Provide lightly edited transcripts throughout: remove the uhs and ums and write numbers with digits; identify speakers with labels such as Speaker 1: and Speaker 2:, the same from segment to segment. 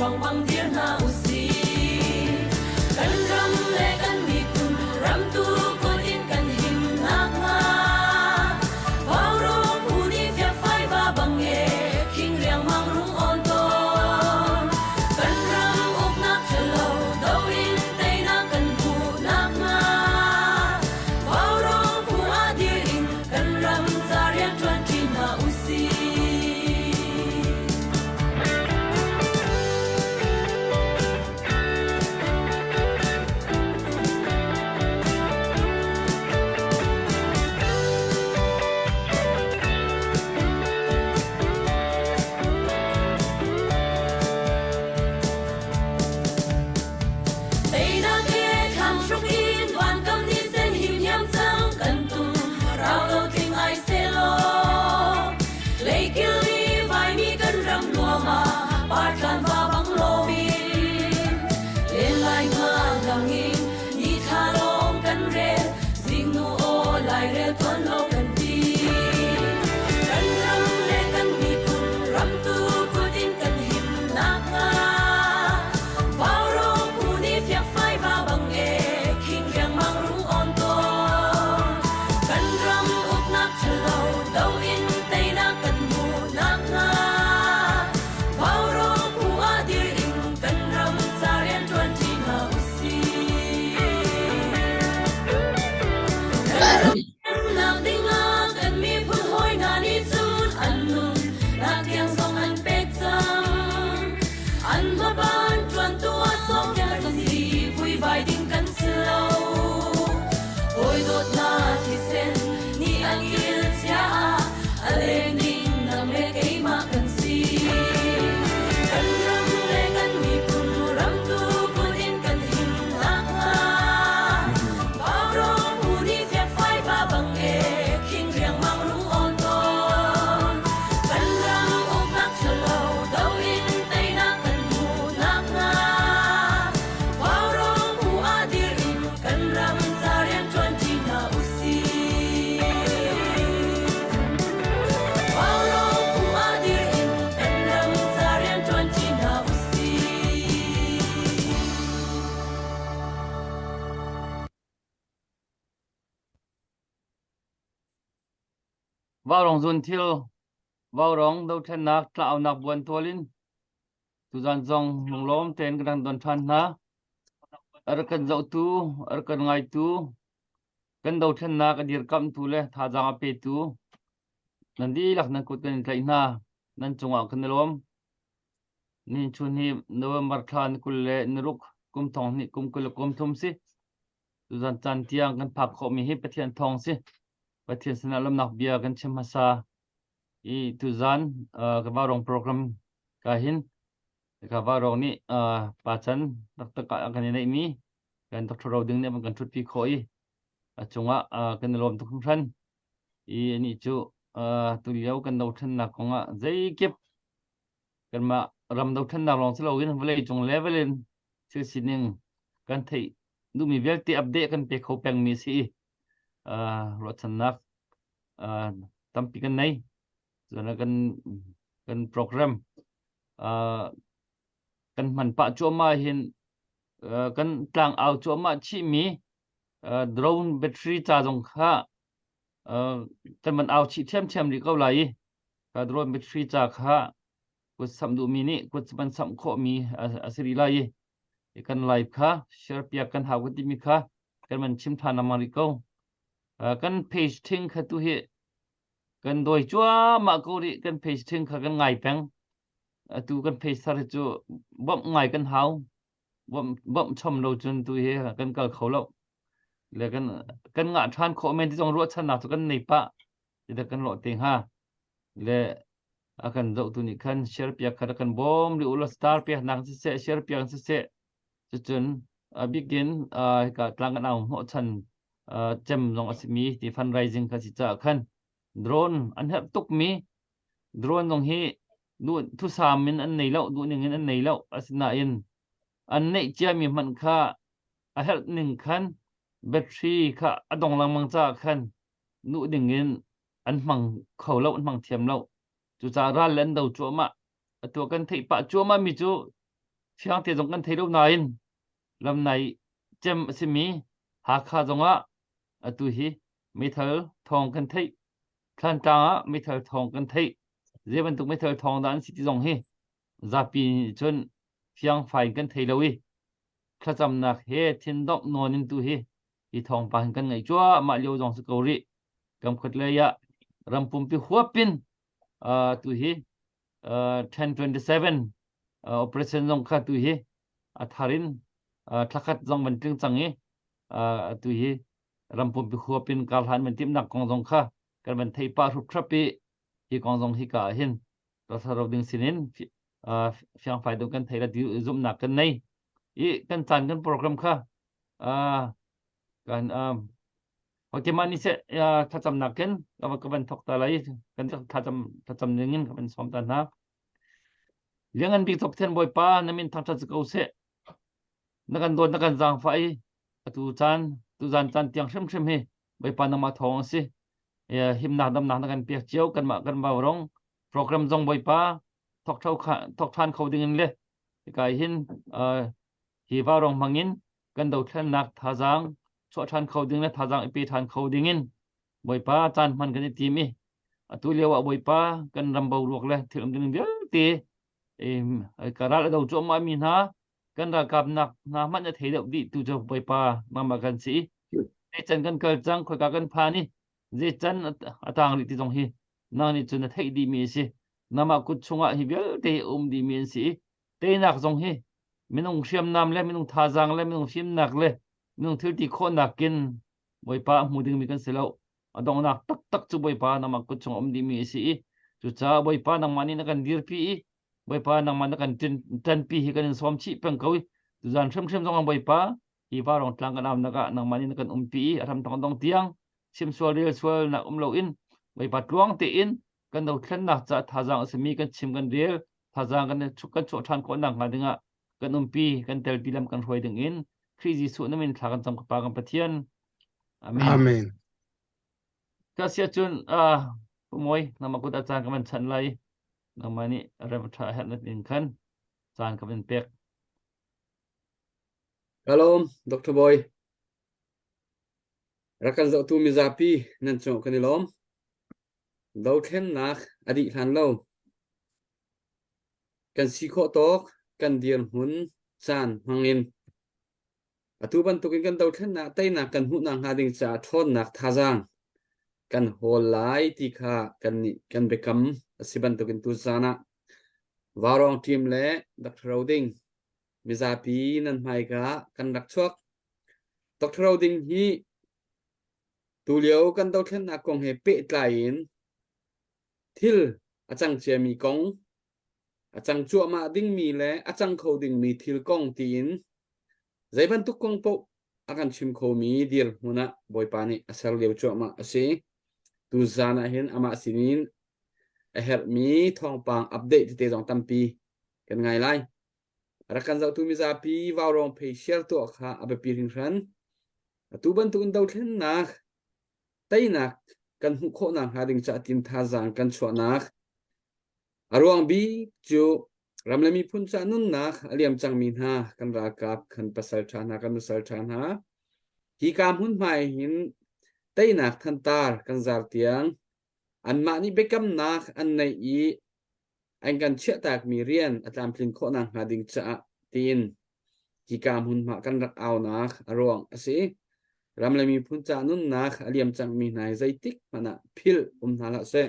Speaker 1: Vauruang bang dir hna usih. Kan ram le kan miphun ramtu kut in kan him nakhnga Vauruang phu nih fiakfai va bang e khing riangmang rung awn tawn. Kan ram uknak ṭhalo do in teinak kan hmuh nakhnga Vauruang phu ah dir in kan ram ca rianṭuan ṭi hna usih. Teinak he thlamhruk in vankam ni sen himhiam cang kan tum rau lo tling ai selaw Leikil i vaimi kan ram nuam ah partlan va bang lomin len lai nga langin ni thla lawng kan rel zingnu aw lairel tuan lo kan ti kan ram le kan miphun ramtu kut in kan him nakhnga Vaurawng phu nih fiakfai va bang e khing riangmang rung awn tawn kan ram uknak ṭhalo do in teinak kan hmuh nakhnga Vaurawng phu ah dir in kan ram ca rianṭuan ṭi hna usih. Kan ram ding ah kan miphun hawi hna nih cun an nun nak tiang zong an pek cang. An hmaban ṭuantu ah sawmpiak kan si, vuivai ding kan si lo. Hawi dawtnak thisen nih an kil cia ah a leng ding nang le keimah kan si. Kan ram le kan miphun ramtu kut in kan him nakhnga Vaurawng phu nih fiakfai va bang e khing riangmang rung awn tawn. Kan ram uknak ṭhalo do in teinak kan hmuh nakhnga Vaurawng phu ah dir in kan ram ca rianṭuan ṭi hna usih. Vaurawng phu ah dir in kan ram ca rianṭuan ṭi hna usih.
Speaker 2: Vaurawng zun thil Vaurawng dothlennak tlaaunak buantual in tuzan zong lunglawm tein kan rak don ṭhan hna. A rak kan zohtu, a rak kan ngaitu, kan dothlennak a dirkamhtu le thazaang a petu nan dihlak nan kut kan in tlaih hna. Nan cungah kan i lawm. Nihin chun hi November thla ni 26 kum thong hnih kum 20 le kum thum si. Tuzan caan tiang kan phak khawhmi hi Pathian thawng si. Pathian sinah lawmnak bia kan chim hmasa i tuzan uh, ka vaurawng program ka hin ka vaurawng nih uh, pa chan taktak ah kan i neihmi kan Dr. Ro Ding nih a kan ṭhutpi khawh i a cungah uh, kan i lawm tuk hringhran i anih cu uh, tulio kan dothlennak kongah zeikip kanmah ram dothlennak lawng si loin vawlei cung level in thil sining kan theih duhmi vialte update kan pe kho pengmi si i ruahchannak tampi kan nei. Cun kan kan program kan hman pah cuahmah hin kan tlangau cuahmah chihmi drone battery ca zong kha kan van au chih ṭhiamṭhiam rih ko lai i drone battery ca kha kut samh duhmi nih kut van samh khawhmi a si rih lai i kan live kha share piak kan hau kan timi kha kan van chim ṭhan lengmang rih ko. Kan page ṭhing kha tu hi kan dawi cuahmah ko rih. Kan page ṭhing kha kan ngai peng. Atu kan page thar hi cu bawmh ngai kan hau. Bawmh bawmh chom lo cun tu hi kan kal kho lo. Le kan kan ngah ṭhan khawh men ti zong ruahchannak cu kan nei pah. Ti kan lawh te hnga. Le a kan zohtu nih khan share piak kha kan bawm rih u law star piak nak siseh share piak siseh Cucun a bikin hika tlang kan au hnawhchan cem zong a simi ti fundraising kha si caah khan drone an herh tukmi drone zong hi duh thusam in an nei lo duh ning in an nei lo asinain an neih ciami hmanh kha a herh ning khan battery kha a dong lengmang caah khan duh ding in an hmang kho lo an hmang thiam lo cucaah ral le an do cuahmah atu kan theih pah cuahmah mi cu. Fiang te zong kan thei lo nain lamnai cem a simi Hakha zongah atu hi meithal thawng kan theih. Thlantlang ah meithal thawng kan theih. Zei bantuk meithal thawng dah an si ti zong hi zapi nih cun fiangfai in kan thei lo i thlacamnak he thin dongh nawn in tu hi hi thawngpang hin kan ngaih cuahmah lio zong si ko rih. Kamkhat lei ah ram pumpi huap in uh, tu hi uh, 1027 uh, operation zong kha tu hi a thar in uh, thlakhat zong van tling cang i uh, tu hi ram pumpi huap in karhlan van timnak kong zong kha kan van thei pah hrup thrap i hi kong zong hi ka ah hin ralsa ro ding sinin uh, fiangfai deuh kan thei la ti zumhnak kan nei i kan caan kan program kha uh, kan um, Okay, mah ni seh thlacamnak khin ka van thok ta lai kan thlacam thlacam ning in ka van sawm ta hna. Liangan bik Pathian Bawipa na min thangṭhat si ko seh. Na kan dawt na kan zaangfah i atu caan tu zan caan tiang hrimhrim hi Bawipa nangmah thawng a si. Himnak damnak na kan pek cio kanmah kan vaurawng program zong Bawipa thok thok ṭhan kho ding in le hika hin hi vaurawng hmang in kan dothlennak thazaang chuah ṭhan kho ding le thazaang i pe ṭhan kho ding in Bawipa caan hman kan i tim i atu lio ah Bawipa kan ram boruak le thil um ding vialte ka ral a do cuahmah mi hna kan ralkap nak hna hmanh a thei deuh dih tu cu Bawipa nangmah kan si i zei can kan kal cang khoika kan phan i zei can a tang rih ti zong hi nang nih cun na theih dih mi a si nangmah kut chungah hi vialte hi a um dih mi an si i teinak zong hi minung hriamnam le minung thazaang le minung fimnak le minung thil ti khawhnak kin Bawipa a hmu dingmi kan si lo. A donghnak taktak cu Bawipa nangmah kut chung a um dihmi a si i cucaah Bawipa nangmah nih na kan dirpi i Bawipa nangmah na kan ṭanpi hi kan in sawm chih peng ko i tuzan hrimhrim zong ah Bawipa hi vaurawng tlang kan aunak ah nangmah nih na kan umpi i a hram thong dong tiang chim sual rel sual nak um loin Bawipa tluang tein kan dothlennak caah thazaang a simi kan chim kan rel thazaang kan kan chuah ṭhan khawh nakhnga dingah kan umpi kan telpi lam kan hruai ding in Khrih Jesuh na min thla kan cam ka Pa kan Pathian Amen.
Speaker 3: Amen.
Speaker 2: Ka sia cun uh, Pumawi nama kut a caan ka van chanh lai nangmah nih rem ṭha herh na ning khan caan ka van pek.
Speaker 4: Kalom, Dr. Boy. Rak kan zohtu mizapi nan cung kan i lawm. Dothlennak a dih hlan lo. Kan si khawh tawk kan dirhmun caan hmangin atu bantukin kan dothlennak teinak kan hmuh nakhnga ding caah ṭhawnnak thazaang kan hawl lai ti kha kan nih kan biakam a si bantukin tuzaan ah Vaurawng team le Dr. Roding mizapi nan hmaika kan rak chuak. Dr. Roding hi tulio kan dothlennak kong he pehtlai in thil a cang ciami kong, a cang cuahmah dingmi le a cang kho dingmi thil kong tiin zei bantuk kong paoh a kan chim khomi dirhmun ah Bawipa nih a ser lio cuahmah a si. Tuzaan ah hin amah sinin a herhmi thawngpang update tete zong tampi kan ngai lai. Rak kan zohtu mizapi vaurawng phei share tuah kha a biapi hringhran. Atu bantukin dothlennak teinak kan hmuh khawh nakhnga ding caah tin thazaang kan chuahnak a ruang bik cu ram le miphun ca nunnak a liam cangmi hna kan ralkap kan pasal ṭha hna kan nusal ṭha hna hi ka hmunhma hin teinak thantar kan zar tiang anmah nih biakamnak an neih i an kan chiahtakmi rian a tlamtlin khawh nakhnga ding caah tiin hika hmunhma kan rak aunak a ruang a si. Ram le miphun ca nunnak a liam cangmi hna hi zeitik hmanh ah philh um hna hlah seh.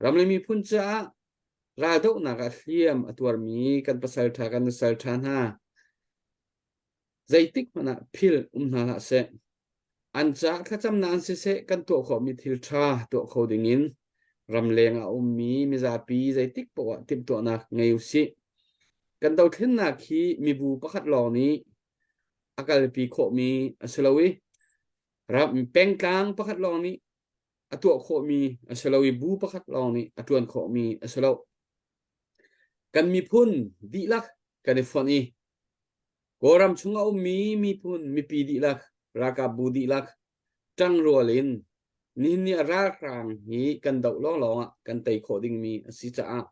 Speaker 4: Ram le miphun caah raldohnak ah hliam a tuarmi kan pasal ṭha kan nusal ṭha hna zeitik hmanh ah philh um hna hlah seh. An caah thlacamnak in siseh kan tuah khawhmi thil ṭha tuah kho dingin ramleng ah a ummi mizapi zeitik paoh ah timhtuahnak ngei u sih. Kan dothlennak hi mibu pakhat lawng nih a kalpi khawhmi a si lo i ram pengtlang pakhat lawng nih a tuah khawhmi a si lo i bu pakhat lawng nih a ṭuan khawhmi a si lo. Kan miphun dihlak kan i fonh i Kawlram chung a ummi miphun mipi dihlak, ralkapbu dihlak ṭangrual in nihin ni ah ralhrang hi kan doh lawnglawng ah kan tei khawh dingmi a si caah.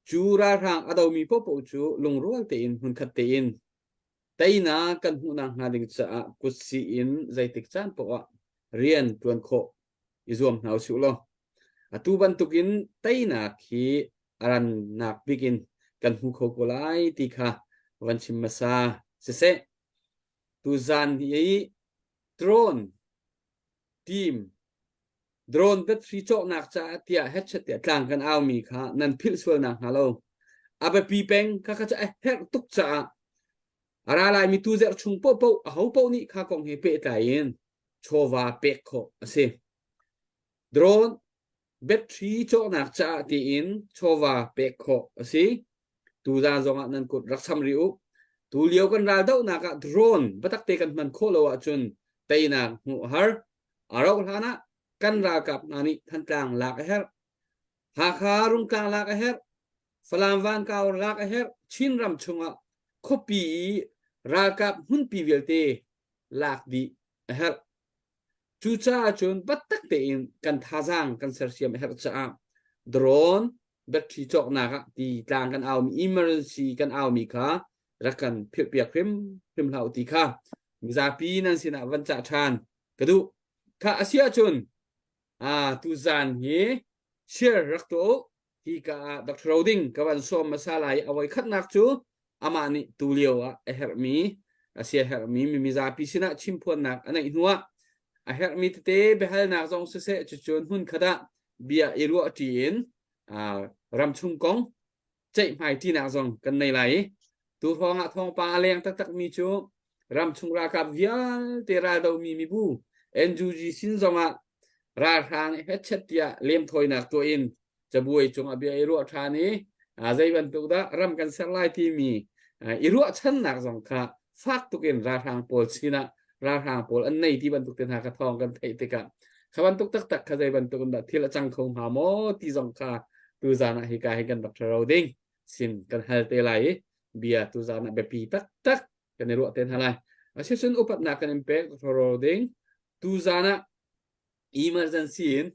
Speaker 4: Cu ralhrang a domi paohpaoh cu lungrual tein hmunkhat tein teinak kan hmuhnak hnga ding caah kutsih in zeitik caan paoh ah rian ṭuan khawh i zuam hna usih law atu bantukin teinak hi a rannak bik in kan hmu kho ko lai ti kha van chim hmasa siseh. Tuzan hi drone team drone battery cawknak caah tiah headset tiah tlang kan aumi kha nan philh sual nak hnga lo. A biapi peng kha kha cu a herh tuk caah a ra laimi tu zerh chung paohpaoh a ho paoh nih kha kong he pehtlai in chawva pek khawh a si. Drone battery cawknak caah tiin chawva pek khawh a si. Tuzaan zongah nan kut rak sam rih u. Tu lio kan raldohnak ah drone biatak te kan hman khawh lo ahcun teinak hmuh a har. A rauh hlan ah kan ralkap hna nih Thantlang lak a herh. Hakha Rungtlang lak a herh. Falam Vankau lak a herh. Chinram chungah khuapi i ralkap hmunpi vialte lak dih a herh. Cucaah cun biatak tein kan thazaang kan sersiam a herh caah drone battery cawknak ah ti tlang kan aumi emergency kan aumi kha rak kan philhpiak hrim hrim hlah u ti kha mizapi nan sinah van cah ṭhan ka duh. Kha a si ahcun tuzaan hi share rak tuah u. Hi ka ah Dr. Roding ka van sawm hmasa lai a voi khatnak cu amah nih tu lio ah a herhmi a sia herhmi mi mizapi sinah chimphuannak a neih hnuah a herhmi tete biahalnak zong siseh cucun hmun khat ah bia i ruah ṭi in ramchung kong ceihmai ṭinak zong kan nei lai i tu hrawng ah thawngpang a leng taktakmi cu ramchung ralkap vialte raldomi mibu NUG sin zongah ralhrang hetchet tiah lemthawinak tuah in cabuai cung ah bia i ruah ṭhan i zei bantuk dah ram kan ser lai timi i ruahchannak zong kha fak tuk in ralhrang pawl sinah ralhrang pawl an nei ti bantuk te hna kha thawng kan theih tikah kha bantuk taktak kha zei bantuk in dah thil a cang kho hnga maw ti zong kha tuzan ah hika hi kan rak ṭha ding sin kan hal te lai i bia tuzan ah biapi taktak kan i ruah te hna lai. Asicun upatnak kan in pek ṭha ding tuzan ah emergency in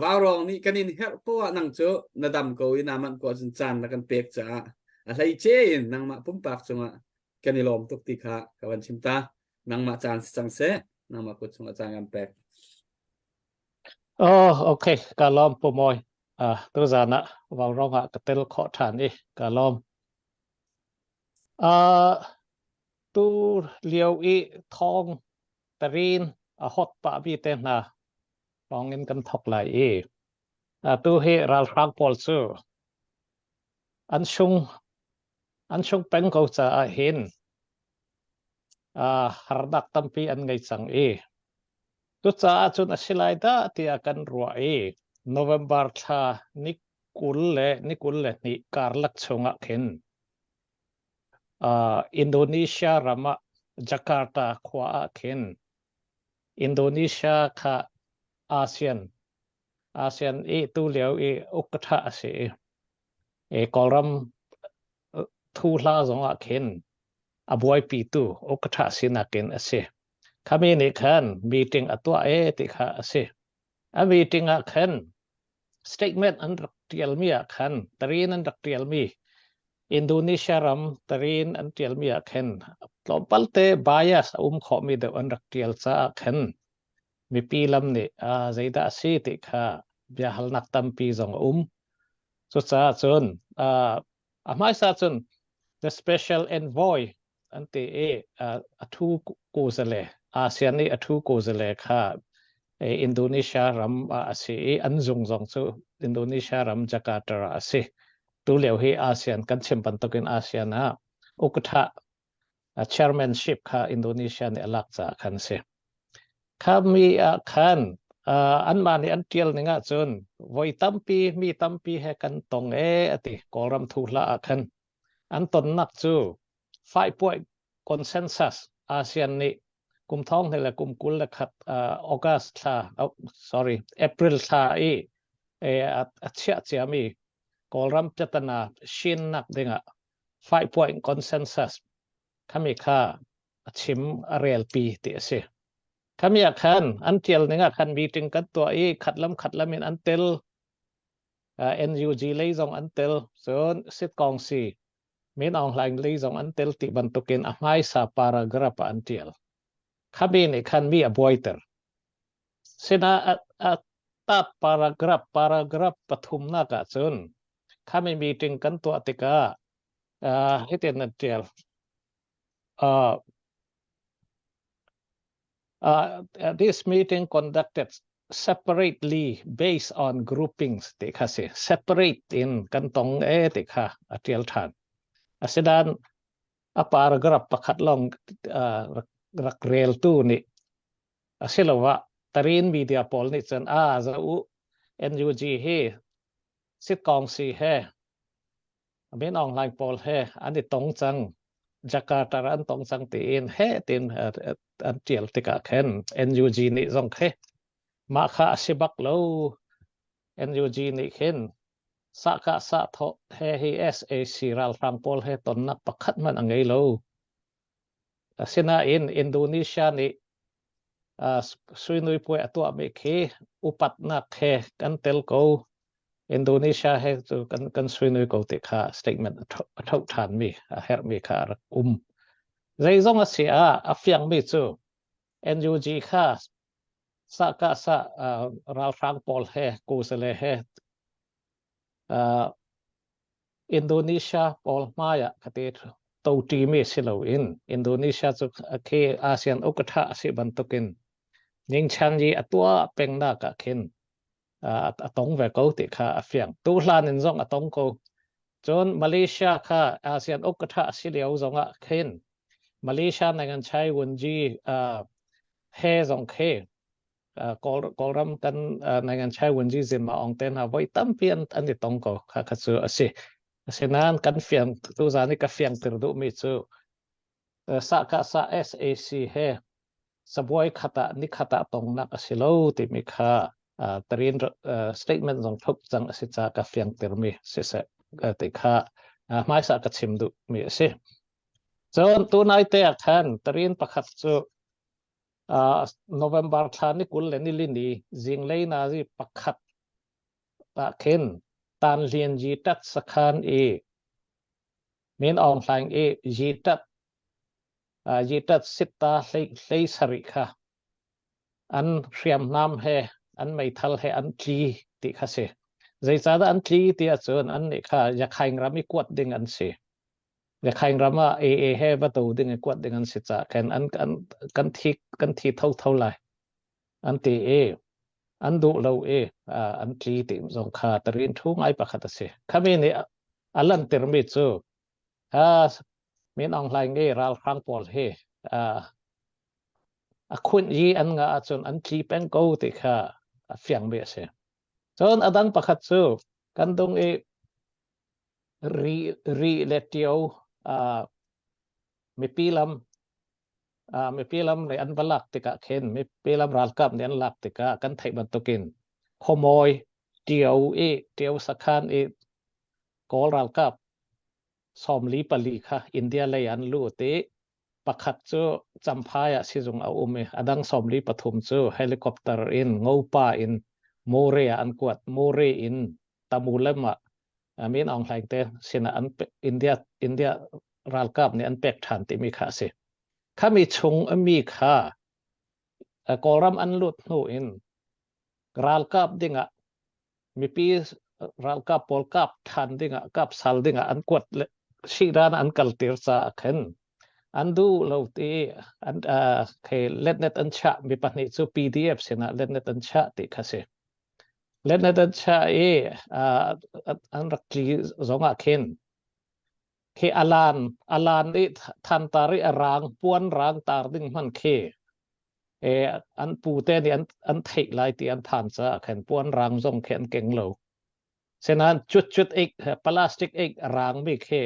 Speaker 4: vaurawng nih kan in herh poah nang cu na dam ko i naa manh ko ahcun caan na kan pek caah a hleice in nangmah pumpak cungah kan i lawm tuk ti kha ka van chim ta. Nangmah caan si cang seh, nangmah kut chungah caan kan pek.
Speaker 3: Oh, okay, ka lawm pu Mawi. Tuzan ah vaurawng ah ka tel khawh ṭhan i ka lawm. Tu lio i thawng tarin a hot pah mi te hna thawng in kan thok lai i atu hi ralhrang pawl cu an sung an sung peng ko caah hin harnak tampi an ngei cang i cucaah cun a si lai dah tiah kan ruah i November thla ni 20 le ni 22 karlak chungah khin Indonesia ram ah Jakarta khua ah khin Indonesia kha ASEAN ASEAN i tulio i ukṭha a si i Kawlram thu hla zong ah khin a buaipitu ukṭha sinak in a si. Khami nih khan meeting a tuah e ti kha a si. A meeting ah khan statement an rak ṭialmi ah khan tarin an rak ṭialmi Indonesia ram tarin an ṭialmi ah khin tlawmpal te bias a um khawhmi deuh an rak ṭial caah khin mipi lam nih zeidah a si ti kha biahalnak tampi zong a um. Cucaah cun a hmaisa cun the special envoy an ti i a thu kuzale ASEAN i a thu kuzale kha Indonesia ram ah a si i an zung zong cu Indonesia ram Jakarta ah a si. Tu lio hi ASEAN kan chim bantukin ASEAN ah ukatha chairmanship kha Indonesia nih a lak caah khan si. Kha mi ah khan anmah nih an ṭial ning ahcun voi tampi mi tampi he kan tong e ati Kawlram thu hla ah khan An tonnak cu faipuai consensus ASEAN nih kum thong hnih le kum 21 August thla oh, sorry April thla i a chiah ciami Kawlram piatana shinnak dingah faipuai consensus khami kha a chim a relpi ti a si. Khami ah khan an tial ning ah khan meeting kan tuah i khat lam khat lam in an tel. NUG lei zong an tel cun Sitkong si Min Aung Hlaing lei zong an tel ti bantukin a hmaisa paragraph ah an tial. Khabi nih khan mi a buaiter. Sinah a tat paragraph paragraph pathumnak ah cun khami meeting kan tuah tikah hitin an tial. This meeting conducted separately based on groupings ti kha si separate in kan tong e ti kha a tial than asidan a paragraph pakhat long rak rel tu nih asiloah tarin media pawl nih cun a za u NUG hi sitkong si he Min Aung Hlaing pawl he an i tong cang. Jakarta an tong cang tiin he tin an tial tikah khin NUG nih zong khi mah kha a si bak lo. NUG nih khin sahkah sah thawh he hi SAC ralhrang pawl he tonnak pakhat hmanh a ngei lo. Asinain Indonesia nih suinui puai a tuahmi khi upatnak he kan tel ko. Indonesia he cu kan kan suinui ko ti kha statement a tho ṭhanmi a herhmi kha a rak um. Zeizong a si ah a fiangmi cu NUG kha sahkah sah ralhrang pawl he kusale he Indonesia pawl hmai ah ka te to ṭimi si loin Indonesia cu khi ASEAN ukatha a si bantukin ningchan i a tuah pengnak ah khin a tong ve ko ti kha a fiang. Tu hlan in zong a tong ko. Cun Malaysia kha ASEAN ukatha a si lio zong ah khin Malaysia nangan chai wunji he zong khi Kawlram kan nangan chai wunji zin ma ong te hna voi tampi an an i tong ko kha kha cu a si. Asinain kan fiang tu zan i ka fiang tir duhmi cu sahkah sa SAC he sabuai khat ah ni khat ah tongnak a si lo timi kha tarin statement zong thuk cang a si ca ka fiang tirmi siseh ti kha hmaisa ka chim duhmi a si. Cun tunai te ah khan tarin pakhat cu November thla ni 20 le nili ni zinglei nazi pakhat ah khin Tan Lian Yi Tat sakhan i Min Aung Hlaing i Yi Tat Yi Tat sitta hlei sarih kha an hriamnam he an meithal he an tli ti kha si. Zeicahdah an tli ti ahcun annih kha Yakhaing ram i kuat ding an si. Yakhaing ram ah AA he va do ding i kuat ding an si caah khan an kan kan thi kan thi thotho lai an ti i an duh lo i an tli ti zong kha tarin thu ngai pakhat a si. Khami nih a lantirmi cu Min Aung Hlaing i ralhrang pawl hi a khunh i an ngah ahcun an tli peng ko ti kha a fiangmi a si. Cun a dang pakhat cu kan dung i ri ri le ṭio mipi lam mipi lam nih an va lak tikah khin mipi lam ralkap nih an lak tikah kan theih bantukin khuamawi ṭio i ṭio sakhan i Kawl ralkap 44 kha India lei an lut i pakhat cu Champhai ah sizung a um i a dang 43 cu helicopter in Ngopa in Mure ah an kuat. Mure in Tamulem ah Min Aung Hlaing te sinah an India India ralkap nih an pek ṭhan timi kha a si. Khami chung mi kha Kawlram an lut hnu in ralkap dingah mipi ralkap pawl kap ṭhan dingah kap sal dingah an kuat le siran an kaltir caah khin an duh lo ti an khi letnet an chiah mi pahnih cu PDF sinah letnet an chiah ti kha si letnet an chiah i an rak tli zongah khin khi alan alan i thantar i a rang puan rang tar ding hman khi e an pu te nih an an theih lai ti an phan caah khan puan rang zong khi an keng lo senan cut cut ik plastic ik rang mi khi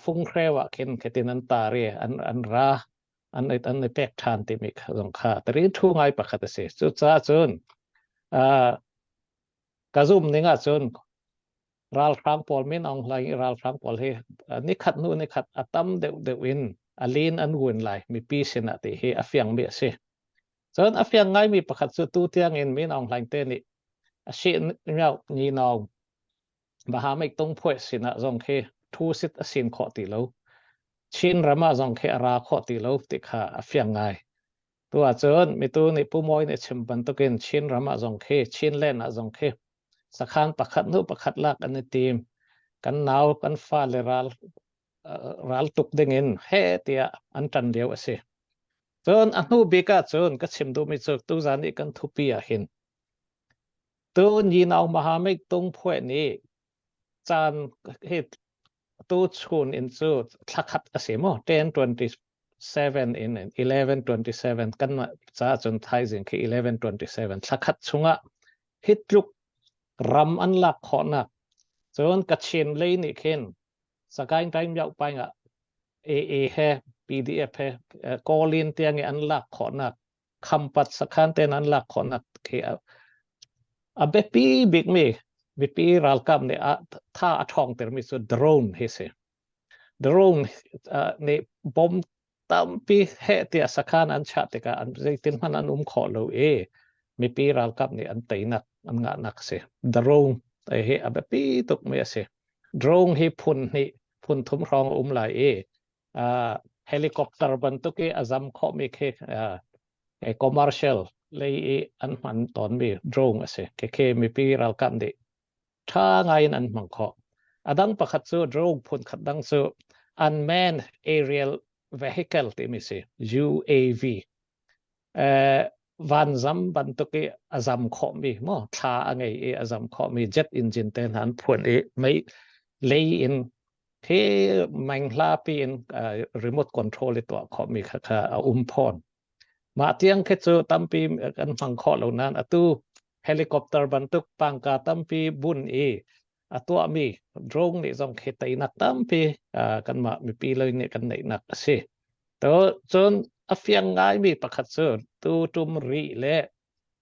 Speaker 3: fung hreu ah khin khitin an tar i an an ra an an i pek than ti mi zong kha tari thu ngai pakhat a si cu ca cun ka zum ning ah cun ralhrang pawl Min Aung Hlaing i ralhrang pawl hi nikhat hnu nikhat a tam deuh deuh in a lin an win lai mipi sinah ti hi a fiangmi a si. Cun a fiang ngaimi pakhat cu tu tiang in Min Aung Hlaing te nih a si miau ni naung. Bahamik tungphuai sinah zong khi thu sit a sin khawh ti lo. Chin ram ah zong khi a ra khawh ti lo ti kha a fiang ngai. Tu ahcun mitu nih Pu Mawi nih chim bantukin Chin ram ah zong khi Chinland ah zong khi sakhan pakhat hnu pakhat lak an i tim. Kan nau kan fale ral ral tuk dingin he tiah an ṭan lio a si. Cun a hnu bik ah cun ka chim duhmi cu tuzan i kan thupi ah hin tu Nyinaung Mahamik Tungphuai nih caan hi tu chun in cu thlakhat a si maw 1027 in 1127 kan ca cun thaizing khi 1127 thlakhat chungah hi tluk ram an lak khawhnak cun Kachin lei nih khin Sagaing Taing Myauk Paing ah AA he PDF he Kawlin tiang i an lak khawhnak Khampat sakhan ten an lak khawhnak khi a biapi bikmi mipi ralkap nih a tha a ṭhawng termi cu drone hi si. Drone nih bom tampi heh tiah sakhan an chiah tikah an zeitin hmanh an um khawh lo i mipi ralkap nih an teinak an ngahnak a si. Drone hi a biapi tukmi a si. Drone hi phun hnih phun thum hrawng a um lai i uh, helicopter bantuk i a zam khawhmi khi uh, commercial lei i an hman tawnmi drone a si. Khi mipi ralkap nih ṭha ngai in an hmang khawh. A dang pakhat cu drone phun khat dang cu unmanned aerial vehicle timi si UAV. Eh, vanzam bantuk i a zam khawhmi maw thla a ngei i a zam khawhmi jet engine te hna an phuan i mei lei in khi meng hlapi in uh, remote control i tuah khawhmi kha kha a um phone. Mah tiang khi cu tampi kan hmang khawh lo nain atu helicopter bantuk pangka tampi bun i a tuahmi drone nih zong khi teinak tampi kanmah mipi lei nih kan neihnak a si. To cun a fiang ngaimi pakhat cu tu tum ri le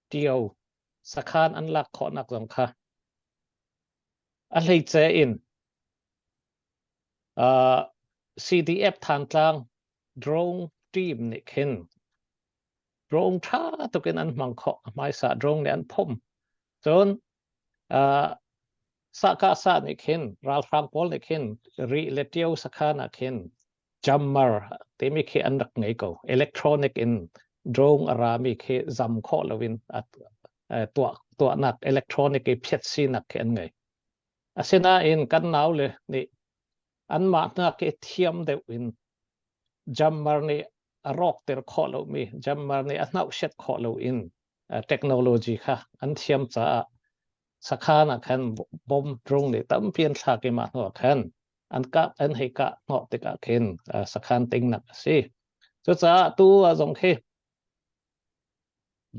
Speaker 3: tio sakhan an lak khawhnak zong kha a hleice in uh, CDF Thantlang drone team nih khin drone ṭha tukin an hmang khawh hmaisa drone nih an phom cun uh, sahkah sah nih khin ralhrang pawl nih khin ri le ṭio sakhan ah khin jammer timi khi an rak ngei ko electronic in drone a rami khi zam khawh loin tuah tuahnak electronic i phiat sinak khi an ngei asinain kan nau le nih anmah hnak i thiam deuh in jammer nih a rawkter khawh lomi jammer nih a hnauhsiat khawh lo in technology kha an thiam caah sakhan ah khan bom drone nih tampi an thlak i mah hnu ah khan an kah an hei kah hnawh tikah khin sakhan tingnak a si cucaah tu ah zong khi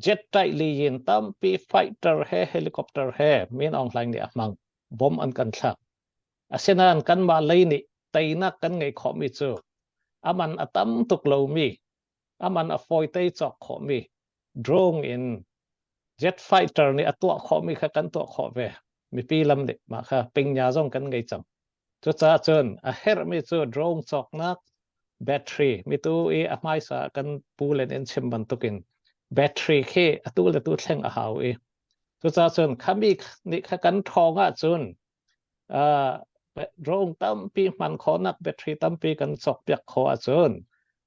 Speaker 3: jet taih li in tampi fighter he helicopter he Min Aung Hlaing nih a hmang bom an kan thlak Asinain kanmah lei nih teinak kan ngeih khawhmi cu a man a tam tuk lomi, a man a fawite cawk khawhmi drone in jet fighter nih a tuah khawhmi kha kan tuah khawh ve. Mipi lam nih mah kha pingnya zong kan ngei cang. Cucaah cun a herhmi cu drone cawknak battery mitu i a hmaisa kan pu len in chim bantukin battery khi atu le tu thleng a hau i cucaah cun khami nih kha kan ṭhawng ahcun Uh, drone tampi hman khawhnak battery tampi kan cawkpiak khawh ahcun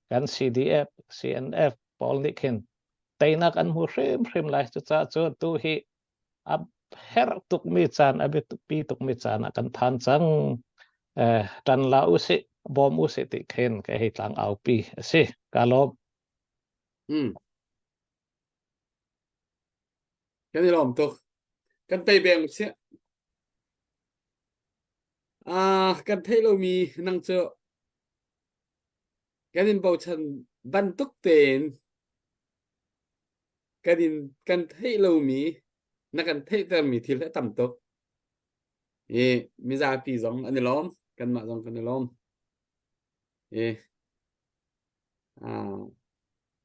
Speaker 3: kan CDF, CNF pawl nih khin teinak an hmu hrimhrim lai. Cucaah cun tu hi a herh tukmi caan, a biapi tukmi caan ah kan phan cang. Eh, ṭan la usih, bawm usih ti khin ka hei tlang aupi a si. Ka lawm.
Speaker 4: Hmm. Kan i lawm tuk. Kan tei beng usih. Ah, kan theih lomi nang cu kan in bochan bantuk tein kan in kan theih lomi na kan theihtermi thil a tam tuk. I mizapi zong an i lawm, kanmah zong kan i lawm. I ah,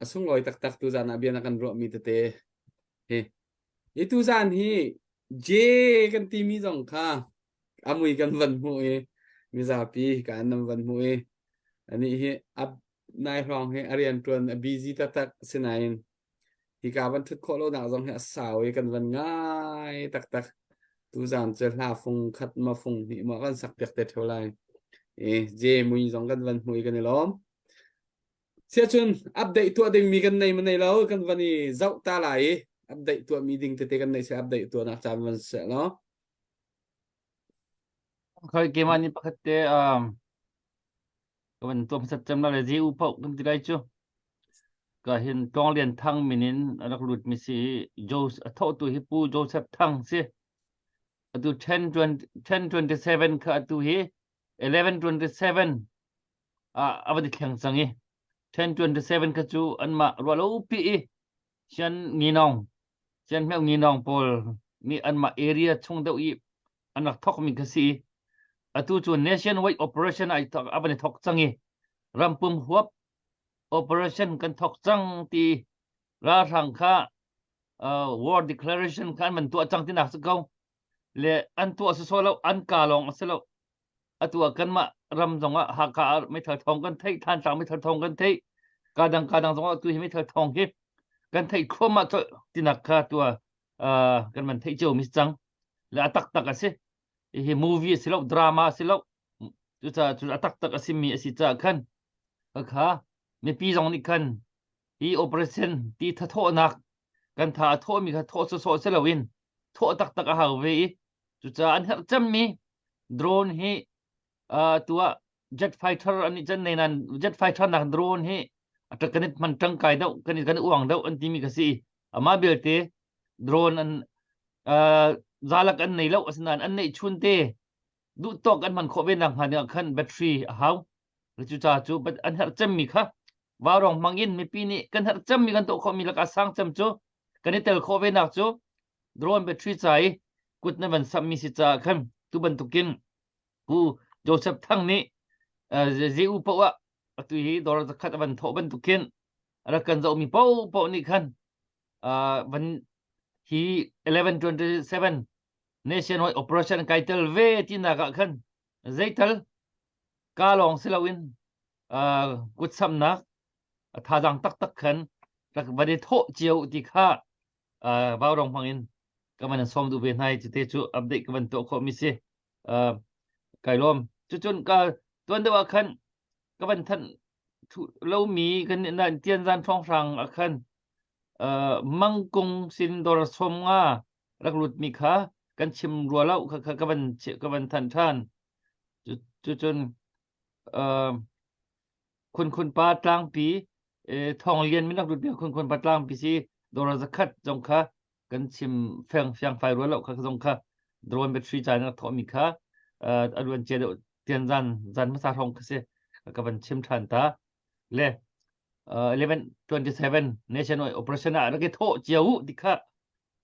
Speaker 4: a sunglawi taktak tuzan ah bia na kan ruahmi tete hi. Hi tuzan hi J kan timi zong kha a mui kan van hmuh i mizapi ka an nan van hmuh i anih hi a nai hrawng hi a rian ṭuan a busy taktak sinain hika van ṭhut khawh lonak zong hi a sau i kan van ngai taktak. Tuzaan cu hla fung khat ma fung hnih ma kan sak piak te theo lai. E je mui zong kan van hmui kan i lawm. Siacun update tuah dingmi kan nei ma nei lo kan van i zoh ta lai i update tuah mi ding tete kan nei se update tuah nak caan van se lo.
Speaker 2: Khoi keimah nih pakhat te um, ka van tuah hmasat cem la le ZU paoh kan ti lai cu. Ka hin Tawng Lian Thang min in a rak lut mi si i Joseph a thawhtu hi Pu Joseph Thang si. Atu 10 20 1027 kha atu hi 1127 ah a van i thleng cang i 1027 kha cu anmah ruah lo pi i sian nginawng sian hmeu nginawng pawl nih anmah area chung deuh i an rak thawk mi kha si i atu cu nationwide operation ai thok a van i thok cang i rampum huap operation kan thok cang ti ralhrang kha uh, war declaration kha an van tuah cang tinak si ko le an tuah sawsawh lo an ka lawng a si lo atu ah kanmah ram zong ah Hakha ah meithal thawng kan theih Thantlang meithal thawng kan theih kadang kadang zong ah tu hi meithal thawng hi kan theih thluahmah colh tinak kha tu ah uh, kan van theih cio mi cang le a taktak a si hi movie a si lo drama a si lo cucaah cu a taktak a simi a si caah khan kha mipi zong nih khan hi operation ti thathawhnak kan tha a thawhmi kha thawh sawsawh si loin thawh taktak a hau ve i cucaah an herh cemmi drone hi uh, tuah jet fighter an i can nei nan jet fighter nak drone hi a kan i hman tangkai deuh kan i kan uang deuh an timi ka si ama belte drone an uh, zalak an nei lo asinain an neih chun te duh tawk an hman khawh ve nak hnga ding khan battery a hau cuca cu an herh cemmi kha vaurong hmang in mipi nih kan herh cemmi kan tuah khawhmi lakah sang cem cu kan i tel khawh ve nak cu drone battery ca i kut na van sammi si caah khan tu bantukin Pu Joseph Thang nih ZU poah atu hi dollar zakhat a van thawh bantukin rak kan zohmi paohpaoh nih khan van hi 1127 nationwide operation kai tel ve tinak ah khan zeital ka lawng si loin kutsamnak thazaang taktak khan rak van i thawh cio ti kha vaurong hmang in ka van in sawm duh ve hna i cute cu update ka van tuah khawh mi si kai lawm cucun ka tuan deuh ah khan ka van thanh lomi kan tian zan hrawnghrang ah khan mangkung sin dor som nga rak lut mi kha kan chim rua lo kha ka van ka van than than cucun Khun Khun Pa tlangpi Thawng Lian min rak lut mi Khun Khun Pa tlangpi si dora zakhat zong kha kan chim feng fiang fai rua lo kha zong kha drone battery ca in rak thawh mi kha a luan cia deuh tian zan zan hmasa hrawng kha si ka van chim than ta le 1127 nationwide operation ah rak i thawh cia u ti kha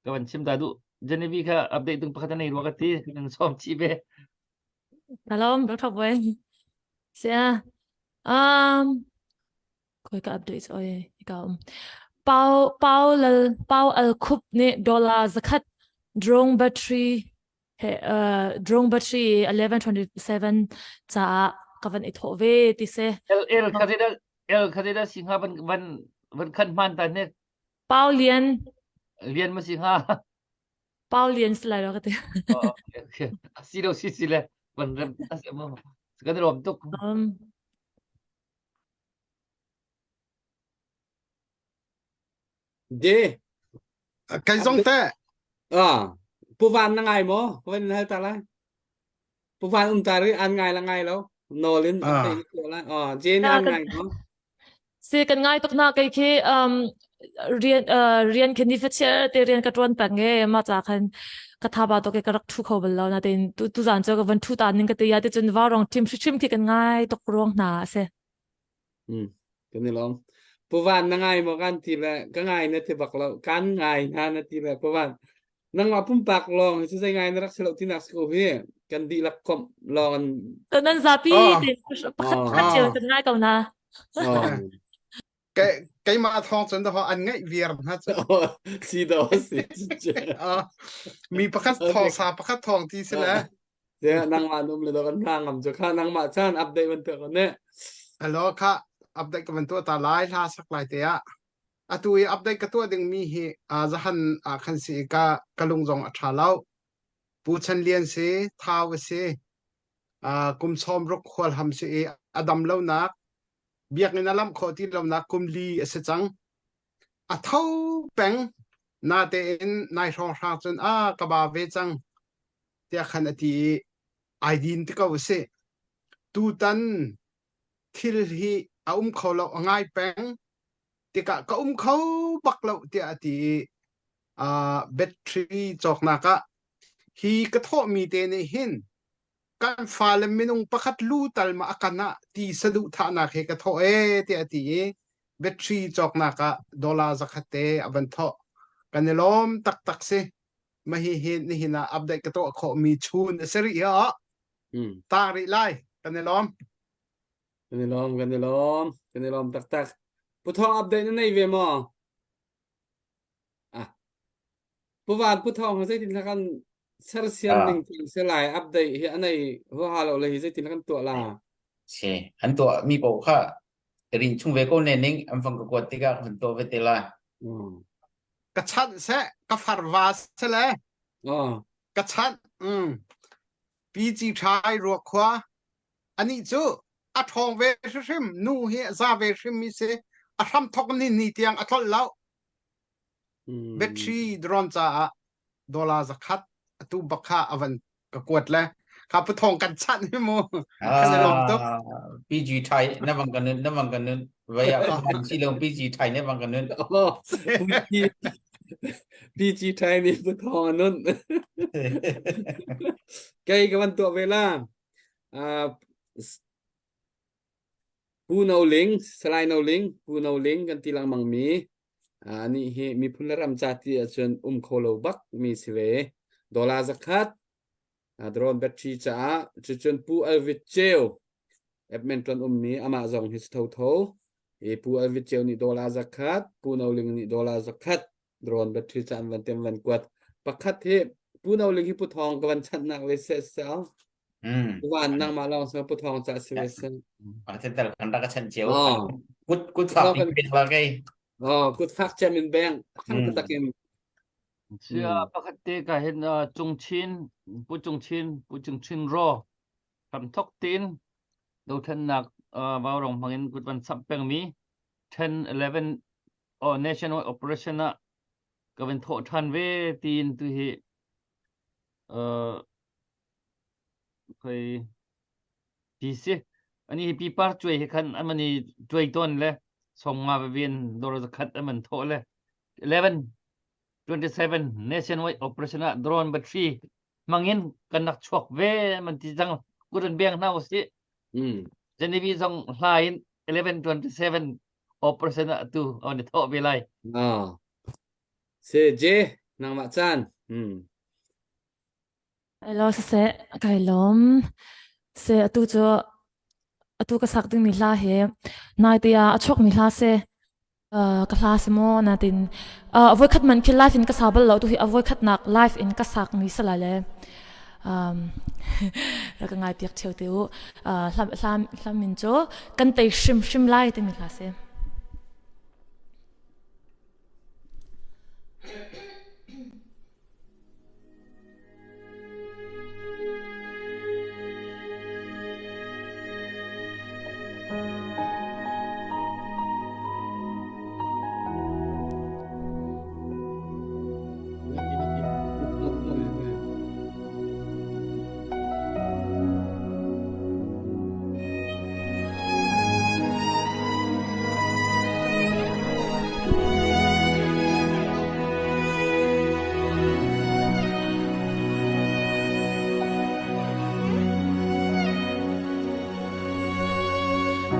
Speaker 2: ka van chim ta duh Genevieve kha update tung pakhat nei rua ka ti kan sawm chi ve
Speaker 1: Kalom, rak thok voi. Sia. Um, khoi ka update oi ka um. Pau Pau lal Pau al khup nih dollar zakhat drone battery he uh, drone battery 1127 caah ka van i thawh ve ti se.
Speaker 2: L L kha da L kha da si nga van van van khan hman ta ne.
Speaker 1: Pau Lian.
Speaker 2: Lian ma si nga.
Speaker 1: Pau Lian si lai lo ka ti.
Speaker 2: Oh, okay, okay. Si lo si si le van rem ta se mo. Kan rom tuk.
Speaker 1: Um,
Speaker 4: De.
Speaker 5: Kai zong te.
Speaker 4: Ah, pu van na ngai mo? Van hal ta lai. Pu van um ta ri an ngai la ngai lo. Nolin
Speaker 5: Ah.
Speaker 4: la. Ah, Jane an ngai mo.
Speaker 1: Si kan ngai tuk na kei khi um, rian uh, rian khi ni fachiar te rian ka tuan peng e ma cha khan ka tha ba to ke ka rak thu kho bal lo na tin tu tu zan cho ka van thu ta ning ka te ya te chun wa rong tim hrim khi kan ngai tuk ruang hna ase
Speaker 4: Hmm. Kan i lawm. Pu Van na ngai maw kan ti le ka ngai na ti bak lo kan ngai hna na ti le Pu Van nangmah pumpak lawng hi cu zei ngai na rak si lo tinak si ko hi kan dihlak komh lawng an
Speaker 1: nan zapi
Speaker 5: Oh.
Speaker 1: te pakhat pakhat cio kan ngai ko na
Speaker 4: Oh.
Speaker 5: Ke keimah thawng cun daw an ngaih viar hna cu.
Speaker 4: Si do si.
Speaker 5: Ah, mi pakhat thawng sa pakhat thawng ti si le.
Speaker 4: Ya nangmah num le do kan hna ngam cu kha nangmah chan update ban tuah ko ne.
Speaker 5: Hello kha update ka van tuah ta lai hla sak lai te ah. Atu i update ka tuah ding mi hi zahan ah khan si ka ka lung zong a tha lo. Pu Chan Lian si, Thau a si. Kum sawm ruk khualham si i a dam lonak biakinn a lamh khawh ti lonak kum li a si cang. A tho peng natein nai hrawnghrang cun a ka ba ve cang tiah khan a ti i ai din ti ko a si. Tutan thil hi a um kho lo a ngai peng tikah ka um kho bak lo tiah a ti i battery cawknak ah hi ka thawhmi te nih hin kan fale minung pakhat lu tal ma a kan ah ti saduhthahnak he ka thawh ee tiah a ti i battery cawknak ah dollar zakhat te a van thawh. Kan i lawm taktak si. Mah hihi nihin ah update ka tuah khawhmi chun a si rih hi Tang rih lai. Kan i lawm.
Speaker 4: Kan i lawm, kan i lawm, kan i lawm taktak. Pu Thawng update na nei ve maw? Ah. Pu Van Pu Thawng zeitin kan sersiam ning thing se lai update hi anei huaha lo le hi zeitin kan tuah la?
Speaker 6: Si, an tuah mi paoh kha rin chung ve ko ne ning an fang ka kuat tikah kan tuah ve te lai.
Speaker 5: Ka chanh seh, ka farva se le. Ka chanh. Mm. PG Thai Ruakhua anih cu a ṭhawng ve hrimhrim nu hi a za ve hrim mi si a hram thok ni ni tiang a tlolh lo battery drone caah dollar zakhat atu bak kha a van ka kuat le kha puthong kan chanh hi mu kan i lawm tuk
Speaker 6: PG Thai na bang kan nun na bang kan nun vaya si long PG Thai na bang kan nun
Speaker 4: PG Thai ni puthong anun kei ka van tuah ve la Pu No Ling, Salai No Ling, Pu No Ling kan ti lengmang mi anih hi miphun le ram ca ti ahcun um kho lo bak mi si ve. Dollar zakhat drone battery caah cucun Pu Alvit Ceu Edmonton ummi amah zong hi si thotho. I Pu Alvit Ceu nih dollar zakhat, Pu No Ling nih dollar zakhat drone battery ca an van tem van kuat pakhat hi pu no ling hi pu thawng ka van chanhnak ve se se au van nangmah lawng sa pu thawng ca si ve se
Speaker 6: a ten tel kan rak chan cheu kut kut fak in beng la kai
Speaker 4: oh kut fak chem in beng thang tak in
Speaker 2: sia pakhat te ka hin cung chin pu cung chin pu cung chin ro ram thok tin dothannak vaurong hmangin kut van sap peng mi 10 11 oh national operation ah ka van thawh ṭhan ve tiin tu hi uh, khoi ti si ani hi pipar cuai hi khan amani tuai ton le somnga vin dor zakhat aman tho le 11 27 nationwide operation ah drone battery mangin kan nak chuak ve man ti jang kuran beng hna usi Genevi zong hlain 11 27 operation ah tu on i thawh ve lai.
Speaker 4: Ah. Se je nangmah caan. Hmm.
Speaker 1: Hello siseh kai lawm se atu cu atu ka sak ding mi hla hi nai te ah a chuak mi hla se ka hla si maw natin a voi khat man khi live in ka sa bal lo tu hi a voi khat nak live in ka sak mi sala le um rak ka ngai piak theu te u hlam hlam hlam min cu kan tei hrim hrim lai timi hla si.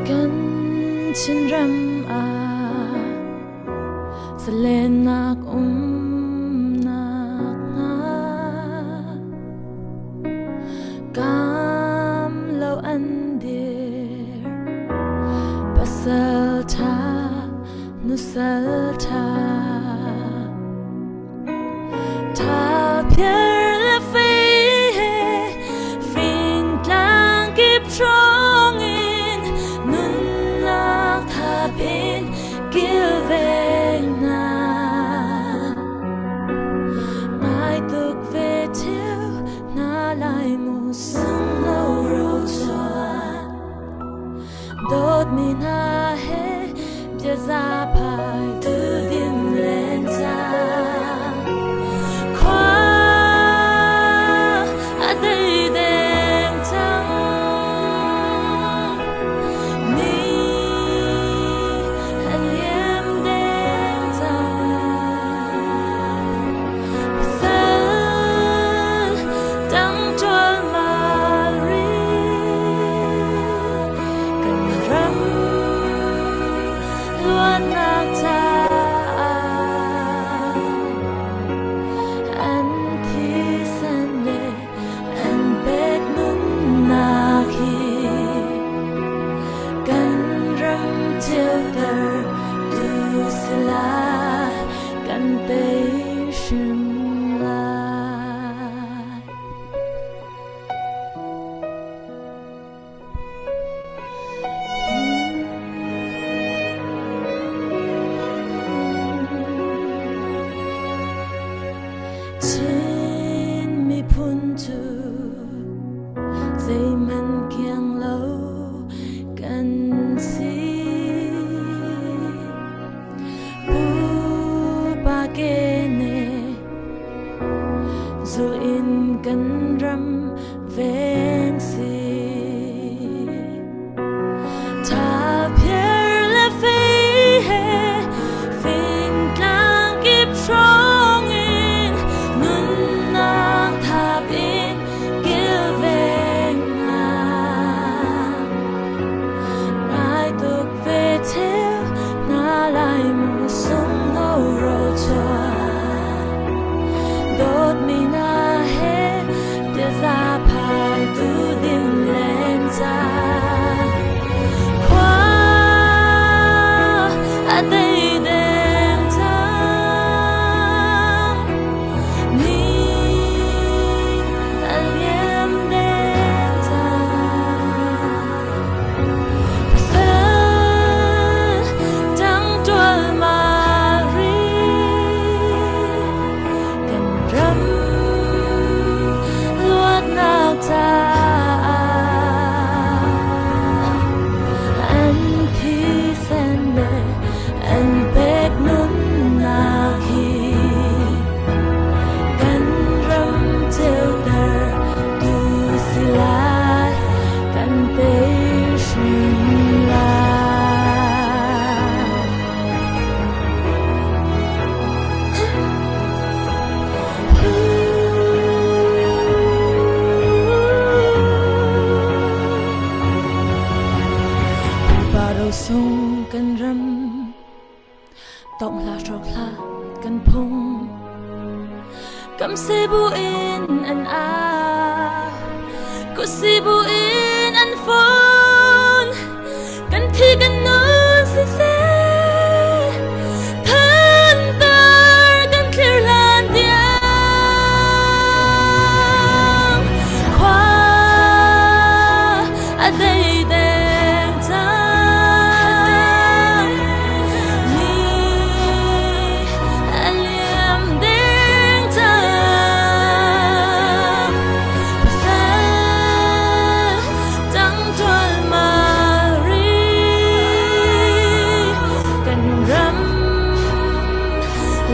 Speaker 1: Kan Chinram ah Salenak umnak hnga Kam lo an dir Pasal ṭha nusal ṭha Tha phiar le fei he fingtlang kip hrawngin nunnak thap in kilveng hna. Ngai tuk ve thil. lai mu sunglo rochuan Dawtmi hna he biaza phai tudim len cang Khua a dei deng cang Ni a liam deng cang Pasal dang ṭualmal rih Kan ram luatnak caah an thisen le an pek nunnak hi kan ram ceuter tu si lai kan tei hrim lai. Chin miphun cu zeihmanh kiang lo kan si. Pupa kene zul in kan ram veng si. Tha phiar le fei he fingtlang kip hrawng in nunnak thap in kilveng nak. Ngai tuk ve theu na lai mu sungno rochuan. Dawtmi na he biaza phai tu ding len cang. Khua a dei deng cang. Ni a liam deng cang. Pasal dang ṭualmal rih kan ram luatnak caah an thisen le an pek nunnak hi kan ram ceuter tu si lai kan tei hrim lai. Pupa rosung kan ram tong hla hrawk hla kan phung kam sibu in an a ku sibu in an phone kan thi kan nun siseh thantar kan thlir hlan tiang khua a dei deng cang ni a liam deng cang pasal dang ṭualmal rih kan ram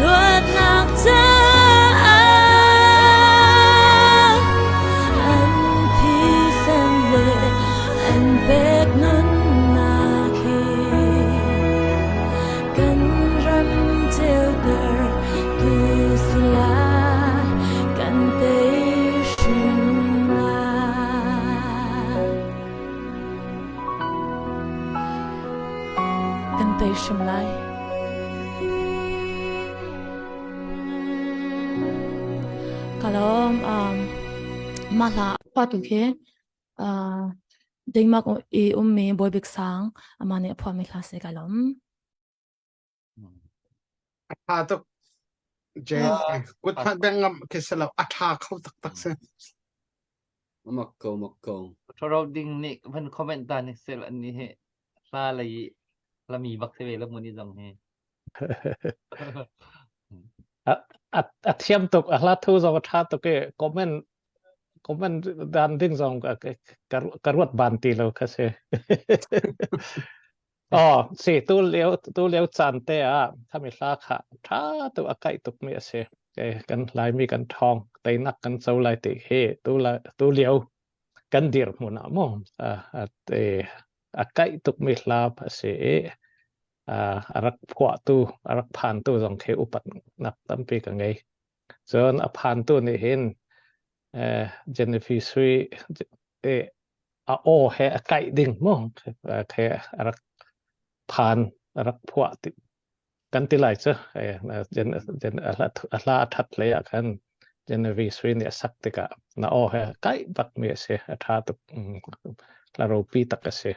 Speaker 1: luatnak caah an thisen le an pek nunnak hi kan ram ceuter tu si lai kan tei hrim lai. Kan tei hrim lai. Ka lawm mah hla pa tu khi Denmark i ummi Bawi Bik Sang amah nih a phuahmi hla si ka lawm.
Speaker 5: A ṭha tuk. Je kut hmanh beng ngam khi si lo a ṭha kho taktak si.
Speaker 4: Mak ko mak ko.
Speaker 2: Thoro ding nih van comment ta ni sel an ni he hla lei lami bak se ve lo mu ni zong hi.
Speaker 3: A thiam tuk a hla thu zong a ṭha tuk i comment. Comment dan ding zong ka ruat ban ti lo kha si. Oh, si tu lio tu lio caan te ah khami hla kha tha tu a kai tuk mi a si. Kan Laimi kan thong teinak kan co lai ti hi tu la tu lio kan dirhmun ah mu te a kai tuk mi hla a si i a rak phuahtu a rak phantu zong khi upatnak tampi ka ngei. Cun a phantu nih hin Genevieve Sui a aw he a kaih ding mu khi a rak phan a rak phuah kan ti lai cu a hla a that lei ah khan Genevieve Sui nih a sak tikah na aw he kaih bak mi a si a tha tuk hla ropi tak a si.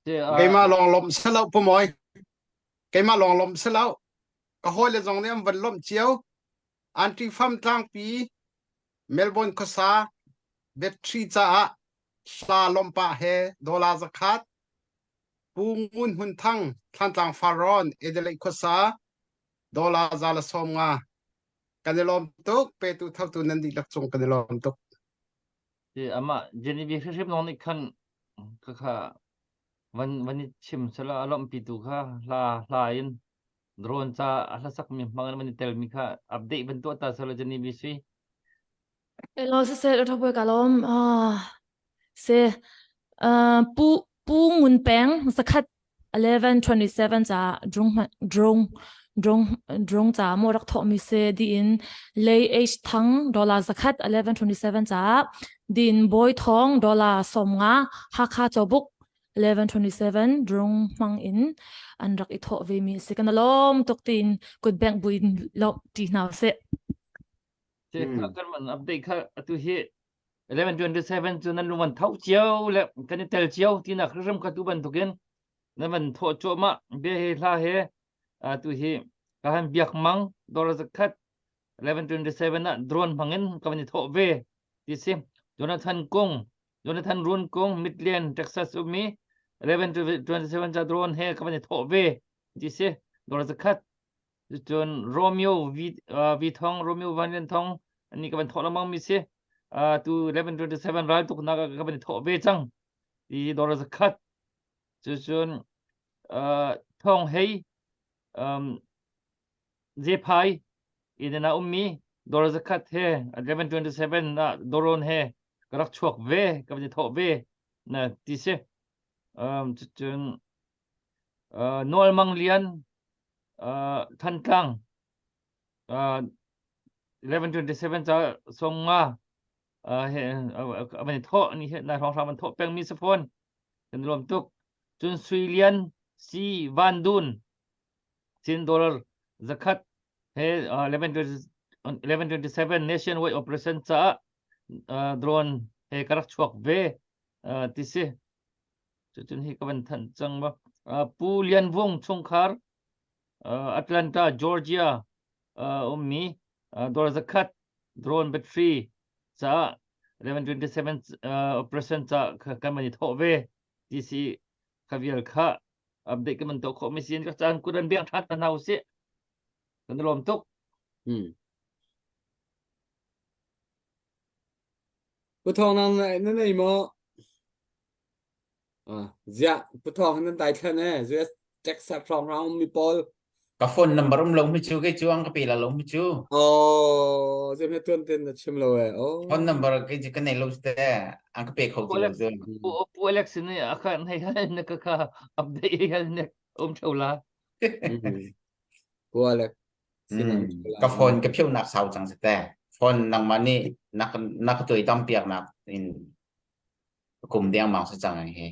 Speaker 5: Keimah lawng lawmh si lo Pu Mawi. Keimah lawng lawmh si lo. Ka hawile zong nih an van lawmh cio. Anti Fam tlangpi Melbourne khuasa battery caah hla lawmhpah he dollar zakhat Pu Ngun Hmun Thang Thlantlang Farrawn Adelaide khuasa dollar za le sawm nga kan i lawm tuk petu thotu nan dihlak cung kan i lawm tuk.
Speaker 2: Amah Genevieve hrimhrim zong nih khan khakha van van i chim sela a lawmhpitu kha hla hla in drone ca a hlasakmi hmang in van i telmi kha update van tuah ta sela Genevieve si.
Speaker 1: Hello, siseh, Dr. ka lawm. Ah, se pu pu ngun peng zakhat 1127 ca drung drung drung drung ca mo rak thawh mi se di in lei h thang dollar zakhat 1127 ca din boy thong dollar somnga hakha chobuk 1127 drung hmang in an rak i thawh ve mi si kan lom tuk tin kut bank buin lo ti hna se
Speaker 2: Te kha kan man update kha atu hi 1127 cu nan lung an tho cio le kan i tel cio tinak hrim kha tu bantukin nan van thawh cuahmah bia he hla he tu hi ka han biak mang dollar zakhat 1127 ah drone hmangin ka van i thawh ve ti si Jonathan Kung Jonathan Run Kung Midland Texas ummi 1127 ca drone he ka van i thawh ve ti si dollar zakhat Cun Romeo V, uh, v Thong, Romeo Van Lian Thong, ani ka van thawh lengmang mi si. Uh, tu 1127 ral tuknak ah ka van i thawh ve cang. Ti dollar zakhat. Cucun uh, Thong Hei um, Zephai in na ummi dollar zakhat he 1127 ah doron he ka rak chuak ve ka van i thawh ve na ti si. Um, cucun uh, Nawl Mang Lian uh, Thantlang uh, 1127 ca song nga uh, he uh, van i thawh ni he na hrawng hram an thawh peng mi si fawn kan lawm tuk cun Sui Lian Si Van Dun sin dollar zakhat he uh, 1127 nationwide operation caah uh, drone he ka rak chuak ve uh, ti si Cucun hi ka van thanh cang ma. Uh, Pu Lian Vung chungkhar uh, Atlanta, Georgia uh, ummi uh, dollar zakhat drone battery caah 1127 uh, operation ca kan man i thawh ve ti si kha vial kha update kan man to khawh mi sin ka caan kuran biang than hna usih kan lawm tuk
Speaker 4: Hmm. Pu Thawng nang na nei maw? Ah, ziah Pu Thawng nan dai thlan e US Texas hrawng um mi pawl.
Speaker 6: Ka phone number um lo mi cu kei cu ang ka pe la lo mi cu.
Speaker 4: Oh, zem he tuan ten na chim lo e. Oh.
Speaker 6: Phone number kei cu ka nei lo te ang ka pe kho ti lo zem.
Speaker 2: Pu Pu Alex ni a kha hei hal na ka kha update hal ne um theu la.
Speaker 4: Pu Alex.
Speaker 6: Ka phone ka phiu nak sau cang se te. Phone nangmah nih na na ka tuai tam piak nak in kum dengmang si cang hi.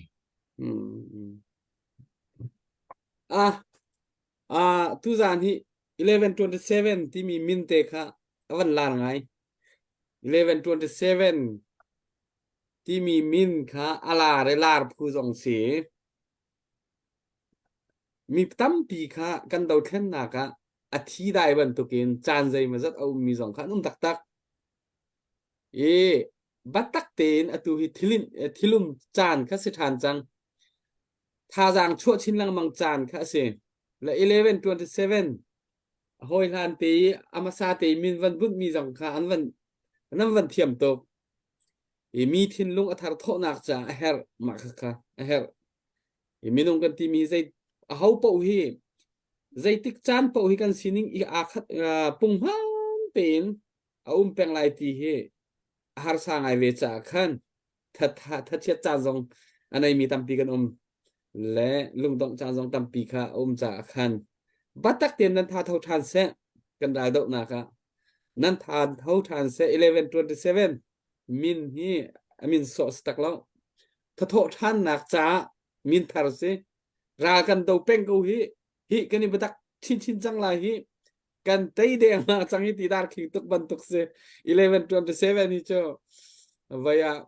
Speaker 4: Ah, ah tuzan hi 1127 timi min te kha a van lar ngai. 1127 timi min kha a lar i lar phu zong si. Mi tampi kha kan dothlennak ah a thi dai bantukin caan zeimawzat a ummi zong kha an um taktak. I biatak tein atu hi thilin thilum caan kha si ṭhan cang. Thazaang chuah chin lengmang caan kha a si. Le 1127 a hawi hlan te i a hmasa te i min van bunhmi zong kha an van. Nan van thiam tuk. I mi thinlung a thar thawhnak caah a herh mah kha kha a herh. I minung kan timi zei aho paoh hi zeitik caan paoh hi kan sining i aa khat punghman tein a um peng lai ti hi a harsa ngai ve caah khan thachiat caan zong a neimi tampi kan um le lungdongh caan zong tampi kha a um caah khan batak tein nan tha tho ṭhan seh kan ral dohnak ah nan tha tho ṭhan seh 1127 min hi a min sawh si tak lo thathawh ṭhannak caah min thar si ral kan do peng ko hi hi kan i batak chinchin cang lai hi kan tei deng ma cang hi ti dar khing tuk bantuk si 1127 hi cu vai ah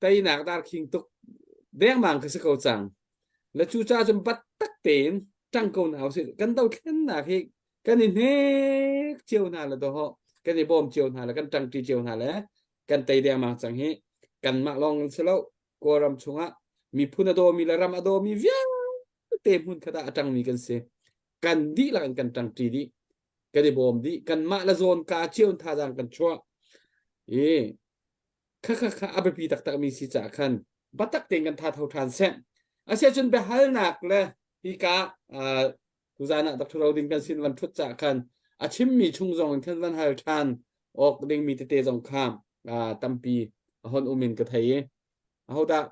Speaker 4: teinak dar khing tuk dengmang khi si ko cang le cu ca cun bat tak tein ṭang ko hna usih kan dothlennak hi kan i hnek cio hna le doho kan i bawm cio hna le kan ṭangṭi cio hna le kan tei dengmang cang hi kanmah lawng in si lo Kawlram chungah miphun a dawmi le ram a dawmi vialte hmun khat ah a ṭangmi kan si. Kan dihlak in kan ṭangṭi dih. Kan i bawm dih. Kanmah le zawn ka cio in thazaang kan chuah. I kha kha kha a biapi taktakmi si caah khan biatak tein kan tha tho ṭhan seh. Asiahcun biahalnak le hika uh, tuzan ah Dr. Roding kan sin van ṭhut caah khan a chimmi chung zong in khan van hal ṭhan awk dingmi tete zong kha uh, tampi a hon um in ka thei i ahodah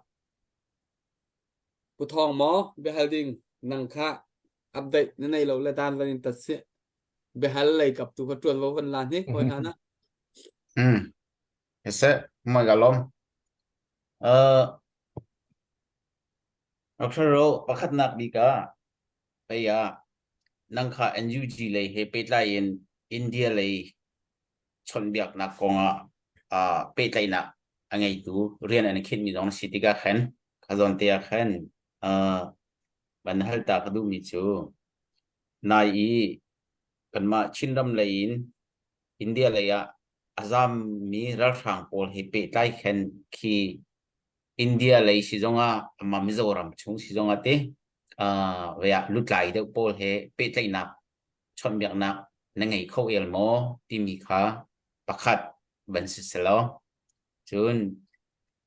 Speaker 4: Pu Thawng maw biahal ding nang kha update na nei lo le dan van in tat si biahal lei kap tu kha ṭuan vo van la hnik hoi hna na
Speaker 6: Hmm. Ese, moi ka lom. Uh, Dr. Ro, pakhatnak bik ah pei ah nang kha NUG lei he pehtlai in India lei chawnhbiaknak kong ah uh, pehtlaihnak a ngeitu rian an khinhmi zong na si tikah khan kha zawn te ah khan uh, van hal ta ka duhmi cu nai i kanmah Chinram lei in India lei ah a zammi ralhrang pawl he pehtlai khan khi India lei si zongah amah Mizoram chung si zongah te uh, ah lutlai deuh pawl he pehtlaihnak chawnhbiaknak na ngei kho el maw timi kha pakhat van si selaw cun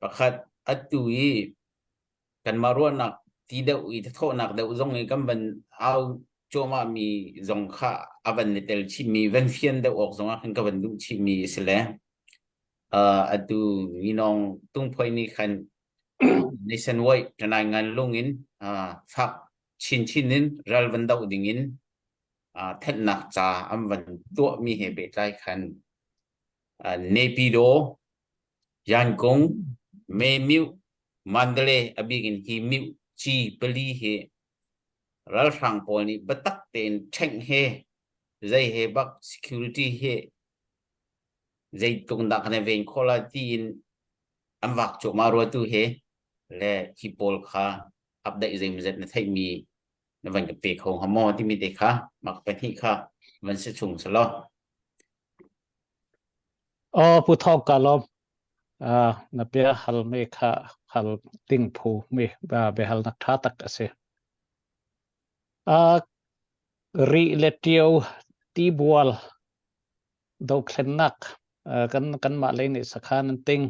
Speaker 6: pakhat atu i kanmah ruahnak ti deuh i thawhnak deuh zong i kan van au cuahmah mi zong kha a van i tel chihmi van fian deuh awk zongah khan ka van duh chihmi a si le uh, atu minong tungphoi nih khan nationwide tanai ngan lung in uh, fak chinchin in ral van doh ding in uh, thennak ca an van tuah mi he pehtlai khan uh, Naypyidaw Yangon Me Myu Mandalay a bik in hi Myu ci pali hi ralhrang pawl nih biatak tein ṭhengh he zei he bak security he zeitluk dah kan i ven khawh lai tiin an vak cuahmah rua tu he le hi pawl kha update zeimawzat na theihmi na van ka pe kho hnga maw timi te kha mak pahnih kha van si chung selaw.
Speaker 3: Aw Pu Thawng ka lawm. Uh, na bia hal mi kha hal ding phu mi biahal nak tha tak a si. Uh, ri le tio ti bual dothlennak kan kanmah lei nih sakhan an ting.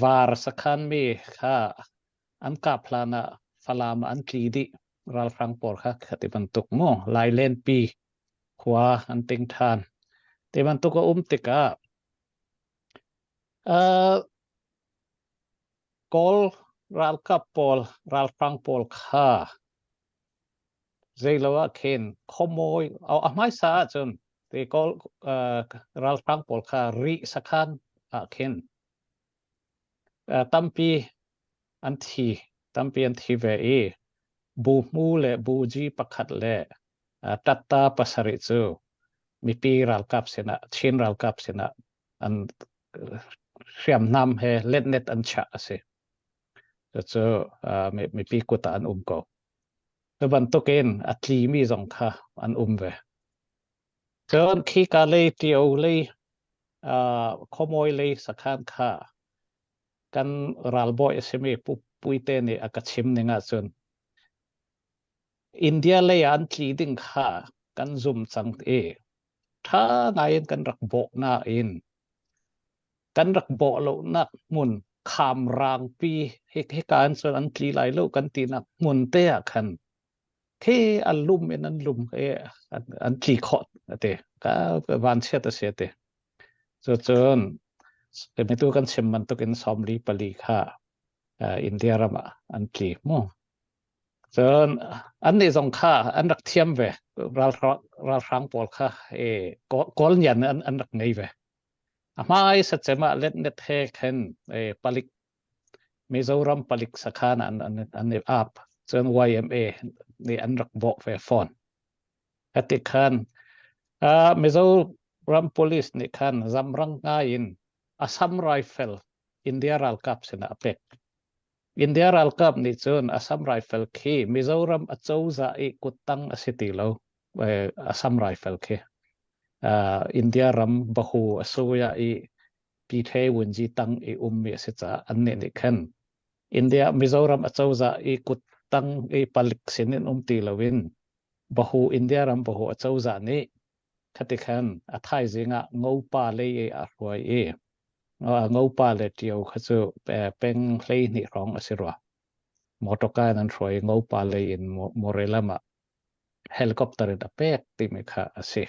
Speaker 3: Var sakhan mi kha an kap hlan ah Falam ah an tli dih. Ralhrang pawl kha khati bantuk mu Lailenpi khua an ting ṭhan. Ti bantuk a um tikah uh, Kawl ralkap pawl, ralhrang pawl kha Zeilo ah khin khuamawi a hmaisa ahcun ti kawl ralhrang pawl kha Rih sakhan ah khin tampi an thi tampi an thi ve i buhmu le buji pakhat le tatta pasarih cu mipi ralkap sinah Chin ralkap sinah an hriamnam he letnet an chiah a si. Cucu mipi kut ah an um ko. Cu bantukin a tlimi zong kha an um ve. Cun khika lei ṭio lei khuamawi lei sakhan kha kan ralbawi a simi Pu Puite nih a ka chim ning ahcun India lei ah an tli ding kha kan zum cang i Ṭha ngai in kan rak bawh nain kan rak bawh lonak hmun khamrangpi hika in cun an tli lai lo kan tinak hmun te ah khan khi a lum in an lum i an tli khawh ati ka vanchiat a si ati. Cucun mitu kan chim bantuk in 44 kha India ram ah an tli mu. Cun annih zong kha an rak thiam ve. Ralhrang pawl kha Kawl ngian an, an rak ngei ve. A hmai sacem ah letnet he khan palik Mizoram palik sakhan an, an, an i ap. Cun YMA nih an rak bawh ve fawn. Hati khan uh, Mizoram police nih khan zamrang ngai in Assam Rifle India ralkap sinah a pek. India ralkap nih cun Assam Rifle khi Mizoram acozah i kuttang a si ti lo. Assam Rifle khi uh, India ram bahu a suya i Pithe Wunji tang i ummi a si caah annih nih khan India Mizoram acozah i kuttang i palik sin in um ti loin bahu India ram bahu acozah nih khati khan a thaizing ah ngopa lei i a hruai i ngopa le ṭio kha cu peng 12 hrawng a si rua. Motorka in an hruai i ngopa lei in More lam ah helicopter in a pek timi kha a si.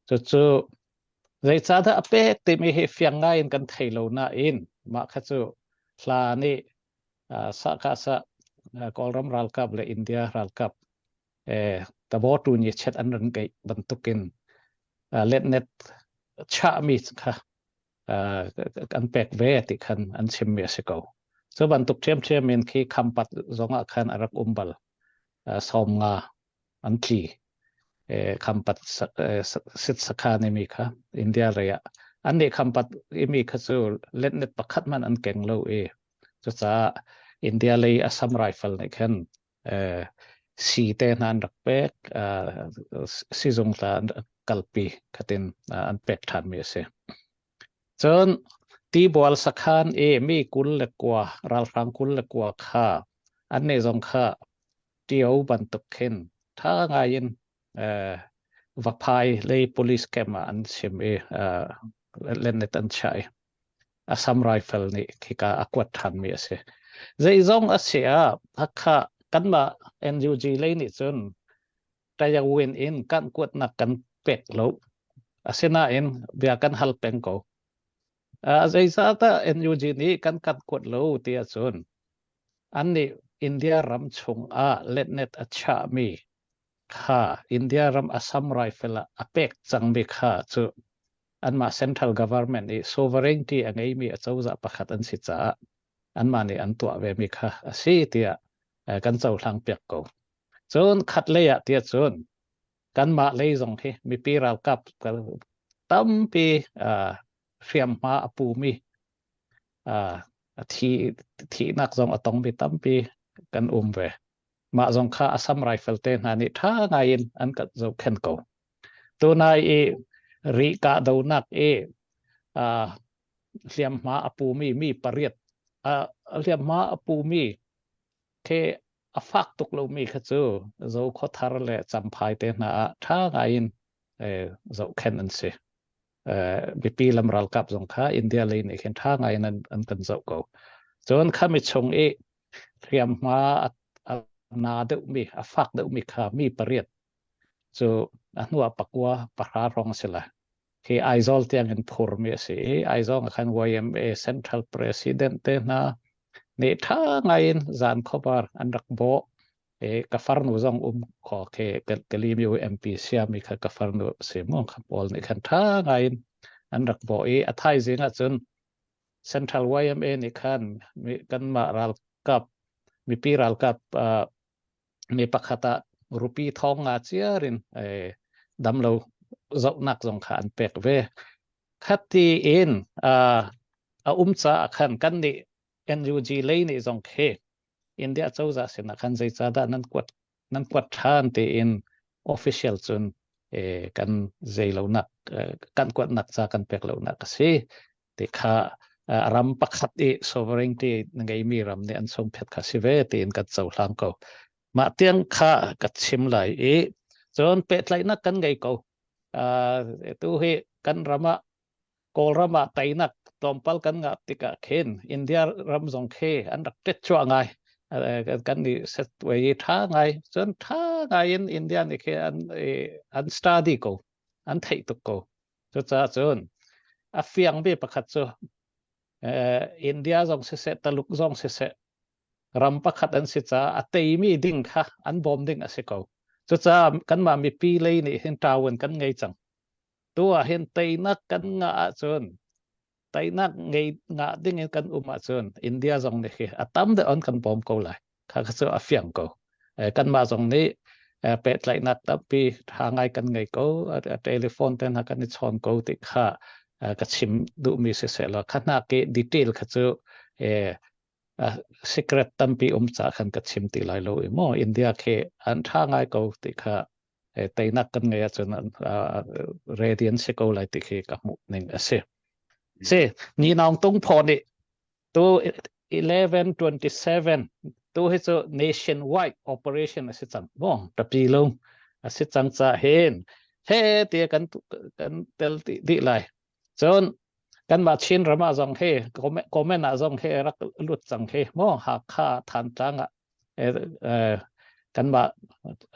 Speaker 3: Cucu zeicahdah a pek timi hi fiang ngai in kan thei lo nain mah kha cu hla nih sahkahsah Kawlram ralkap le India ralkap tabo tu ni chet an ran ngeih bantukin letnet chahmi kha an pek ve ti khan an chimmi a si ko. Cu bantuk ṭhiamṭhiam in khi khampat zongah khan a rak um bal. 50 an tli. Khampat sit sakhan imi kha India lei ah an nih khampat imi kha cu letnet pakhat man an keng lo i cucaah India lei Assam Rifle nih khan sii te hna an rak pek sizung tla an kalpi khatin an pek ṭhanmi a si. Cun tibual sakhan i mi 29 ralhrang 29 kha annih zong kha ṭio bantuk khin ṭha ngai in Vaphai lei police camp ah an chim i lennet an chiah i Assam Rifle nih khika a kuat ṭhanmi a si. Zeizong a si ah Hakha kanmah NUG lei nih cun Tayawin in kan kuatnak kan pek lo. Asinain bia kan hal peng ko. Zeicahdah NUG nih kan kan kuat lo ti ahcun annih India ram chungah letnet a chiahmi kha India ram Assam Rifle ah a pek cangmi kha cu anmah central government i sovereignty a ngeimi acozah pakhat an si caah anmah nih an tuah vemi kha a si tiah kan cohlang piak ko. Cun khat lei ah tiah cun kanmah lei zong hi mipi ralkap tampi hriamhma a pumi a thi thihnak zong a tongmi tampi kan um ve. Mah zong kha Assam Rifle te hna nih ṭha ngai in an kan zohkhenh ko. Tunai i ri kahdonak i hliamhma a pumi mi pariat hliamhma a pumi khi a fak tuk lomi kha cu Zokhawthar le Champhai te hna ah ṭha ngai in zohkhenh an si. Mipi lam ralkap zong kha India lei nih khin ṭha ngai in an kan zoh ko. Cun khami chung i hriamhma a na deuhmi, a fak deuhmi kha mi pariat cu a hnuah pakua pahra hrawng a si lai. Hi Aizawl tiang in phurmi a si i Aizawl ah khan YMA Central President te hna nih ṭha ngai in zan khuabar an rak bawh. E, ka farnu zong um kho khi Kalimi MP siami kha ka farnu si mu kha pawl nih khan ṭha ngai in an rak bawh i a thaizing ahcun Central YMA nih khan kanmah ralkap mipi ralkap uh, mi pakhat ah rupi thong nga ciar in damlo zohnak zong kha an pek ve. Khati in a um caah khan kan nih NUG lei nih zong khi India cozah sinah khan zeicahdah nan kuat nan kuat ṭhan tiin official cun kan zei lonak kan kuatnak ca kan pek lonak a si. Ti kha ram pakhat i sovereignty ngeimi ram nih an sungphet kha si ve tiin kan cohlang ko. Mah tiang kha ka chim lai i cun pehtlaihnak kan ngei ko. Tu hi kan ram ah Kawlram ah teinak tlawmpal kan ngah tikah khin India ram zong khi an rak tet chuah ngai. Kan i set i tha ngai. Cun tha ngai in India nih khi an an study ko. An theih tuk ko. Cucaah cun a fiang mi pakhat cu India zong siseh Taluk zong siseh ram pakhat an si caah a teimi ding kha an bawm ding a si ko. Cucaah kanmah mipi lei nih hin ṭawan kan ngei cang. Tu ah hin teinak kan ngah ahcun teinak ngei ngah ding in kan um ahcun India zong nih khi a tam deuh an kan bawm ko lai. Kha kha cu a fiang ko. Kanmah zong nih pehtlaihnak tampi ṭha ngai kan ngei ko. Telephone te hna kan i chawn ko ti kha ka chim duhmi siseh law kha hna ke detail kha cu secret tampi um ca khan ka chim ti lai lo i maw India khi an ṭha ngai ko ti kha teinak kan ngei ahcun ready an si ko lai ti khi ka hmuh ning a si. Si, ni naung tung phaw nih tu 1127 tu hi cu nationwide operation a si cang maw tapi lo a si cang ca hin he ti kan kan tel ti dih lai cun kanmah Chin ram ah zong hi comment ah zong hi rak lut cang hi maw Hakha Thantlang ah kanmah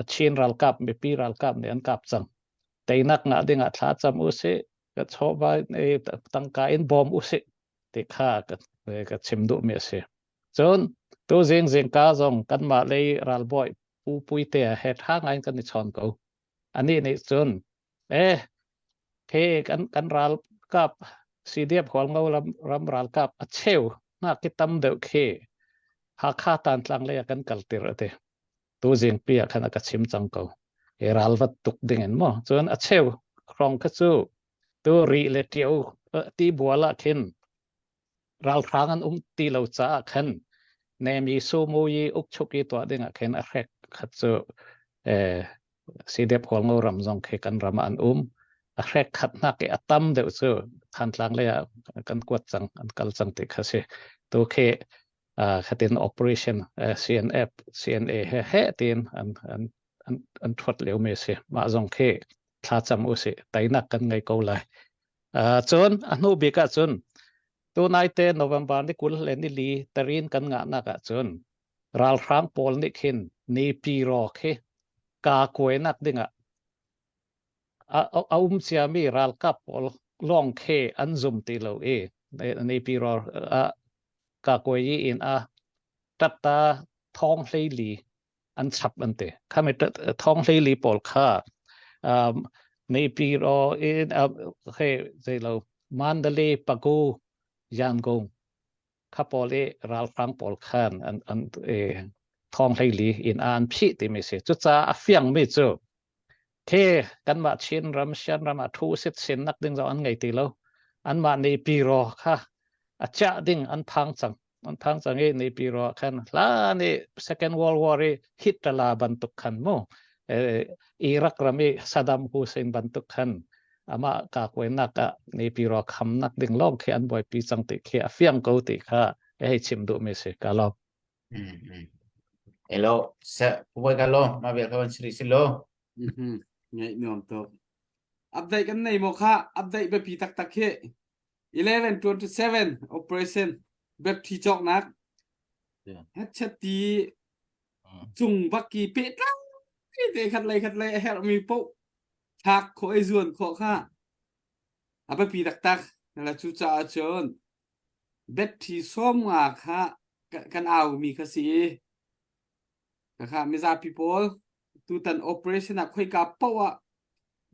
Speaker 3: Chin ralkap mipi ralkap nih an kap cang teinak ngah ding ah thla cam usih ka chawva tangka in bawm usih ti kha ka chim duhmi a si. Cun tu zing zingka zong kanmah lei ralbawi Pu Puite he ṭha ngai in kan i chawn ko. Anih nih cun eh he kan kan ralkap CDF Hualngo ram, ram ralkap a cheu ngak i tam deuh khi Hakha Tantlang lei ah kan kaltir a ti. Tu zingpi ah khan a ka chim cang ko. Hi ral vat tuk ding in maw. Cun a cheu hrong kha cu tu ri le ṭio ti bual ah khin ralhrang an um ti lo caah khan nemi sumu i ukchuk i tuah ding ah khin a hrek khat cu eh CDF Hualngo ram zong khi kan ram ah an um a hrek khat hnak i a tam deuh cu Thantlang lei ah kan kuat cang an kal cang ti kha si tu khi khatin operation CNF CNA he he tin an an an an thuat lio mi si mah zong khi thlacam usih teinak kan ngei ko lai cun a hnu bik ah cun tunai te November ni 20 le ni li tarin kan ngahnak ah cun ralhrang pawl nih khin ni pi ro khi ka kuainak dingah a um ciami ralkap pawl lawng khi an zum ti lo i ni pi ro ka kuai in a tatta thong hlei li an chap an ti khami thong hleili pawl kha um, Naypyidaw in uh, he zeilo Mandalay Pago Yangon kha pawl i ralhrang pawl khan an an e, thong hleili in an phih timi si cucaah a fiang mi cu the kanmah Chin ram Shan ram ah thu sit sin nak ding zong an ngei ti lo anmah Naypyidaw kha a chiah ding an phang cang an phang cang i Naypyidaw khan hlan i Second World War i Hitler bantuk khan mu Iraq ram i Saddam Hussein bantuk khan amah ka kuainak ah Naypyidaw khamnak ding lawng khi an buaipi cang ti khi a fiang ko ti kha hei chim duh mi si ka lawm.
Speaker 6: Hello, sa puai ka lo, ma vel ka van siri si lo.
Speaker 4: Ngaih nuam tuk. Update kan nei mo kha, update biapi taktak hi. 1127 operation biapthi cawknak headset ti cung bak ki pehtlai te khat lei khat lei a herhmi poh thlak khawh i zuan khawh kha a biapi taktak la cu caah cun betthi sawm nga kha kan aumi kha si i kha mizapi pawl tutan operation ah khoika poh ah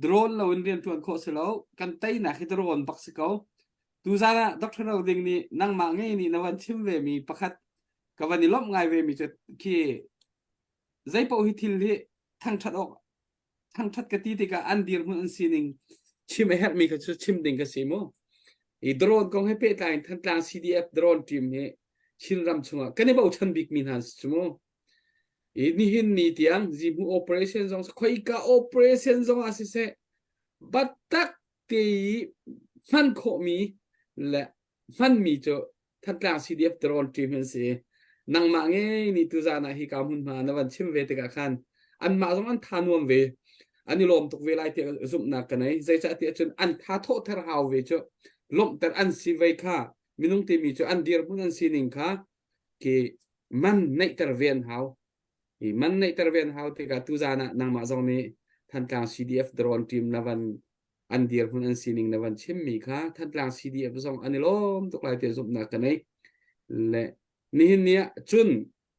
Speaker 4: drone lo in rian ṭuan khawh si lo kan teinak hi drone bak si ko tuzan ah Dr. Ro Ding nih nangmah ngei nih na van chim ve mi pakhat ka van i lawmh ngai ve mi cu khi zeipaoh hi thil hi thangṭhat awk thangṭhat ka ti tikah an dirhmun an sining chim a herhmi kha cu chim ding ka si mu i drone kong he pehtlai in Thantlang CDF drone team hi Chinram chungah kan i bochan bikmi hna si cu mu I nihin ni tiang zihmu operation zong khoika operation zong ah siseh biatak te i hman khawhmi le hmanmi cu Thantlang CDF drone team an si. Nangmah ngei nih tuzaan ah hika hmunhma na van chim ve tikah khan anmah zong an tha nuam ve. An i lawm tuk ve lai tiah zumhnak ka nei. Zeicah tiah cun an tha thawhter hau ve cu lawmhter an si ve kha minung timi cu an dirhmun an sining kha khi man neihter ve an hau. Hi man neihter ve an hau tikah tuzan ah nangmah zong nih Thantlang CDF drone team na van an dirhmun an sining na van chimmi kha Thantlang CDF zong an i lawm tuk lai tiah zumhnak ka nei. Le nihin ni ah cun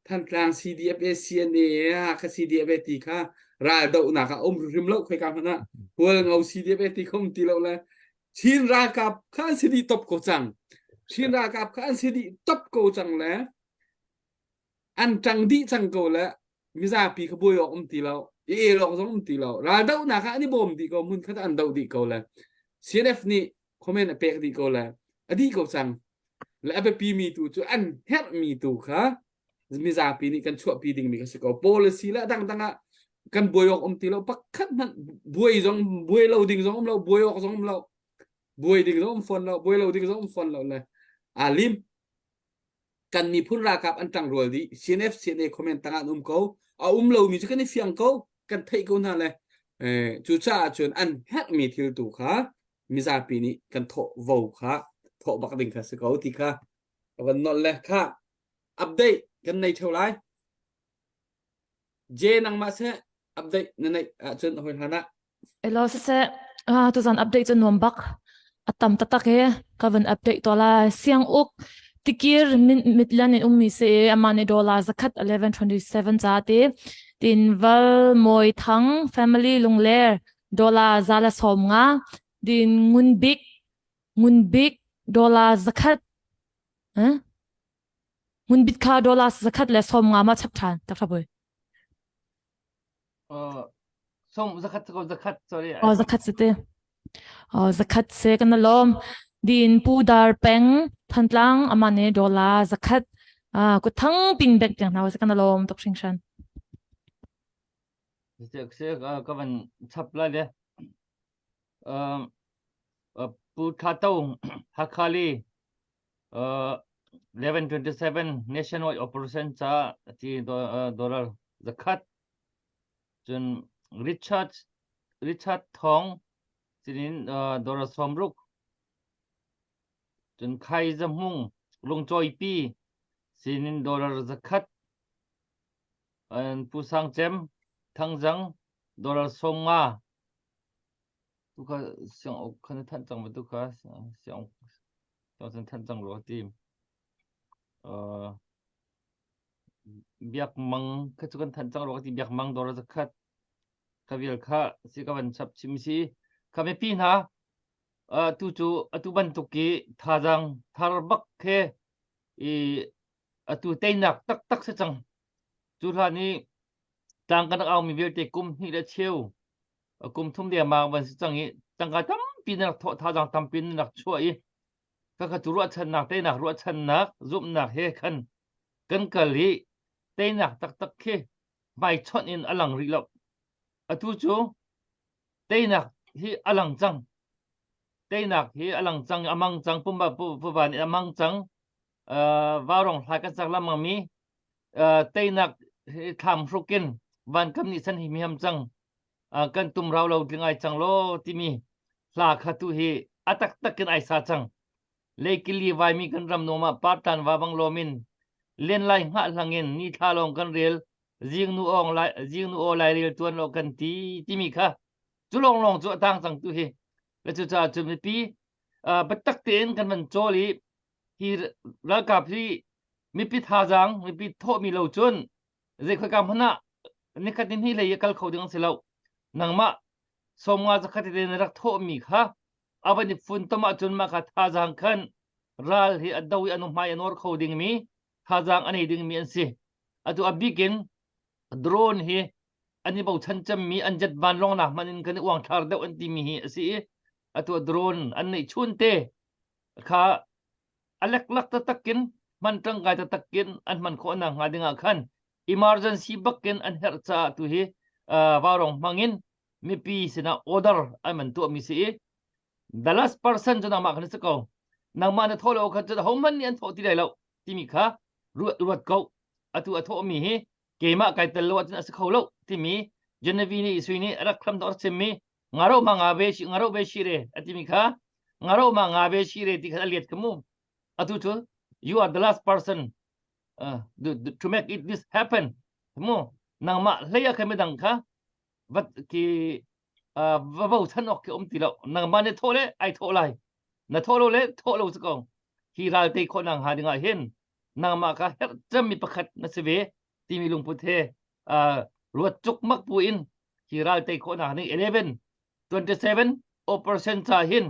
Speaker 4: Thantlang CDF e CNA kha CDF e ti kha ral dohnak ah um hrim lo khoika hmanh ah Hualngo CDF e ti kha um ti lo le Chin ralkap kha an si dih top ko cang. Chin ralkap kha an si dih top ko cang le an ṭang dih cang ko le mizapi kha buai awk um ti lo i el awk zong um ti lo raldohnak ah an i bawm dih ko hmun khat ah an doh dih ko le CNF nih comment a pek dih ko le a dih ko cang le a biapi mi tu cu an herh mi tu kha mizapi nih kan chuahpi ding mi kha si ko policy le dangdang ah kan buai awk um ti lo pakhat hmanh buai zong buai lo ding zong um lo buai awk zong um lo buai ding zong um fawn lo buai lo ding zong um fawn lo le aa lim kan miphun ralkap an ṭangrual dih CNF CNA comment tangah an um ko a um lomi cu kan i fiang ko kan theih ko hna le cucaah cun an herhmi thil tu kha mizapi nih kan thawh vo kha thawh bak ding kha si ko ti kha ka van nolh le kha update kan nei theo lai J nangmah seh update na neih ahcun hoi hlan ah.
Speaker 1: Elo siseh, ah tuzan update cu nuam bak. A tam taktak he ka van update to la. Siang uk tikir midland in ummi se ama nih dollar zakhat 1127 ca te tin val moi thang family lungler dollar zala som nga din ngun bik ngun bik dollar zakhat eh Ngun bit kha dollar zakhat le som nga ma chap ṭhan tak pui.
Speaker 2: Uh, som zakhat ko zakhat sorry.
Speaker 1: Oh zakhat se te. Oh zakhat se kan lom. Din pu dar peng thantlang ama ne dollar zakhat ah ku thang pin bek tiang hna se kan lom tok hring shan.
Speaker 2: Se se ka van chap lai le. Um Pu Tha To Hakhali 1127 nationwide operation ca ti dollar zakhat cun Richard Richard Thong sinin dollar sawmruk cun Khai Zahmung lungcawipi sinin dollar zakhat Pu Sang Cem Thangzang dollar 150 Tu kha sianguk khan thanh cang ma tu kha sianguk cun thanh cang rua ti. Uh, biak mang kha cu kan thanh cang rua ti biak mang dor zakhat kha vial kha si ka van chap chim si kha mipi hna uh, tu cu atu bantuk i thazang thar bak khe i atu teinak taktak si cang cu hlan i tlang kan rak au mi vialte kum hnih le cheu kum thum dengmang van si cang i tangka tampi na rak thawh thazaang tampi na rak chuah i khakha cu ruahchannak teinak ruahchannak zumhnak he khan kan kal i teinak taktak khi hmaichawnh in a lang rih lo atu cu teinak hi a lang cang teinak hi a lang cang a mang cang pumba puva nih a mang cang vaurong hlai kan sak lamang mi teinak hi thlam hrukin van kam nih san hi miam cang kan tum rau lo tling ai cang lo timi hla kha tu hi a taktak in ai sa cang leikili vaimi kan ram nuam ah partan va bang lomin len lai hngah hlang in ni thla lawng kan rel zing nu ong lai zing nu aw lai rel tuan lo kan ti timi kha cu lawng lawng cu a tang cang tu hi le cu caah cu mipi biatak tein kan van cawl i hi ralkap hi mipi thazaang mipi thawhmi lo cun zei khoika hmanh ah nikhat ni hnih lei i kal kho ding an si lo nangmah sawmnga zakhat te na rak thawhmi kha a van i funtom ahcun mah kha thazaang khan ral hi a do i an hmai a nawr kho dingmi thazaang a nei dingmi an si atu a bik in drone hi an i bochan cemmi an jet vanlawng nak hmanh in kan i uangthlar deuh an timi hi a si i atu drone an neih chun te kha a leklak taktak in hman ṭangkai taktak in an hman khawh nak hnga dingah khan emergency bakin an herh caah tu hi vaurong hmangin mipi sinah order an man tuahmi si i the last person cu nangmah khan si ko nangmah na thawh lo khan cun hohmanh nih an thawh ti lai lo timi kha ruat ruat ko atu a thawhmi hi keimah kai tel lo ahcun a si kho lo timi. Genevieve nih Sui nih a rak hram rak chimmi ngaro ma nga ve shi ngaro ve shi re a timi kha ngaro ma nga ve shi re ti kha a liet kha mu atu cu you are the last person uh, to make it this happen mu nangmah hlei a kha midang kha vat ki uh, va bochan awk ki um ti lo nangmah ne thawh le ai thawh lai na thawh lo le thawh lo si ko hi ral te khawh nang ha dingah hin nangmah kha herh cemmi pakhat na si ve timi lungput he uh, ruat cukmak bu in hi ral tei khawhnak ning 11 27 operation ca hin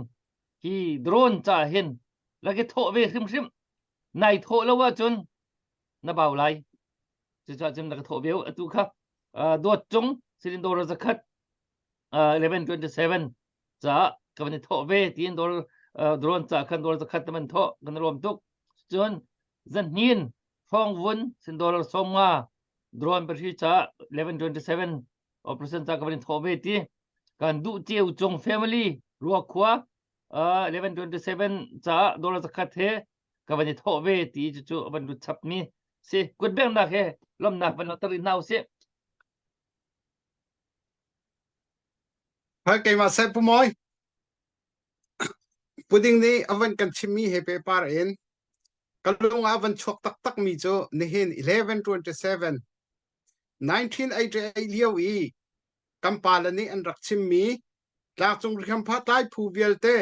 Speaker 2: hi drone ca hin laki thawh ve hrimhrim nai thawh lo ahcun na bau lai cucaah cun na ka thawh ve atu kha dawt cung silin dawr zakhat 1127 ca ka van i thawh ve tiin dawr drone ca khan dawr zakhat na van thawh kan rawm tuk cun zanhnin hrawngvun sin dollar 50 drone pahri ca 1127 operation ca ka van i thawh ve ti kan duh ceu cung family ruakhua 1127 ca dollar zakhat he ka van i thawh ve ti cu a van lut chap mi si kut bengnak he lomnak van langhter rih hna usih.
Speaker 5: Hai keimah seh Pu Mawi. Puding nih a van kan chimmi he pehpar in ka lung ah van chuak taktak mi cu nihin 1127 1988 lio i kan pale nih an rak chimmi tlangcung rihampha tlai phu vialte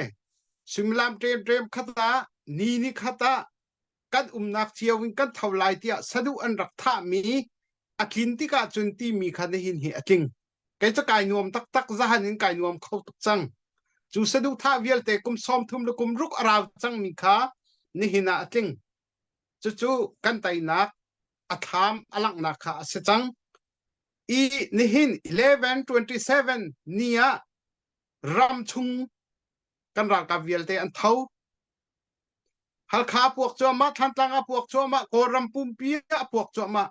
Speaker 5: suimilam ṭemṭem khat ah ni ni khat ah kan umnak cio in kan tho lai tiah saduh an rak thahmi a tlin tikah cun timi kha nihin hi a tling. Kei cu kai nuam taktak zahan in kai nuam kho tuk cang. Cu saduhthah vialte kum 30 le kum ruk a rau cangmi kha nihin ah a tling. Cucu kan teinak a thlam a langhnak kha a si cang. I nihin 1127 ni ah ram chung kan ralkap vialte an tho. Halkha a puak cuahmah, Thantlang a puak cuahmah, Kawlram pumpi a puak cuahmah.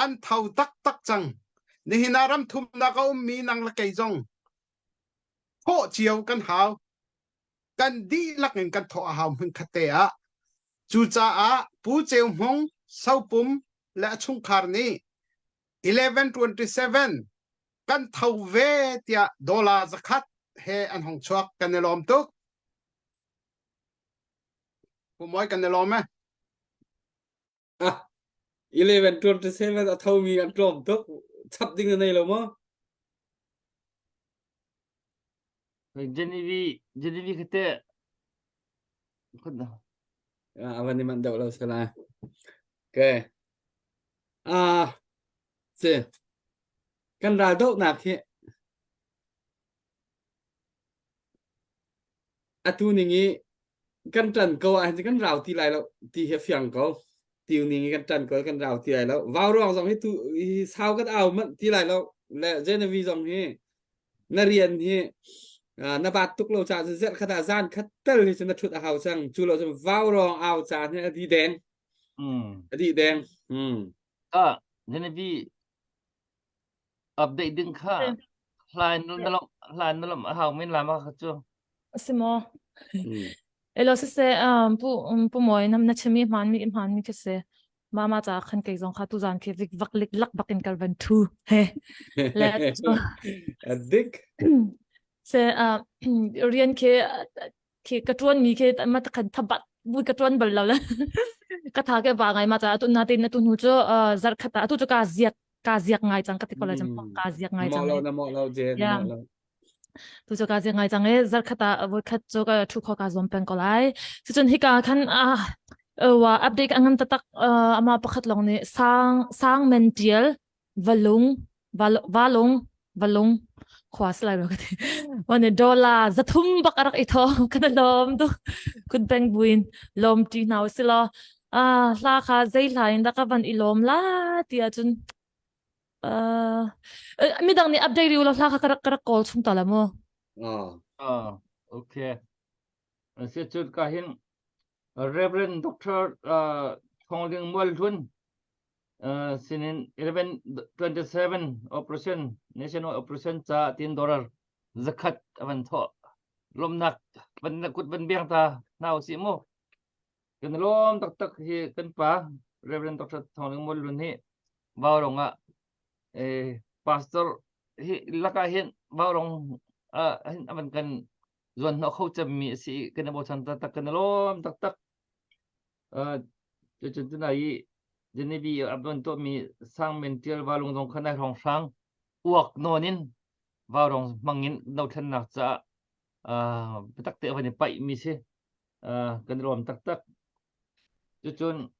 Speaker 5: An tho taktak cang. Nihin ah ram thumnak a ummi nang le kei zong thawh cio kan hau. Kan dihlak in kan thawh a hau hmunkhat te ah. Cucaah Pu Ceu Hmung, Sopum le a chungkhar nih 1127 kan tho ve tiah dollar zakhat he an hong chuak kan i lawm tuk. Pu Mawi kan i lawm e.
Speaker 4: Ah, 1127 a thomi an tlawm tuk. Chap ding na nei lo maw?
Speaker 2: Genevieve Genevieve kha teh
Speaker 4: Ah, avan ni man deuh lo sala. Okay. Ah, si. Kan ral dohnak hi Atu ning i kan ṭan ko ahhin kan rau ti lai lo ti hi a fiang ko. Tiu ning i kan ṭan ko kan rau ti lai lo. Vauruang zong hi tu hi sau kan au manh ti lai lo. Le Genevieve zong hi na rian hi na bat tuk lo caah cun zarh khat ah zan khat tal hi cun na ṭhut a hau cang. Cu lo cun vauruang au caan hi a dih deng. A dih deng. Mm.
Speaker 2: Ah, Genevieve update ding kha hlain na lom hlain na lom a hau men la ma kha cu
Speaker 1: Si maw? Elo siseh um pu um, pu moi nam na chimi hmaan mi hmaan mi khi si. Mama ca khan kei zong kha tu zan khi vik vak lik lak bakin kal van thu he. Le
Speaker 4: Adik.
Speaker 1: Se uh, rian khi khi ka tuan mi khi ma ta khan thabat bu ka tuan bal lo le ka tha ke ba ngai ma cha tu na tin na tu nu chu zar khata tu chu ka ziak ka ziak ngai cang ka ti ko lai cang ka ziak ngai cang
Speaker 4: lo na mo lo je na mo lo
Speaker 1: tu chu ka ziak ngai cang e zar khata voi khat chu ka thu kho ka zom peng ko lai cu chun hika khan a wa update angan tatak ama pakhat long ni sang sang men tial valung valung valung khua salai ro ka ti wane dollar zathum bak arak i tho kana lom tu kun peng buin lom ti hna si lo a hla kha zei hla in da ka van i lom la ti ahcun uh, midang nih update riu lo hla kha ka rak ka rak kawl chung ta la mu
Speaker 2: ah okay si chut ka hin Reverend Dr. Uh, Thongling Mual Hlun uh, sinin 1127 operation national operation ca tin dollar zakhat avan tho lomnak van na kut van biang ta nau si mu kan lom taktak hi kan pa Reverend Dr. Thongling Mual Hlun hi vau rong ah eh pastor. Hi lakah hin vaurawng hin avan kan zuan hnawh kho cemmi a si kan i bochan taktak kan i lawm taktak. Cucun tunai i Genevieve a van tuahmi Sangmen Tial Valung zong kha nai hrawnghrang uak nawn in vaurawng hmang in dothlennak caah biatak te a van i paih mi si. Kan i lawm taktak. Cucun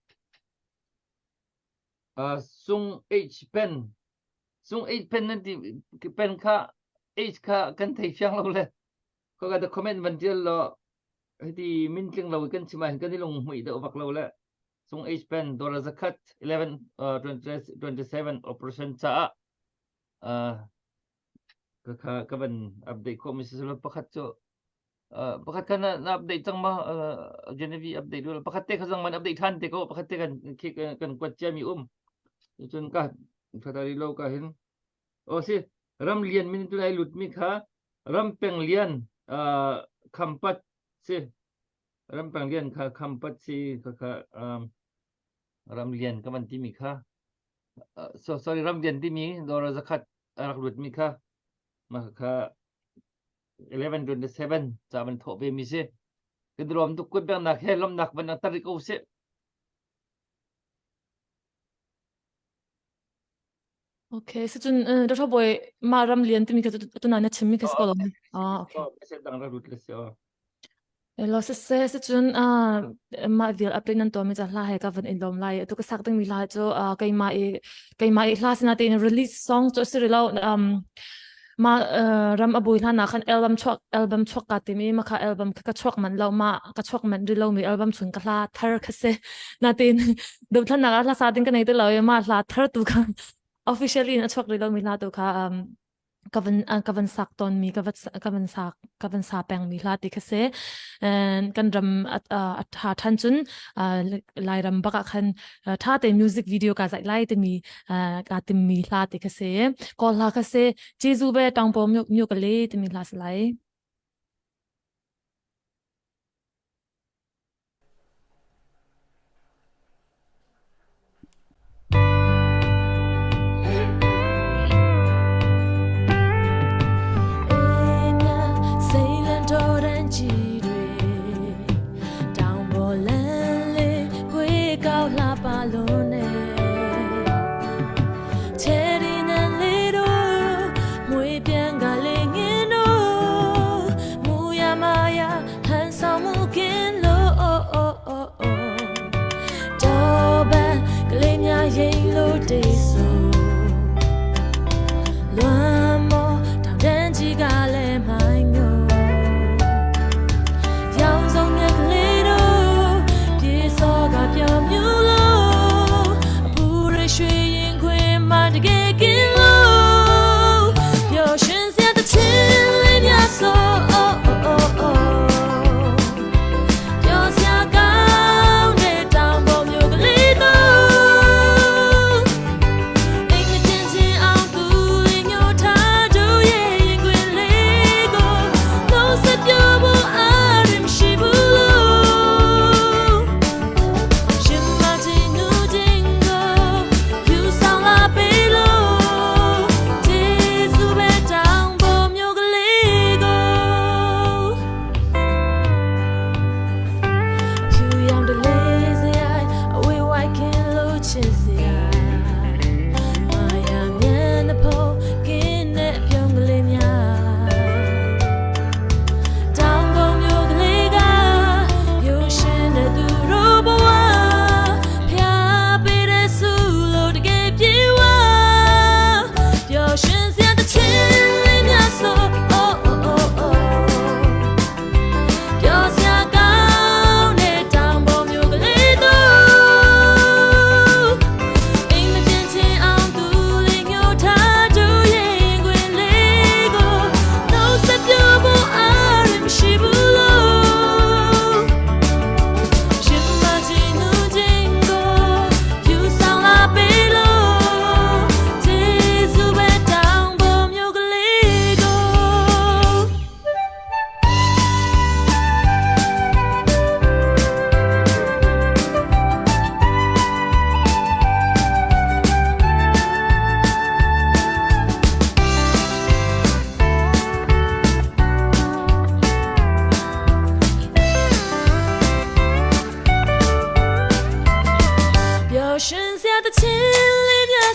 Speaker 2: Sung H Pen Sung H Pen nan ti pen kha H kha kan thei fiang lo le ko ka comment van tial lo hiti min tling lo kan chim ah kan i lung hmuih deuh vak lo le Sung H Pen dollar zakhat 11 27 operation caah ka kha ka van update khawh mi si pakhat cu pakhat kha na na update cang ma Genevieve update dul pakhat te kha zong man update than te ko pakhat te kan kan kuat cia mi um cun ka thatari lo ka hin o si ram lian min tu lai lut mi kha ram peng lian khampat si ram peng lian kha khampat si kha kha ram lian ka van ti mi kha so sorry ram lian ti mi dora zakhat rak lut mi kha ma kha 1127 ca van thawh ve mi si. Kan rom tuk kut nak he lomnak van tar ko si.
Speaker 1: Okay, so cun Dr. Boy ma ram lian timi kha tu na chim mi kha si ko lo. Ah, okay.
Speaker 2: Se dang ra rut le si o.
Speaker 1: Elo se se se cun mah vial update nan tuahmi ca hla he ka van in lawm lai. Atu ka sak dingmi hla cu keimah i keimah i hla sinatein release song cu a si rih lo. Mah ram a bui hlan ah khan album chuak album chuak kaa tim i mah kha album kha ka chuak manh lo. Mah ka chuak manh rih lomi album chung ka hla thar kha si. Natein dothlannak ah hla sa ding ka nei ti lo i mah hla thar tu kha officially in a chuak rih lomi hla tu kha ka van ka van sak tawnmi ka van ka van sak ka van sa pengmi hla ti kha si kan ram a tha than cun Lairam bak ah khan tha te music video ka zai lai timi ka timmi hla ti kha si kawl hla kha si Jesu be tangpo myu ka le timi hla si lai.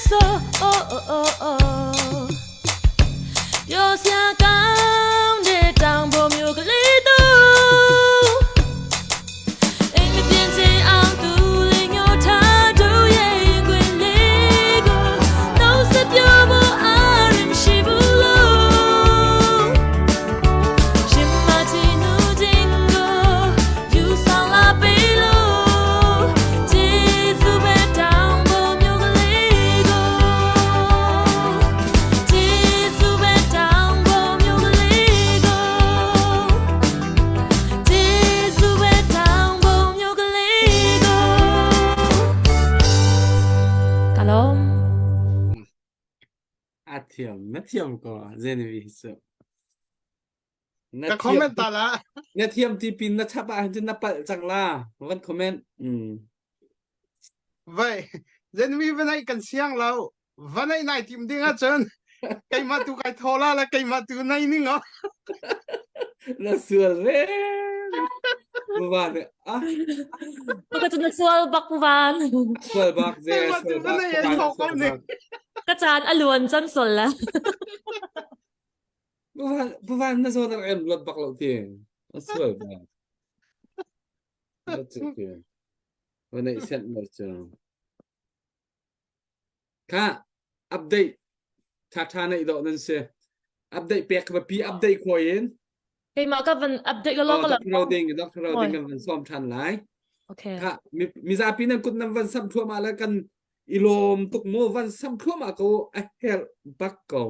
Speaker 1: ပျော်စရာကောင်းတဲ့တောင်ပေါ်မြို့ကလေးတို့အိမ်မပြန်ချင်အောင်သူလေးညှိုထားတို့ရဲ့ရင်ခွင်လေးကိုနှုတ်ဆက်ပြောဖို့အားရမရှိဘူးလို့ရှင်မချင်နူးခြင်းကိုယူဆောင်လာပေးလို့ကျေးဇူးပဲတောင်ပေါ်မြို့ကလေးကို ကျေးဇူးပဲတောင်ပေါ်မြို့ကလေးကိုကျေးဇူးပဲတောင်ပေါ်မြို့ကလေးကိုကလုံး
Speaker 4: A thiam na thiam ko Genevieve cu. Na
Speaker 5: Ka
Speaker 4: thiam
Speaker 5: comment ta la.
Speaker 4: na thiam ti pin na chap ah cun na palh cang la. Van comment. Mm.
Speaker 5: Vai, Genevieve vanai kan siang lo. Vanai nai tim ding ahcun keimah tu kai thaw la la keimah tu nai ning o.
Speaker 4: Na sual ve. Van ah
Speaker 1: Ka cu na sual bak van.
Speaker 4: sual bak ve
Speaker 5: Keimah tu
Speaker 4: sual bak.
Speaker 5: vanai ai thaw ko ning.
Speaker 1: Ka caan a luan cam sol la.
Speaker 4: Buvan buvan na zawn rak em lot bak lo ti. A sual bak. Na cu ti. Vanai sian lo cu. Kha update ṭhaṭha neih dawh nan si. Update pek ka biapi update khuai in.
Speaker 1: Keimah ka van update ka lo
Speaker 4: Oh,
Speaker 1: ka lo.
Speaker 4: Dr. Roding, Dr. Roding kan van sawm ṭhan lai.
Speaker 1: Okay.
Speaker 4: Kha mizapi nan kut nan van sam thluahmah le kan i lawm tuk mu van sam thluahmah ko a herh bak ko.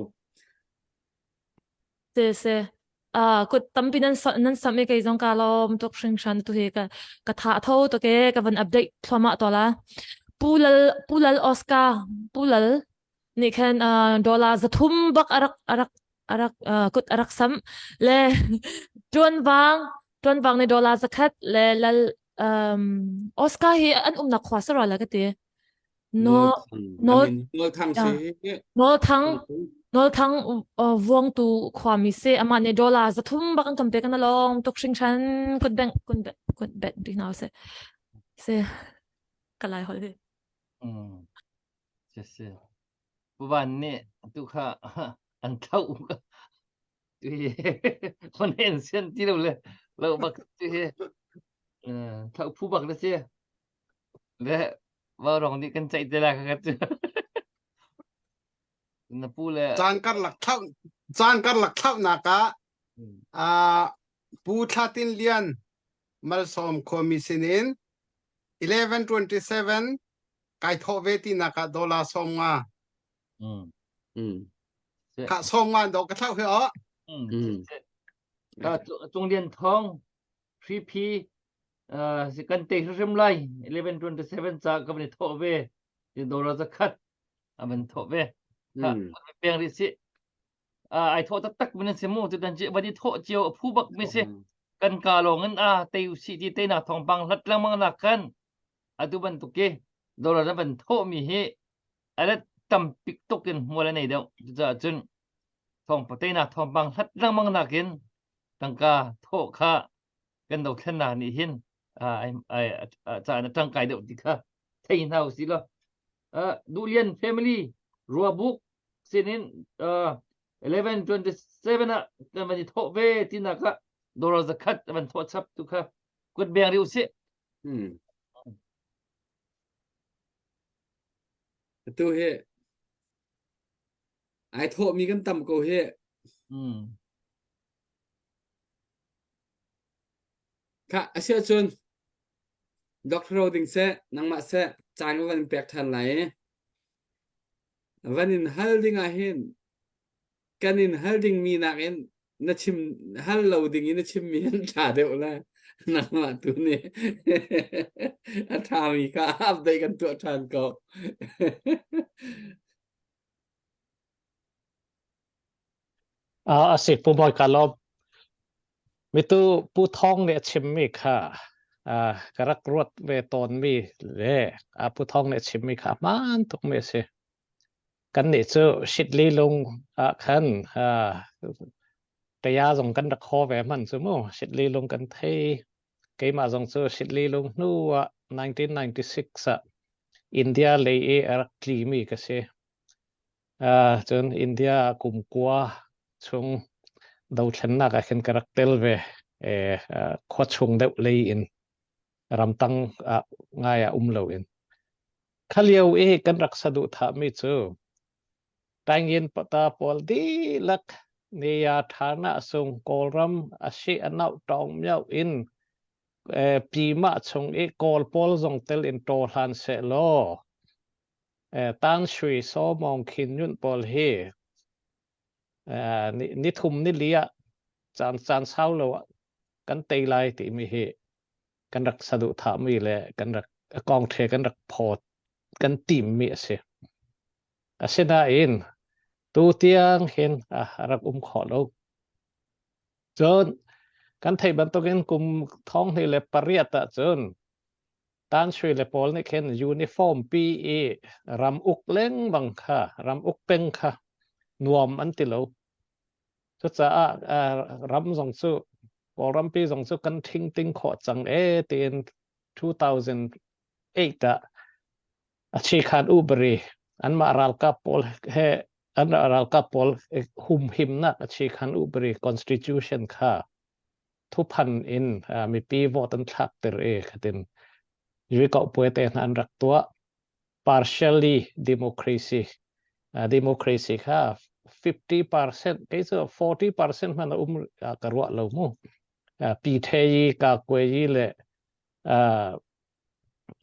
Speaker 1: Se se. Ah kut tampi nan nan sam i kei zong ka lawm tuk hringhran tu hi ka ka tha tho to ke ka van update thluahmah to la. Pulal Pulal Oscar Pulal nih khan dollar 300 bak arak arak arak kut arak sam le tuanwang tuanwang nih dollar 100 le lal um, Oscar hi an umnak khua sara la ka ti. No
Speaker 4: no Nawl Thang si.
Speaker 1: Nawl Thang Nawl Thang vuangtu khuami si amah nih dollar 300 bak an kan pek an along tuk hringhran kut beng kut beng kut beng ti hna se se ka lai hol hi.
Speaker 2: Mm. Si si. Puvan nih tu kha an thlauh tu hi kon en sian ti lo le lo bak tu hi thlauh phu bak le si. Le vaurawng nih kan ceih te la ka cu. Na pu le
Speaker 5: Caan karlak thlauh caan karlak thlauhnak ah ah Pu Thla Tin Lian Malsawm khuami sinin 1127 kai thawh ve tinak ah dollar 50.
Speaker 2: Mm.
Speaker 4: Mm.
Speaker 5: Kha 50 do ka thlauh hi o.
Speaker 2: Mm. Cung Lian Thong Hripi kan te hrim lai 1127 ca ka van i thawh ve ti dollar 100 a van thawh ve peng rih si ai thawh taktak min si mu tu kan ci van i thawh cio a phu bak mi si kan ka lawng in a te si ti te nak thawngpang hlat lengmang nak kan atu bantuk ke dollar na van thawh mi hi ala tampik tuk in hmual a nei deuh cucaah cun thawng te nak thawngpang hlat lengmang nakin tangka thawh kha kan dothlennak nih hin caan a ṭangkai deuh ti kha thei hna usih law Duhlian family Ruabuk sinin 1127 ah kan van i thawh ve tinak ah dollar 100 van thawh chap tu kha kut beng rih usih.
Speaker 4: Hmm. Atu hi ai thawh mi kan tam ko hi.
Speaker 2: Hmm.
Speaker 4: Khah, a si ahcun Doctor Ro ding seh, nangmah seh, caan ka van in pek ṭhan lai i van in hal ding ah hin kan in hal dingmi nakin na chim hal lo ding in na chimmi an ṭha deuh le nangmah tu nih a ṭhami kha update kan tuah ṭhan ko.
Speaker 3: A si Pu Bawi ka lawm. Mitu Pu Thawng nih a chimmi kha ka rak ruat ve tawnmi le Pu Thawng nih a chimmi kha a hmaan tukmi a si. Kannih cu Shitli lung ah khan kaya zong kan rak khaw ve hman cu mu. Shitli lung kan thei. Keimah zong cu Shitli lung hnu ah 1996 ah India lei i a rak tlimi ka si. Cun India kum kua chung dothlennak ah khin ka rak tel ve. Khua chung deuh lei in ramtang ah ngai ah um lo in. Kha lio i kan rak saduhthahmi cu Taingyin pata pawl dihlak niya ṭhana sung Kawlram a si a nauh tawng mioh in pyimah chung i Kawl pawl zong tel in ṭaw hlan seh law Tan Shui Saw Mawng Khin Nyunt pawl hi ni thum ni li ah caan caan sau lo ah kan tei lai timi hi kan rak saduhthahmi le kan rak kong ṭhe kan rak phawt kan timmi a si. Asinain tu tiang hin a rak um khawh lo. Cun kan theih bantukin kum 2008 ah cun Tan Sui le pawl nih khin uniform pi i ram uk lengmang kha ram uk peng kha nuam an ti lo. Cucaah ram zong cu Kawlrampi zong cu kan ṭhing ting khawh cang e tiin 2008 ah a chikhan ubari anmah ralkap pawl he an ralkap pawl humhimnak a chikhan ubari constitution kha thuphan in mipi vote an thlak ter i khatin yui kau puai te hna an rak tuah. Partially democracy, democracy kha 50% kei cu 40% hman a um ka ruah lo mu. Pi the yi ka kwe yi le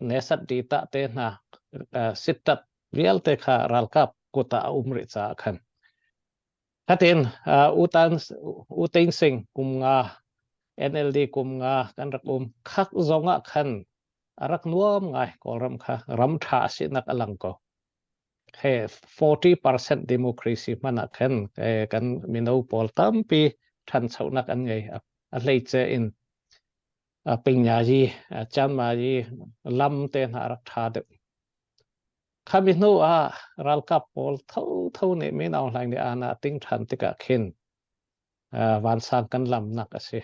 Speaker 3: nesat di ta te hna sittat vialte kha ralkap kuta a um rih caah khan khatin utan utein sing kum nga NLD kum nga kan rak um khak zong ah khan a rak nuam ngai. Kawlram kha ram ṭha a sinak a lang ko. He 40% democracy hmanh ah khan kan mino pawl tampi ṭhanchonak an ngei, a hleice in pingya yi chanma yi lam te hna rak ṭha deuh. Khami hnu ah ralkap pawl tho tho nih Min Aung Hlaing nih ana ting ṭhan tikah khin vansang kan lamnak a si.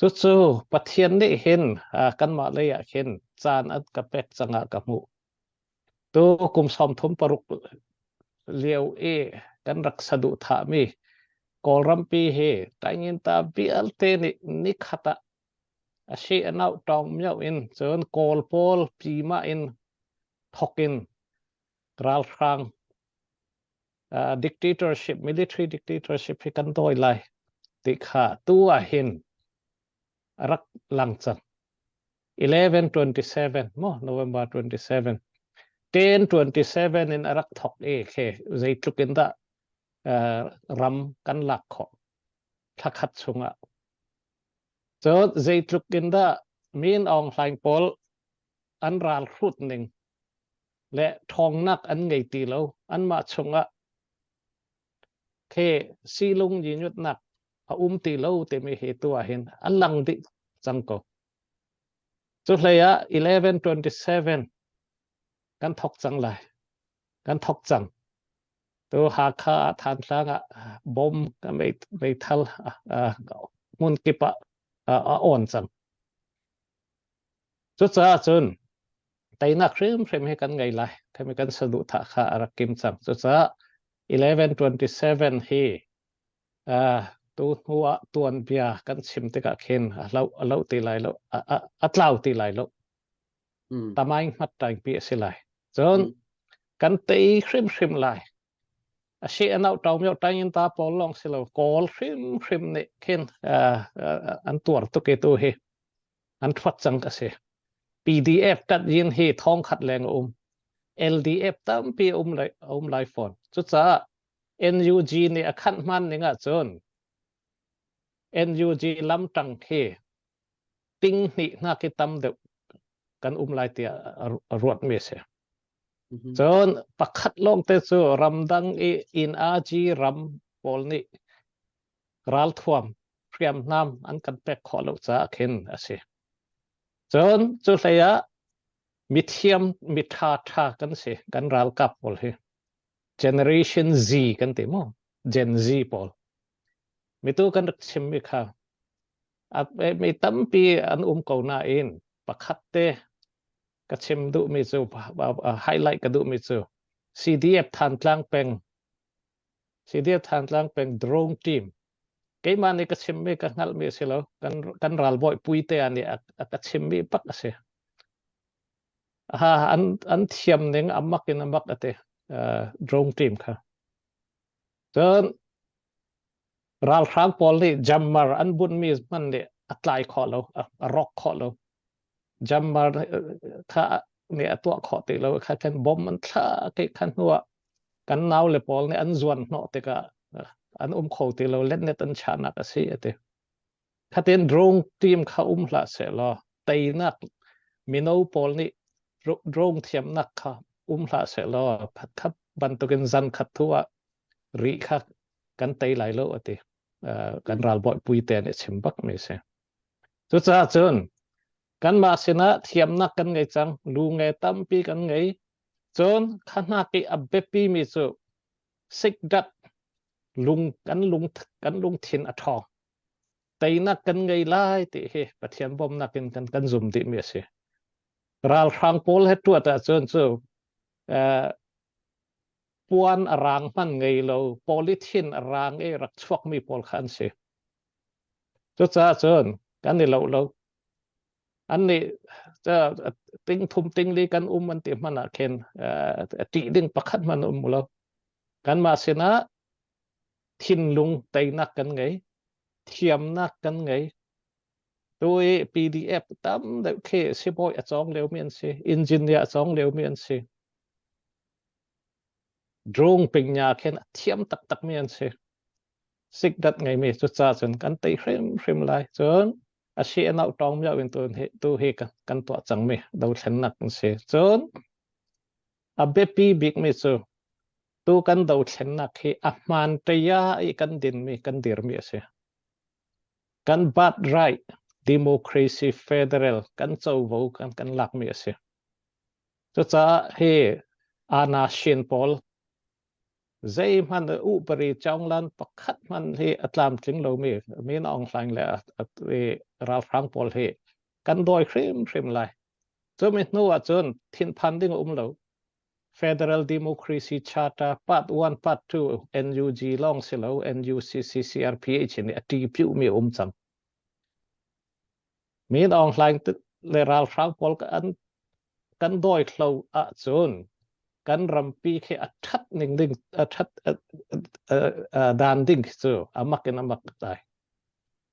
Speaker 3: Cucu Pathian nih hin kanmah lei ah khin caan an ka pek cangah ka hmuh. Tu kum 36 lio i kan rak saduhthahmi Kawlrampi hi Taingyinta vialte nih nikhat ah a si a nauh tawng mioh in cun Kawl pawl pyimah in thok in ralhrang dictatorship, military dictatorship hi kan dawi lai ti kha tu ah hin rak lang cang. 1127 mo November 27 1027 in arak thok i khe zeitluk in dah ram kan lak khawh thlakhat chungah. Cun zeitluk in dah Min Aung Hlaing pawl an ral hrut ning le ṭhawngnak an ngei ti lo, anmah chungah khe silung yinyutnak a um ti lo timi hi tu ah hin an lang dih cang ko. Cu hlei ah 1127 kan thok cang lai, kan thok cang. Tu Hakha ah Thantlang ah bom meithal hmun kip ah a on cang. Cucaah cun teinak hrimhrim hi kan ngei lai. Khami kan saduhthah kha a rak kim cang. Cucaah 1127 hi tu hnu ah tuanbia kan chim tikah khin a hloh a lo ti lai lo, a tlau ti lai lo. Tamaing hmat pi a si lai. Cun kan tei hrimhrim lai. A si anau tau mio tangin ta pawl lawng si lo, Kawl hrimhrim nih khin an tuar tuk i tu hi an thuat cang ka si. PDF tat yin hi thong khat leng a um. LDF tampi um lai um lai fawn. Cucaah NUG nih a khanh hman ning ahcun NUG lam tang khi ting hnih hna khi tam deuh kan um lai tiah a ruat mi a si. Cun pakhat lawng te cu ramdang i inn AG ram pawl nih ralthuam hriamnam an kan pek khawh lo caah khin a si. Cun cu hlei ah mithiam mitha tha kan si kan ralkap pawl hi. Generation Z kan ti mu, Gen Z pawl. Mitu kan rak chimmi kha mi tampi an um ko nain pakhat te ka chim duhmi cu, highlight ka duhmi cu. CDF Thantlang peng CDF Thantlang peng drone team keimah nih ka chimmi ka hngalhmi a si lo kan kan ralbawi puite nih a ka chimmi bak a si ha an an thiam ning amak in amak ate drone team kha cun ralhrang pawl nih jammer an bunmi hman nih a tlai khawh lo a rock khawh lo jammer kha nih a tuah khawh ti lo kha khan bom an thla ke khan hnuah kan nau le pawl nih an zuan hnawh tikah an um kho ti lo letnet an chahnak a si ati khatin drone team kha um hlah seh law teinak mino pawl nih drone thiamnak kha um hlah seh law khat bantukin zan khat thu ah ri kha kan tei lai lo ati kan ralbawi pui te nih chim bak mi si cucaah cun kanmah sinah thiamnak kan ngei cang lu nge tampi kan ngei cun kha hnak i a biapi mi cu sikdat lung kan lung kan lungthin a ṭhawng teinak kan ngei lai ti hi Pathian bawmnak in kan kan zum dih mi a si ralhrang pawl he tuat ahcun cu puan a rang hman ngei lo polythene a rang i rak chuakmi pawl kha an si cucaah cun kan i lo lo an nih ting thum ting li kan um an ti hman ah khin ṭih ding pakhat hman um lo kanmah sinah thinlung teinak kan ngei thiamnak kan ngei tu i PDF tam deuh khi sibawi a cawng liomi an si engineer a cawng liomi an si Drone pingnya khin a thiam taktak mi an si. Sikdat ngeimi cucaah cun kan tei hrimhrim lai. Cun a si a nau tawng miau in tu hi tu hi kan tuah cangmi dothlennak an si. Cun a biapi bikmi cu tu kan dothlennak hi a hmaan ṭia i kan dinmi kan dirmi a si. Kan birthright democracy federal kan covo kan kan lakmi a si. Cucaah hi Anashin pawl zeihmanh upari Chaunglan pakhat hmanh hi a tlamtling lomi Min Aung Hlaing le ralhrang pawl hi kan dawi hrimhrim lai. Cumi hnu ahcun thinphan ding a um lo. Federal Democracy Charter Part 1, Part 2 NUG lawng si lo NUCC CRPH nih a ṭipiuhmi a um cang. Min Aung Hlaing le ralhrang pawl an kan dawi hlo ahcun kan rampi khi a ṭhat ning ding a ṭhat dan ding khi cu a mak in a mak lai.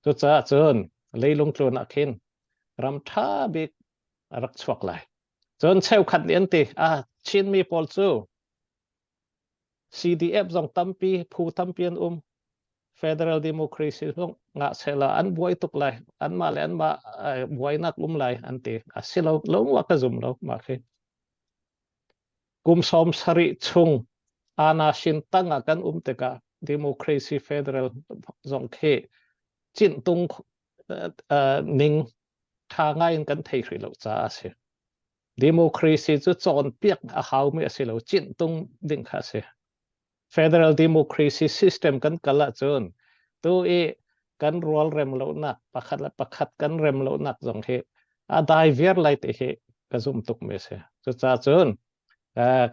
Speaker 3: Cucaah cun leilung tlun ah khin ram ṭha bik a rak chuak lai. Cun cheukhat nih an ti, ah Chinmi pawl cu CDF zong tampi phu tampi an um. Federal Democracy zong ngah sehla an buai tuk lai. Anmah le anmah buainak um lai an ti. A si lo, lo wa ka zum lo mah khi. Kum 70 chung ana shin tang ah kan um tikah democracy federal zong khi cinh tung ning tha ngai in kan thei hrih lo caah a si. Democracy cu cawnpiak a haumi a si lo, cinhtung ding kha a si. Federal democracy system kan kal ahcun tu i kan rual rem lonak pakhat le pakhat kan rem lonak zong hi a dai viar lai ti hi ka zum tuk mi a si. Cucaah cun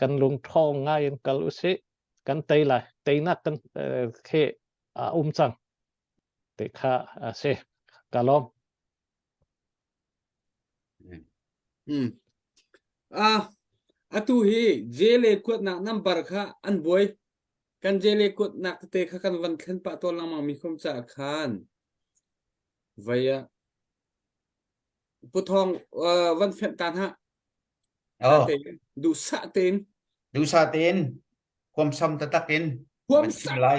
Speaker 3: kan lung ṭhawng ngai in kal usih, kan tei lai, teinak kan khi a um cang ti kha a si. Ka lawm.
Speaker 4: Hmm. Ah, atu hi jele kuatnak number kha an buai. Kan jele kuatnak tete kha kan van thlen pah tawn lengmang mi khum caah khan vai ah Pu Thawng uh, van fenh ta hna.
Speaker 6: Oh.
Speaker 4: Duhsah tein.
Speaker 6: Duhsah tein huamsam taktak in
Speaker 4: huamsam
Speaker 6: lai.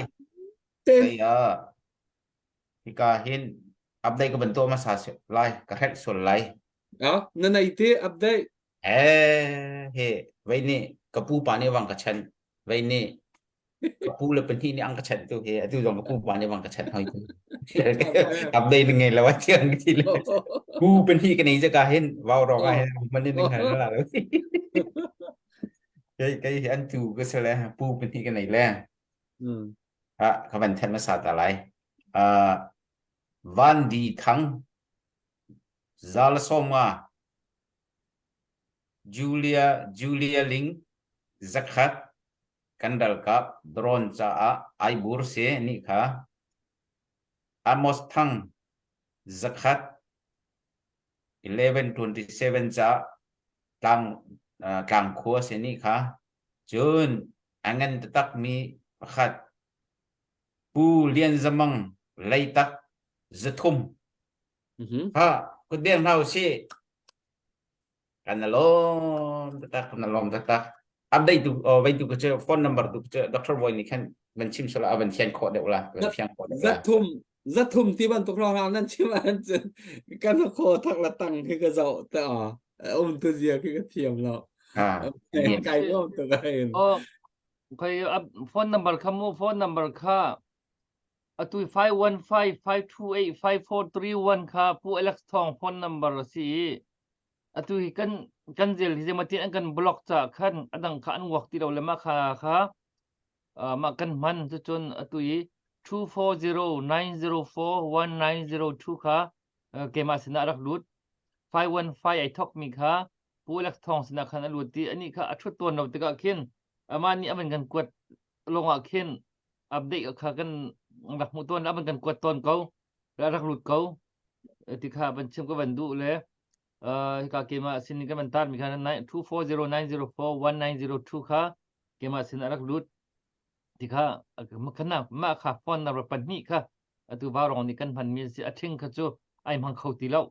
Speaker 4: Tein.
Speaker 6: Ah Hika hin update ka van tuah hmasa lai, ka hrelh sual lai.
Speaker 4: Ah, na nei te update.
Speaker 6: Eh, he, vei nih ka pu pa nih wang ka chen. Vei nih ka pu le pahnih nih ang ka chen tu he, atu zong ka pu pa nih wang ka chen hoi tu. Update ngei lo thiang ti le. Pu pahnih ka nei ka hin, wow rong ah hin man in hal la lo. Kei kei hi an tu ka sele pu pahnih ka nei le.
Speaker 4: Hmm.
Speaker 6: Ah, ka van then hmasa ta lai. Uh, Van Di Thang, Zalasawma, Julia Julia Ling, Zakhat. kan ralkap drone caah Aibur si nih kha Amos Thang zakhat 1127 ca tlang tlang khua si nih kha cun a ngan taktak mi pakhat Pu Lian Za Mang Leitak zathum ha kut beng hna usih kan lawm taktak kan lawm taktak update tu vai tu ka che phone number tu che Dr. Boy nih khan van chim sala avan thian khawh deuh la van fiang khawh deuh la
Speaker 4: zathum zathum ti bantuk rong rang nan chim an cun kan kho thak la tang khi ka zoh ta um tu zia khi ka thiam lo
Speaker 6: ha
Speaker 4: kai lom tu ka in
Speaker 2: oh kai phone number kha mu phone number kha atu 515 528 5431 kha Pu Alex Thong phone number a si i atu hi kan kan zel hi zeimatin an kan block ca khan adang kha an wak ti lo le mah kha kha mah kan hman cucun atu i 2409041902 kha keimah sinah rak lut 515 ai thok mi kha Pu Alex Thong sinah khan a lut i anih kha a ṭhut tawn lo tikah khin amah nih a van kan kuat lawngah khin update kha kan rak hmuh tawn a van kan kuat tawn ko rak lut ko ti kha van chim ka van duh le hika keimah sin in kan van tar mi kha 2409041902 kha keimah sin a rak lut ti kha khana mah kha phone number pahnih kha atu vaurong nih kan hman mi si a ṭhing kha cu ai hmang kho ti lo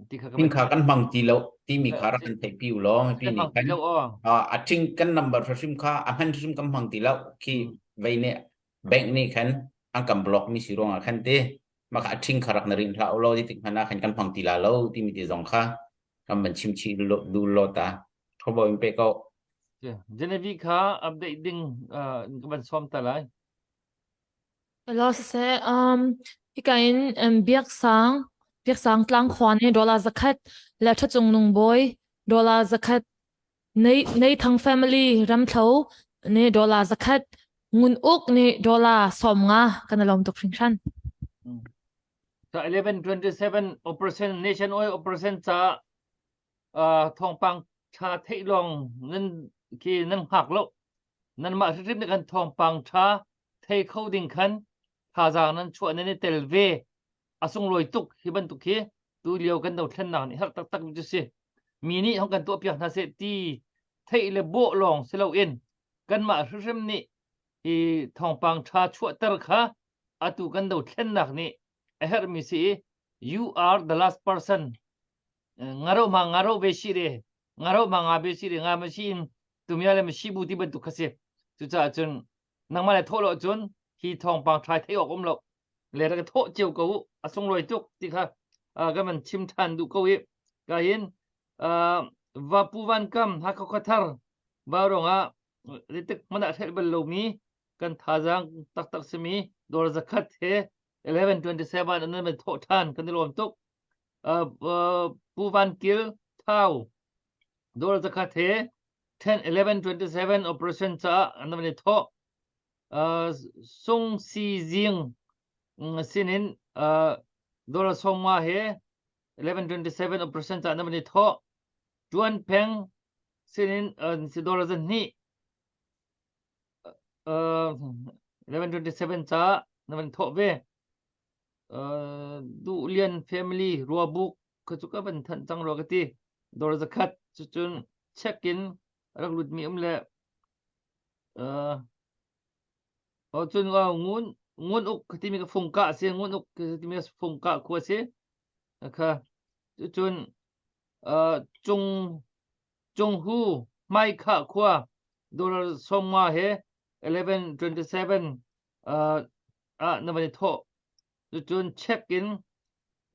Speaker 2: ti kha
Speaker 6: Thing kha kan hmang ti lo timi kha rak kan theih pi u law mipi nih
Speaker 2: kan
Speaker 6: a ṭhing kan number hrim kha a hman hrim kan hmang ti lo khi vei nih bank nih khan an kan block mi si ruangah khan te mah kha a ṭhing kha rak na rin hlah u law ti tik hmanh ah khan kan hmang ti la lo timi ti zong kha kan van chim chih du lo ta thobo in pe ko
Speaker 2: Genevieve kha update ding ka van sawm ta lai
Speaker 1: Hello, siseh. Um, hika in um, Biaksang, Biaksang tlang khua nih dollar zakhat le Ṭhacung Nung Bawi dollar zakhat, Nei, Nei Thang family Ramthlo nih dollar zakhat, Ngun Uk nih dollar 50 kan i lawm tuk hringhran.
Speaker 2: So 1127 Operation Nation Oil Operation ca uh, thawngpang ṭha theih lawng nan khi nan hngak lo. Nanmah hrimhrim nih khan thawngpang ṭha thei kho ding khan thazaang nan chuah nan i tel ve. A sunglawi tuk hi bantuk hi tu lio kan dothlennak nih har taktak mi cu si. Mi nih hong kan tuahpiak hna seh ti theih le bawh lawng si loin kanmah hrimhrim nih hi thawngpang ṭha chuahter kha atu kan dothlennak nih a herhmi si i you are the last person ngaro ma ngaro ve si re ngaro ma nga ve si re nga ma si in tumia le ma si bu ti bantuk kha si cucaah cun nangmah le thawh lo cun hi thawngpang ṭhai theih awk um lo le rak thawh cio ko u a sunglawi tuk ti kha kan van chim ṭhan duh ko i ka hin va pu van kam Hakha khuathar vaurawng ah ritik hmanh ah hrelh bal lomi kan thazaang taktak simi dawr zakhat he 1127 an van thawh ṭhan kan i lawm tuk Pu Van Kil Thau dawr zakhat he 10 1127 operation caah an van i thawh Sung Si Zing sinin dollar sawmnga he 1127 operation caah an van i thawh Tuan Pheng sinin dollar zahnih 1127 caah na van thawh ve. Duh Lian family Ruabuk kha cu ka van thanh cang rua ka ti. Dollar zakhat cucun check in rak lutmi um le cun ngun ngun uk timi ka fungka a si ngun uk timi fungka khua a si kha cucun cung Cunghu Hmaikhah khua dollar 50 he 1127 ah na van i thawh cucun check in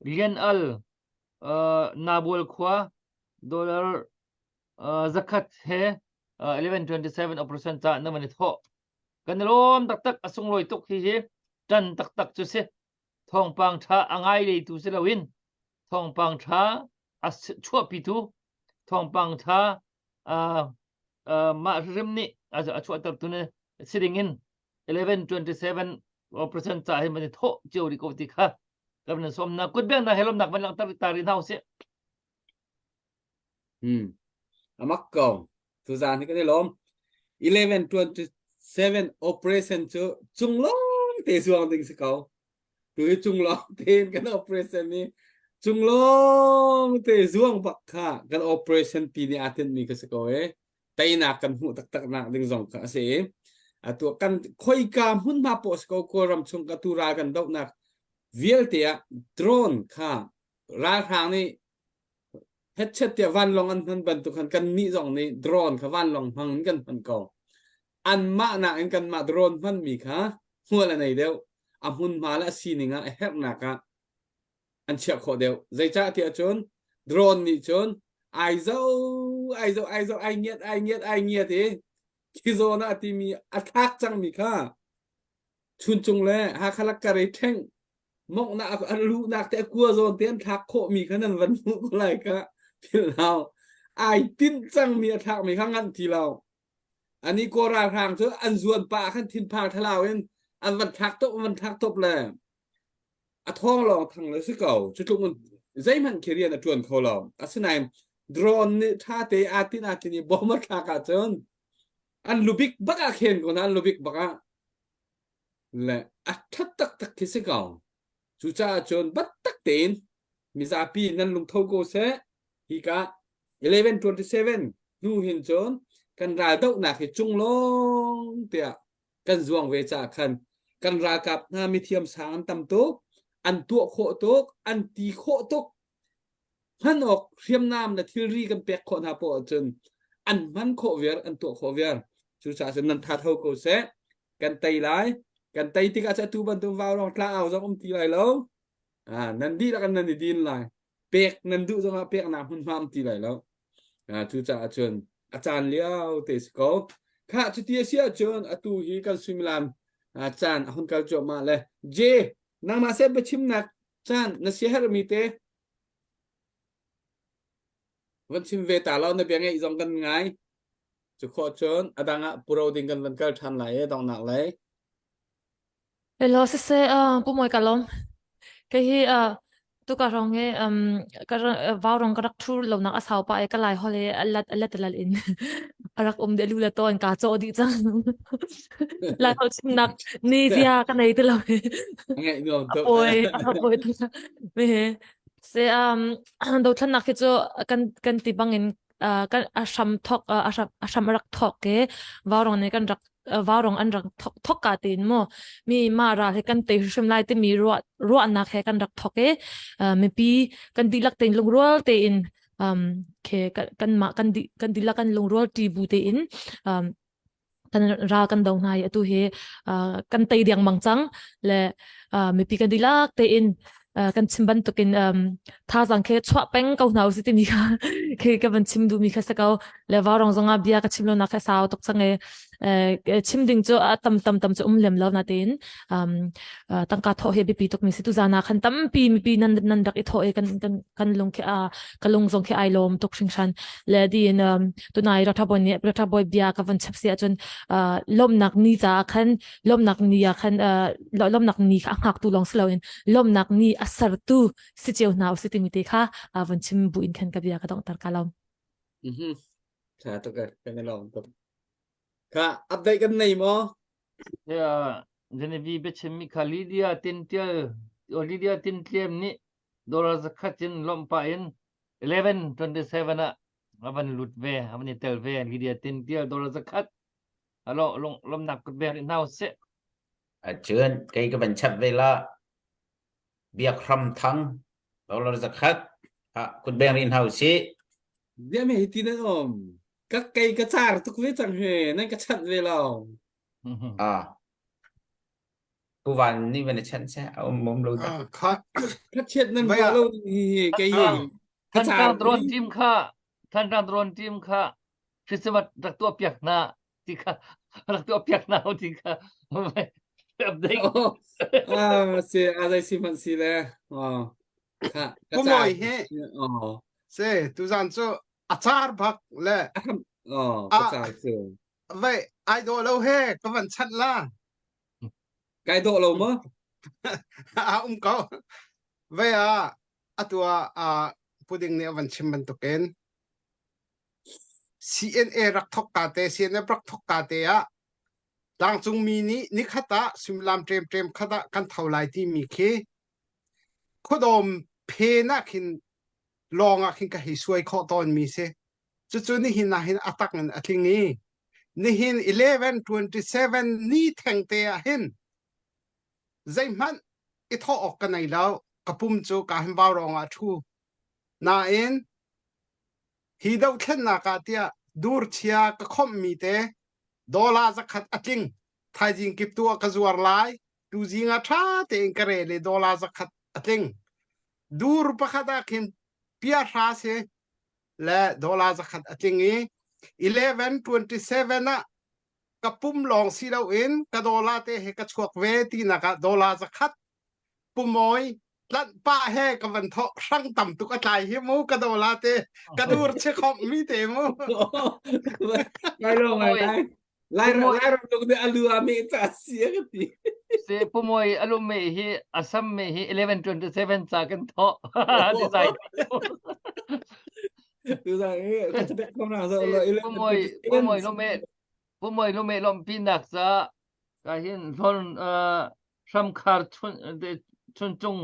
Speaker 2: Lian Al Nabual khua dollar zakhat he 1127 operation ca na van i thawh kan i lawm taktak a sunglawi tuk hi hi ṭan taktak cu si thawngpang ṭha a ngai leitu si loin thawngpang ṭha a chuahpitu thawngpang ṭha mah hrim nih a chuahtertu ne si ding in 1127 percent ca hi man i thawh cio rih ko ti kha kan van sawm na kut beng na he lawmnak van langhter ta rih hna usih
Speaker 4: Hmm. Amak ko. Tuzan hi kan i lawm. 1127. 7 operation cu cunglawng te zuang ding si ko. Tu hi cunglawng tein kan operation i cunglawng te zuang bak kha kan operation pi nih aa tinhmi ka si ko e. Teinak kan hmuh taktak nak ding zong kha a si i atu kan khoika hmunhma poh si ko Kawlram chung ka tu ral kan dohnak vialte ah drone kha ralhrang nih hetchet tiah vanlawng an hman bantuk khan kannih zong nih drone kha vanlawng hmang in kan hman ko. Anmah nakin kanmah drone hmanmi kha hmual a nei deuh. A hmunhma le a sining ah a herhnak ah an chiah khawh deuh. Zeicah tiah cun drone nih cun ai zo ai zo ai zo ai ngiat ai ngiat ai ngiat i khi zawn ah a timi a thlak cangmi kha Chuncung le Hakha Lakkar i ṭheng mawngnak a luhnak te a kua zawn te an thlak khawhmi kha nan van hmuh ko lai kha philh hau. Ai tinh cangmi a thlakmi kha nganh ti lo. Ani kaw ralhrang cu an zuan pah khan thinphang thlalau in an van thlak top an van thlak top le a thawng lawng thang le si ko. Cu tluk in zeihmanh khi rian a ṭuan kho lo. Asinain drone nih ṭha te aa tin aa tin i bom a thlak ahcun an lubik bak ah khen ko hna an lubik bak ah le a ṭhat taktak khi si ko. Cucaah cun biatak tein mizapi nan lungtho ko seh. Hika 1127 hnu hin cun kan raldohnak hi cunglawng tiah kan zuang ve caah khan kan ralkap hna mithiam sang an tam tuk, an tuah khawh tuk, an ti khawh tuk. Hman awk hriamnam le thilri kan pek khawh hna poah ahcun an hman khawh viar, an tuah khawh viar. Cucaah cun nan tha tho ko seh. Kan tei lai. Kan tei tikah cu atu bantuk vaurong tla au zong um ti lai lo. Ah, nan dihlak in nan i din lai. Pek nan duh zongah peknak hmunhma um ti lai lo. Ah, cucaah cun a caan lio te si ko. Khah cuti a si ahcun atu hi kan suimilam ah, caan a hun kal cuahmah le J nangmah seh biachimnak caan na siaherhmi te van chim ve ta lo na bia ngeih zong kan ngai. Cu khawh cun a dang ah puro ding kan van kal ṭhan lai i donghnak lei.
Speaker 7: Hello siseh uh, pu moi ka lawm. Kei hi uh, tuka rong he um ka vau rong ka rak thu lo nak a sau pa e ka lai hol he alat alat lal in arak um de lu la ton ka cho di chang. Lai hol chim nak ni zia ka nei te lo.
Speaker 4: Ngai nuam tuk.
Speaker 7: Apoi apoi tu. Me se um do thlan nak hi chu kan kan ti bangin kan a hram thok a hram a hram rak thok ke vaurong ne kan rak vaurong an rak thok thok ka tin mo mi ma ral he kan te hrim lai ti mi ruah ruahnak he kan rak thok e mipi kan dihlak tein lungrual tein um ke kan ma kan di kan dihlak kan lungrual ti bu tein um kan ral kan do hna i atu hi kan tei deng mang cang le mipi kan dihlak tein kan chim bantukin thazang khe chuah peng ko hna usih timi kha khi ka van chim duhmi kha si ko le vaurong zongah bia ka chim lo nak kha sau tuk cang e chim ding cu a tam tam tam cu um lem lo na tein tangka thawh hi biapi tuk mi si tu zana khan tampi mipi nan nan rak i thawh i kan kan kan lung khi a ka lung zong khi ai lawm tuk hringhran le din tunai Ratha Boy nih Ratha Boy bia ka van chap si ahcun lawmnak ni caah khan lawmnak ni ah khan lawmnak ni kha a hngaktu lawng si loin lawmnak ni a sertu si cio hna usih timi te kha van chim bu in khan ka bia ka donghter ka lawm.
Speaker 4: Mhm. Tha tuk e, kan i lawm tuk. Kha update kan nei maw?
Speaker 2: Yeah, Genevieve biachimmi kha Lydia Tintial Lydia Tintliam nih dollar zakhat in lawmh pah in 1127 ah a van lut ve a van i tel ve Lydia Tintial dollar zakhat alo lawmnak kut bek hna usih
Speaker 6: Acun kei ka van chap ve la Biak Hram Thang dollar zakhat ah kut beng rin hau si
Speaker 4: Bia me hi ti nan um ka kei ka car tuk ve cang he nan ka chanh ve lo
Speaker 6: ah Pu Van nih van i chanh seh a um um lo dah.
Speaker 5: Kha
Speaker 4: Kha chiat nan ruah lo hi hi kei hi ka car
Speaker 2: Thantlang drone team kha Thantlang drone team kha Christmas rak tuah piak hna ti kha rak tuah piak hna ti kha update.
Speaker 4: Ah si a zei si hmanh si le oh kha ka
Speaker 5: Pu
Speaker 4: car
Speaker 5: Mawi hi
Speaker 4: oh
Speaker 5: se tuzan cu a car bak le
Speaker 4: oh ka
Speaker 5: a
Speaker 4: car cu
Speaker 5: vei ai dawh lo he ka van chanh la
Speaker 4: Kai dawh lo maw?
Speaker 5: A um ko. Vei ah atu ah puding nih a van chim bantukin CNA rak thok ka te CNF rak thok ka te ah. Tlangcungmi nih nikhat ah suimilam ṭemṭem khat ah kan tho lai timi khi khuadawm phen ah khin lawng ah khin ka hei suai khawh tawnmi si. Cucu nihin ah hin a tak in a tling i nihin 11:27 ni thengte ah hin zeihmanh i thawh awk ka nei lo. Ka pum cu ka hin vaurawng ah ṭhu. Nain hi dohthlennak ah tiah dur chia ka khomhmi te dollar zakhat a tling. Thaizing kip tu ah ka zuar lai. Tuzing ah ṭha tein ka rel i dollar zakhat a tling. Dur pakhat ah khin pia hra si le dollar zakhat a tling i 1127 ah ka pum lawng si loin ka dollar te he ka chuak ve tinak ah dollar zakhat pumawi tlanh pah he ka van thawh hrang tam tuk a tlai hi mu ka dollar te ka dur che khom mi te mu
Speaker 4: Ngai lo ngai lai. Lai lai ram tuk de alu a me cha si ka ti.
Speaker 2: Se pumawi alu me hi asam me hi 1127 cha kan thawh ti zai.
Speaker 4: Tu zai ka chabek ko na zo lo
Speaker 2: Pumawi pumawi lo me pumawi lo me lom pi nak cha ka hin hlon hramkhar chun chun chung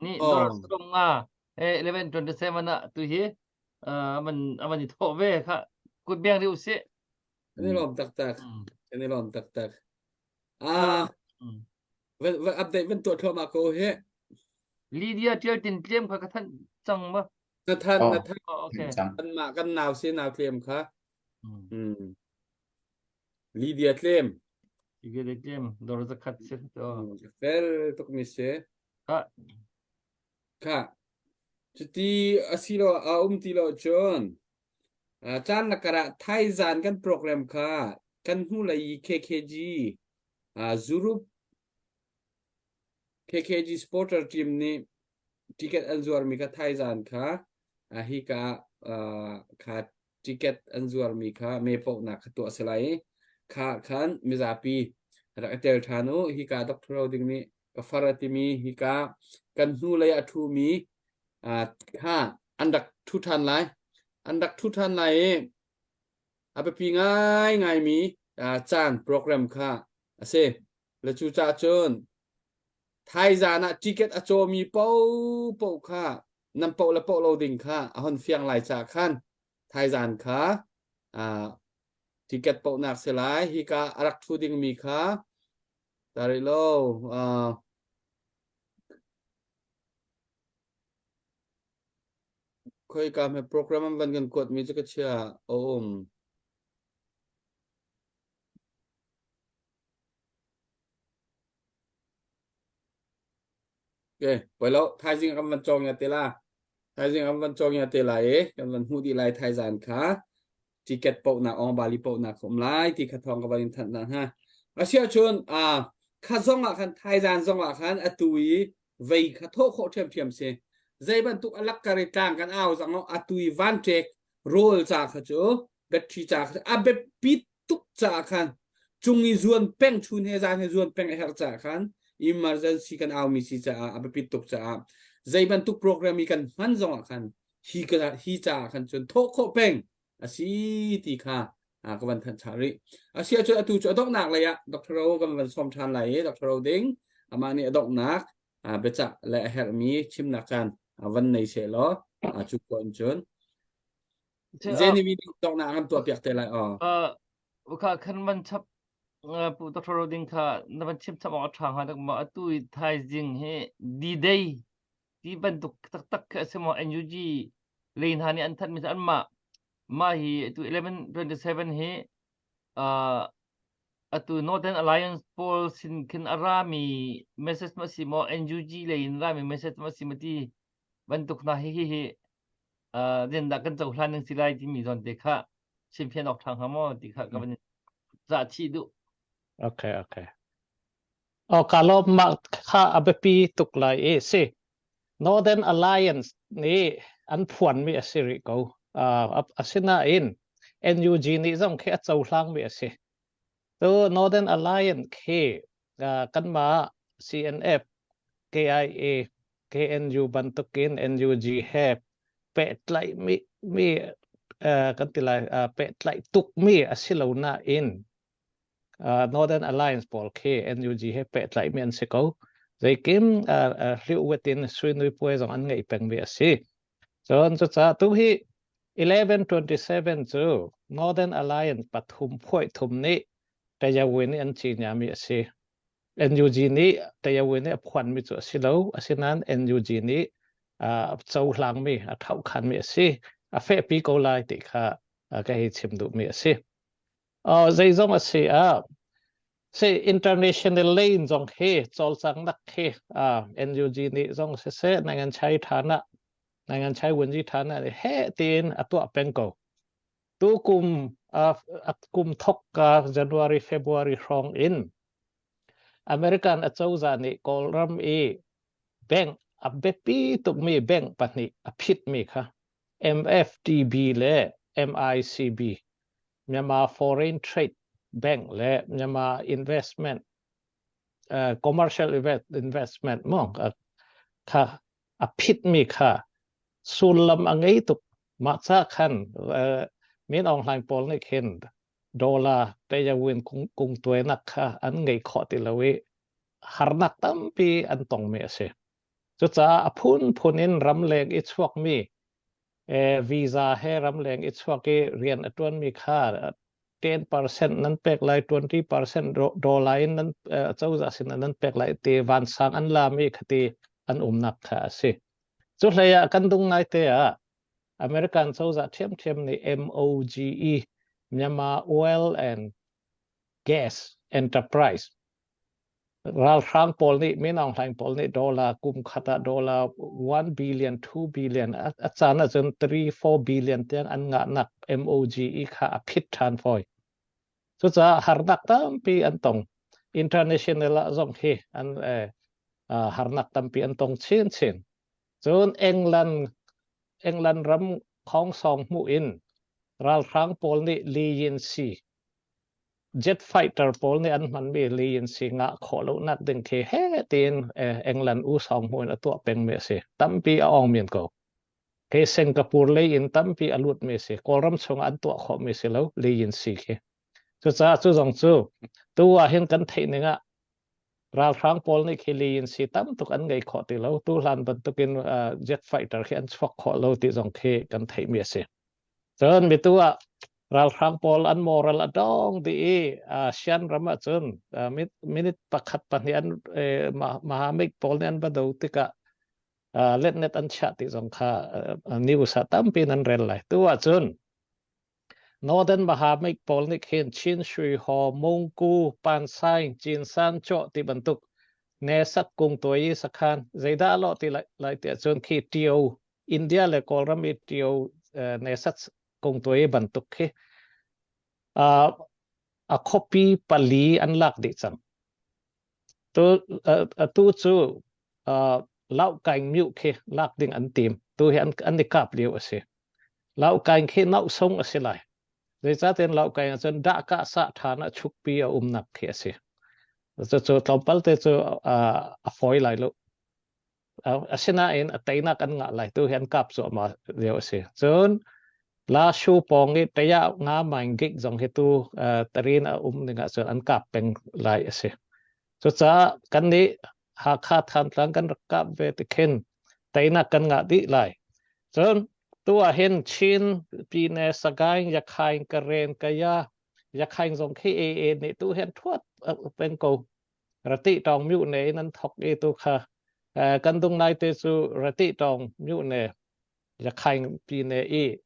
Speaker 2: ni dor sum nga 1127 ah tu hi aman aman i thawh ve kha kut beng ri usih
Speaker 4: Kan i lawm taktak. Kan i lawm taktak. Ah, van van update van tuah thluahmah ko he.
Speaker 2: Lydia Tial Tin Tlem kha ka thanh cang ma?
Speaker 4: Na than na than.
Speaker 2: Oh, okay.
Speaker 4: Kan mah kan nau si nau tlem kha. Mm. Lydia Tlem.
Speaker 2: Lydia Tlem dor zakhat si to.
Speaker 4: Fel tuk mi si.
Speaker 2: Ka
Speaker 4: Kha. Cuti asilo a um ti lo cun caan lakar ah thaizan kan program kha kan hnulei i KKG Zurup KKG supporter team nih ticket an zuarmi kha thaizan kha hika kha ticket an zuarmi kha me pohnak kha tuah a si lai i kha khan mizapi rak i tel ṭhan u. Hika Dr. Ro Ding nih ka far a timi hika kan hnulei a ṭhumi kha an rak ṭhu ṭhan lai. An rak ṭhu ṭhan lai i a biapi ngaingaimi caan program kha a si. Le cucaah cun thaizan ah ticket a cawmi paohpaoh kha nan poh le poh lo ding kha a hon fiang lai caah khan thaizan kha ticket pohnak si lai. Hika a rak ṭhu dingmi kha tari lo Khoika hme program an van kan kuatmi cu ka chia a um. Okay, poi lo thaizing kan van cawng ya te la. Thaizing kan van cawng ya te lai i kan van hmuh dih lai thaizan kha ticket pohnak ong bali pohnak ka um lai ti kha thawng ka van in thanh na ha. Asia chun a kha zong ah khan thaizan zong ah khan atu i vei kha thawh khawh ṭhiamṭhiam si. Zei bantuk a lakkar i tlang kan au zang atu i vanṭek rawl ca kha cu battery ca kha a biapi tuk caah khan cung i zuan peng chun he zan he zuan peng a herh caah khan emergency kan aumi si caah a biapit tuk caah zei bantuk program i kan hman zong ah khan hi hi caah khan cun thawh khawh peng a si ti kha ka van thanh chah rih a si ahcun atu cu a donghnak lei ah Dr. Ro kan van sawm ṭhan lai i Dr. Ro ding amah nih a donghnak biacah le a herhmi chimnak caan van nei seh law cu ko in cun Zeni mi donghnak kan tuah piak te lai aw
Speaker 2: kha khan van chap pu Dr. Ro ding kha na van chim chap awk a ṭha hnga dak ma atu i thaizing hi D-Day ti bantuk taktak khi a si maw NUG lei hna nih an thanh mi anmah mah hi atu 1127 hi uh, atu Northern Alliance pawl sin khin a rami message ma si maw NUG lei in rami message ma si ma ti bantuk hna hi hi hi uh, dah kan cohlan ning si lai timi zawn te kha chimfian awk ṭha hnga maw ti kha ka van za chih duh
Speaker 3: Okay okay Oh, ka lawm mah kha a biapi tuk lai i si. Northern Alliance nih an phuanmi a si rih ko. Uh, asinain NUG nih zong khi a cohlangmi a si. Tu Northern Alliance khi uh, kanmah CNF, KIA, KNU bantukin NUG he pehtlaih mi mi uh, kan ti lai uh, pehtlaih tukmi a si lo nain. Northern Alliance pawl khi NUG he pehtlaihmi an si ko. Zeikim hliu wetin suinui puai zong an ngeih pengmi a si. Cun cucaah tu hi 1127 cu Northern Alliance pathum phuai thum nih Tayawin nih an cinyami a si. NUG nih Tayawin nih a phuanmi cu a si lo. Asinain NUG nih a cohlangmi, a thaukhanmi a si. A fehpi ko lai ti kha ka hei chim duhmi a si. Zeizong a si ah si international lane zong hi cawlcangnak khi NUG nih zong siseh nangan chai ṭhan ah nangan chai wunji ṭhan ah he tiin a tuah peng ko. Tu kum kum thok ka January February hrawng in American acozah nih Kawlram i bank a biapi tukmi bank pahnih a phitmi kha MFTB le MICB Myanmar Foreign Trade Bank le Myanmar Investment Commercial Investment mo kha a phitmi kha sullam a ngei tuk. Mah ca khan Min Aung Hlaing pawl nih khin dollar tayawin kung tuainak kha an ngei khawh ti lo i harnak tampi an tongmi a si. Cucaah a phunphun in ramleng i chuakmi visa he ramleng i chuak i rian a ṭuanmi kha 10% nan pek lai 20% dollar in nan cozah sin nan pek lai ti vansang an lami khati an umnak kha a si. Cu hlei ah kan dung ngai te ah American cozah ṭhiamṭhiam nih MOGE Myanmar Oil and Gas Enterprise Ralhrang pawl nih Min Aung Hlaing pawl nih dollar kum khat ah dollar 1 billion 2 billion a caan ahcun 3 4 billion tiang an ngahnak MOGE kha a phit ṭhan fawi. Cucaah harnak tampi an tong. International ah zong hi an harnak tampi an tong chinchin. Cun England England ram khongsong hmuh in ralhrang pawl nih Li Yin Si jet fighter pawl nih an hmanmi li in si ngah khawh lonak ding khi he tiin England u sawng hmu in a tuah pengmi a si. Tampi a ong men ko. Ke Singapore lei in tampi a lutmi a si. Kawlram chung an tuah khawhmi si lo li in si khi. Cucaah cu zong cu tu ah hin kan theih ning ah ralhrang pawl nih khi li in si tam tuk an ngei khawh ti lo. Tu hlan bantukin jet fighter khi an chuak khawh lo ti zong khi kan theihmi a si. Cun mitu ah ralhrang pawl an moral a dong dih i ASEAN ram ahcun minute pakhat pahnih an Mahamik pawl nih an va do tikah letnet an chiah ti zong kha news ah tampi nan rel lai. Tu ahcun Northern Mahamik pawl nih khin Chin Shui Ho, Mungku, Pansaing, Cinsan, Chaw ti bantuk Nesat kung tuai i sakhan zeidah a lawh ti lai ti ahcun khi Tio India le Kawlram i ṭio nesat kongtuai bantuk khi a khuapi pali an lak dih cang. Tu atu cu Laukaing myu khi lak ding an tim. Tu hi an i kap lio a si. Laukaing khi nausung a si lai. Zeicahtiah Laukaing ahcun dahkah sah ṭhan ah chukpi a umnak khi a si. Cucu tlawmpal te cu a fawi lai lo. Asinain a teinak an ngah lai tu hi an kap cuahmah lio a si. Cun Lashu pawng i Taya nga maing gik zong hi tu tarin a um ning ahcun an kap peng lai a si. Cucaah kan nih Hakha Thantlang kan rak kap ve ti khin teinak kan ngah dih lai. Cun tu ah hin Chin, Pine, Sagaing, Yakhaing, Karen, Kaya, Yakhaing zong khi AA nih tu hin thuat peng ko. Rati tawng myu ne in an thok i tu kha kan dung nai te cu rati tawng myu ne yakhaing pi ne i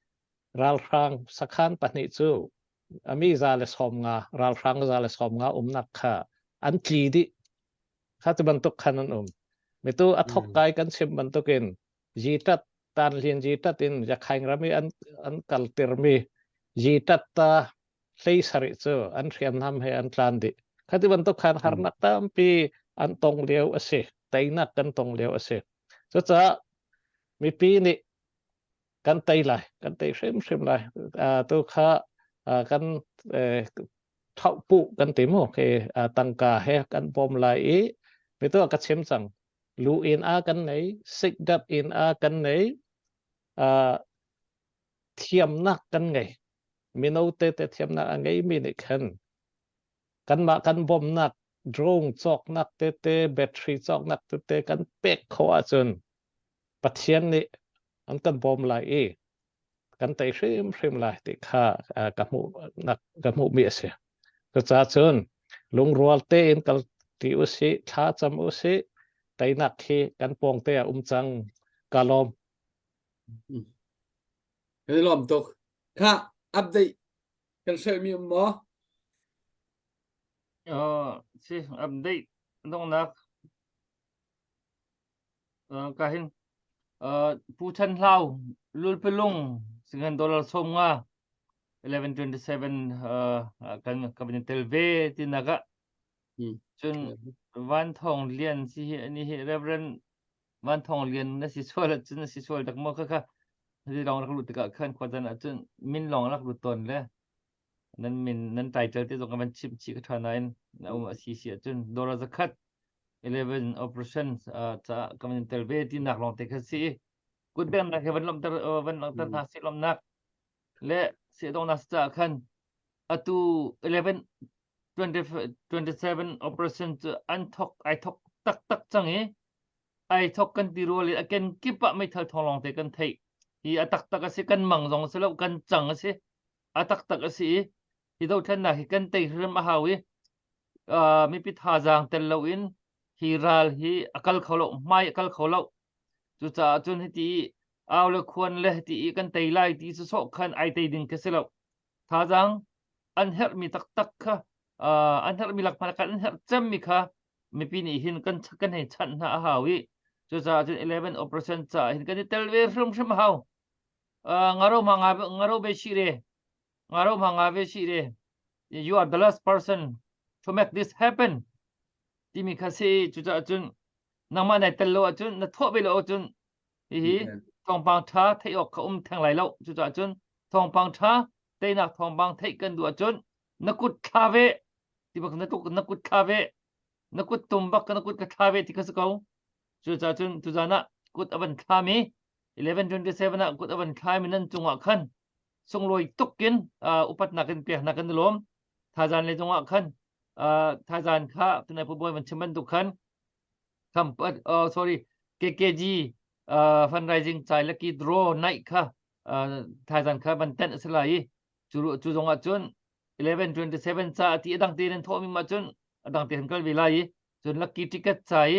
Speaker 3: ralhrang sakhan pahnih cu ami za le som nga ralhrang za le som nga umnak kha an tli dih kha tu bantuk khan an um mitu a thok kai kan chim bantukin jitat tan lin jitat in yakhaing rami an an kaltir mi jitat ta hlei sarih cu an hriamnam he an tlan dih. Khati bantuk khan harnak tampi an tong lio a si. Teinak kan tong lio a si. Cucaah mipi nih kan tei lai, kan tei hrimhrim lai. Tu kha kan thauhpuh kan ti mu khi tangka he kan bawm lai i mi tu ka chim cang. Lu in a kan nei, sikdat in a kan nei, thiamnak kan ngei. Mino tete thiamnak a ngeimi nih khan Kanmah kan bawmhnak drone cawknak tete battery cawknak tete kan pek khawh ahcun Pathian nih an kan bawm lai i kan tei hrimhrim lai ti kha ka hmuh nak ka hmuhmi a si. Cucaah cun lungrual tein kal ti usih, thla cam usih, teinak khi kan pawng te ah um cang. Ka lawm.
Speaker 4: Kan i lawm tuk. Kha update kan hrelhmi um maw?
Speaker 2: Uh, si update donghnak Ka hin Pu Chan Hlau Lulpilung singhan dollar 50 1127 kan ka van tel ve ti nak ah cun Van Thawng Lian si hi ani hi Reverend Van Thawng Lian na si sual cun na si sual dak maw kha kha hi lawng rak lut tikah khan khuazan ah cun min lawng rak lut tawn le nan min nan title te zong ka van chimh chih ka ṭha nain na um a si si ahcun dollar zakhat 11 operation caah ka van tel ve ti nak lawng te kha si kut bengnak he van lawmhter van langhter hna si lawmnak le seh-donghnak caah khan atu 11 20, 27 operation cu an thok ai thok taktak cang i ai thok kan ti rual i a ken kip ah meithal thawng lawng te kan theih hi a taktak a si kan mang zong a si lo kan cang a si a taktak a si i hi dothlennak hi kan tei hrim a hau i uh, mipi thazaang tel loin hi ral hi a kal kho lo hmai a kal kho lo cucaah cun hiti au le khuan le hiti i kan tei lai ti cu sawh khan ai tei ding khi si lo thazaang an herhmi taktak kha uh, an herhmi lak hmanh kan herh cemmi kha mipi nih hin kan kan hei chanh hna a hau i cucaah cun 11 operation caah hin kan i tel ve hrimhrim a hau ngaro ma nga ngaro be shi re ngaro ma nga ve shi re you are the last person to make this happen timi kha si cucaah cun nangmah nai tel lo ahcun na thawh ve lo ahcun hihi thawngpang ṭha theih awk kha um theng lai lo cucaah cun thawngpang ṭha teinak thawngpang theih kan duh ahcun na kut thla ve ti bak na tuk na kut thla ve na kut tum bak na kut ka thla ve ti kha si ko cucaah cun tuzan ah kut a van thlami 1127 ah kut a van thlaimi nan cungah khan sunglawi tuk in upatnak in peknak kan i lawm thazan le cungah khan thazan kha tunai pu bawi van chim bantuk khan khampat oh sorry KKG fundraising chai lucky draw night kha thazan kha van ten a si lai i cu cu zong ah cun 1127 ca ti adang te nan thawhmi ma cun adang te kan kal ve lai i cun lucky ticket ca i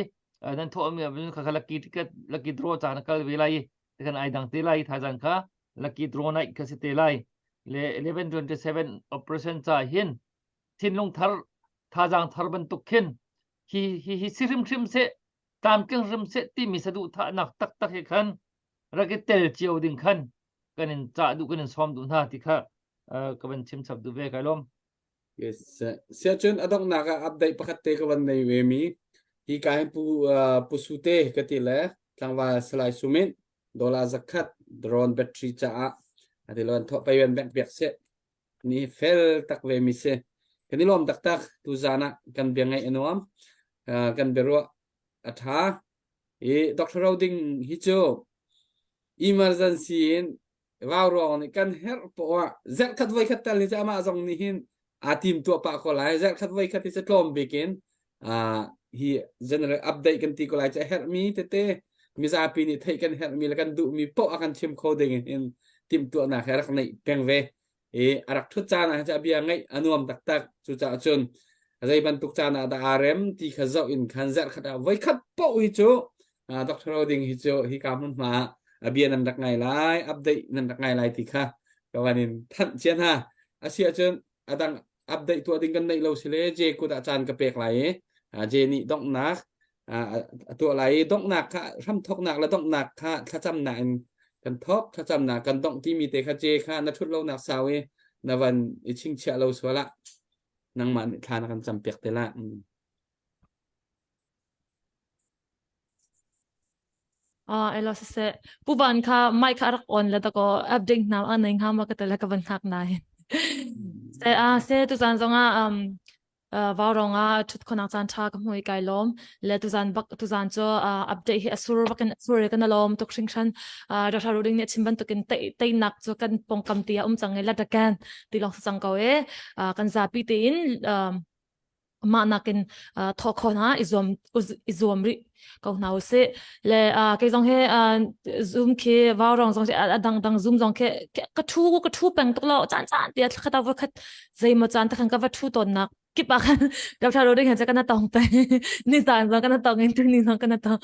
Speaker 2: nan thawhmi kha kha lucky ticket lucky draw ca na kal ve lai i kan ai dang te lai thazan kha lucky draw night kha si te lai le 1127 operation ca hin thinlung thar thazang thar bantuk khin hi hi hi si hrimhrim se tlamtling hrim se timi saduhthahnak taktak he khan rak i tel cio ding khan kan in cah duh kan in sawm duh hna ti kha ka van chim chap duh ve kai lawm.
Speaker 4: Yes. Siacun a donghnak ah update pakhat te ka van nei ve mi hi ka hin pu pu sute ka ti le tlangval Salai Sumit dollar zakhat drone battery caah ati lon tho pei ban bank piak se ni fel tak ve mi si kan i lawm taktak tu zan ah kan bia ngaih a nuam kan biaruah a ṭha i Dr. Roding hi cu emergency in vau ruang nih kan herh poah zarhkhat voikhat tal hi cu amah zong nih hin aa tim tuah pah ko lai zarhkhat voikhat hi cu tlawm bik in hi general update kan ti ko lai cu a herhmi tete mizapi nih theih kan herhmi le kan duhmi poah a kan chim kho ding in timhtuahnak he rak neih peng ve i a rak ṭhut caan ah a bia ngaih a nuam taktak cucaah cun zei bantuk caan ah dah aa rem ti kha zoh in khan zarhkhat ah voikhat paoh hi cu Dr. Roding hi cu hika hmunhma ah a bia nan rak ngai lai update nan rak ngai lai ti kha ka van in thanh cia hna a si ahcun a dang update tuah ding kan neih lo si le J kut ah caan ka pek lai i J nih donghnak a tuah lai i donghnak kha hramthoknak le donghnak kha thlacamnak in kan thok thlacamnak kan dongh timi te kha J kha na ṭhut lonak sau i na van i chingchiah lo sual ah nangmah nih thla na kan campiak te la.
Speaker 7: Ah, elo siseh. Pu Van kha mic kha a rak on le dakaw update hna a nei hnga ma ka tele ka van hngak nain. Se a se tuzan zong ah um vaurong ah ṭhut khonak caan ṭha ka hmu i kai lawm. Le tuzan bak tuzan cu update hi a sur bakin a sur i kan lawm tuk hringhran. Dr. Ruding nih a chim bantukin teinak cu kan pawngkam ti ah um cang i let again ti lawng si cang ko e. Kan zapi tein um. Mah nakin thawh kho hna i zuam i zuam rih ko hna usih. Le kei zong hi Zoom khi vaurong zong a dang dang Zoom zong khi ka thu ka thu peng tuk lo caan caan tia thlakhat ah voikhat zeimaw caan te khan ka va thu tawnnak kip ah khan Dr. Roding he kan tong peng ni zan zong kan tong in tu ni zong kan tong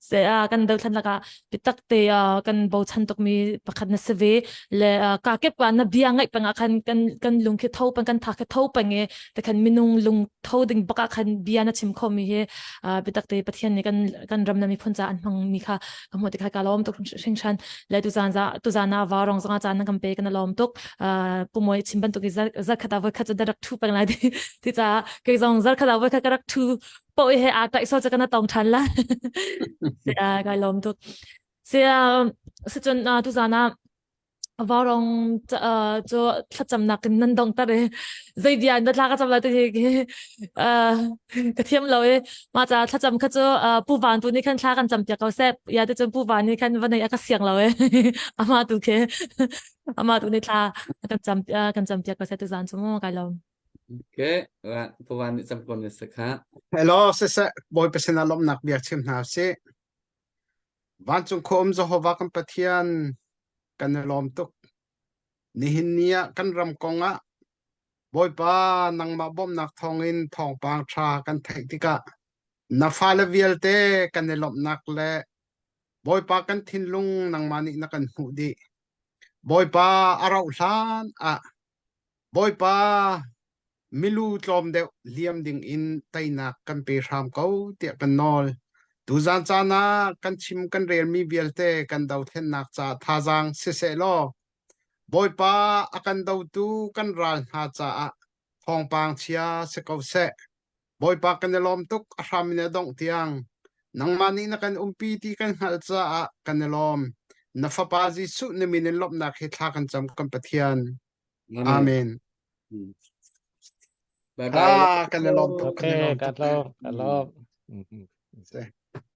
Speaker 7: se a kan dothlan lakah bitak te kan bochan tukmi pakhat na si ve le ka kep pa na bia ngaih peng ah khan kan kan lung khi tho peng kan tha khi tho peng e te khan minung lung tho ding baka khan bia na chim kho mi hi bitak te pathian nih kan kan ram na miphun ca an hmang mi kha ka hmuh tikha ka lawm tuk hringhran le tu zan za tu zan na wa rong zong caan na kan pe kan lawm tuk pumoi chim bantuk i zarkhat ah voi khat cu rak thu peng lai ti ca kei zong zarkhat ah voi khat ka rak thu po he a kai so cha kana tong than la se a kai lom tuk se a se chun tu zana vaurong cu thlacamnak in nan dong tar i zei bia in thla ka cam lai ti hi ka thiam lo i mah ca thlacam kha cu pu van tu nih khan thla kan cam piak ko seh ya ti cun pu van nih khan va nei a ka siang lo i amah tu khi amah tu nih thla kan cam kan cam piak ko seh tu zan cu mu kai lom
Speaker 4: Okay, pu van nih cam ko ne sakha.
Speaker 5: Hello, siseh Bawipa sinah lawmhnak bia chim hna usih. Vancung khua um Jehovah kan Pathian kan i lawm tuk. Nihin ni ah kan ram kong ah Bawipa nangmah bawmhnak thawngin thawngpang ṭha kan theih tikah na fale vialte kan i lawmhnak le Bawipa kan thinlung nangmah nih na kan hmuh dih. Bawipa a rauh hlan ah Bawipa milu tlawm deuh liam dingin teinak kan pe hram ko tiah kan nawl. Tuzan caan ah kan chim kan relmi vialte kan dothlennak caah thazaang siseh law Bawipa a kan dotu kan ral hna caah thawngpang chia si ko seh. Bawipa kan i lawm tuk a hram in a dongh tiang. Nangmah nih na kan umpi ti kan hngalh caah kan i lawm. Na Fapa Jesuh na min in lawmhnak hi thla kan cam kan Pathian.
Speaker 4: Amen.
Speaker 5: Amen.
Speaker 4: Bye bye.
Speaker 5: Ah, kan i lawm tuk, kan i
Speaker 3: Okay,
Speaker 5: lawm
Speaker 3: kan
Speaker 5: tuk.
Speaker 3: lawm, kan lawm.
Speaker 5: Se.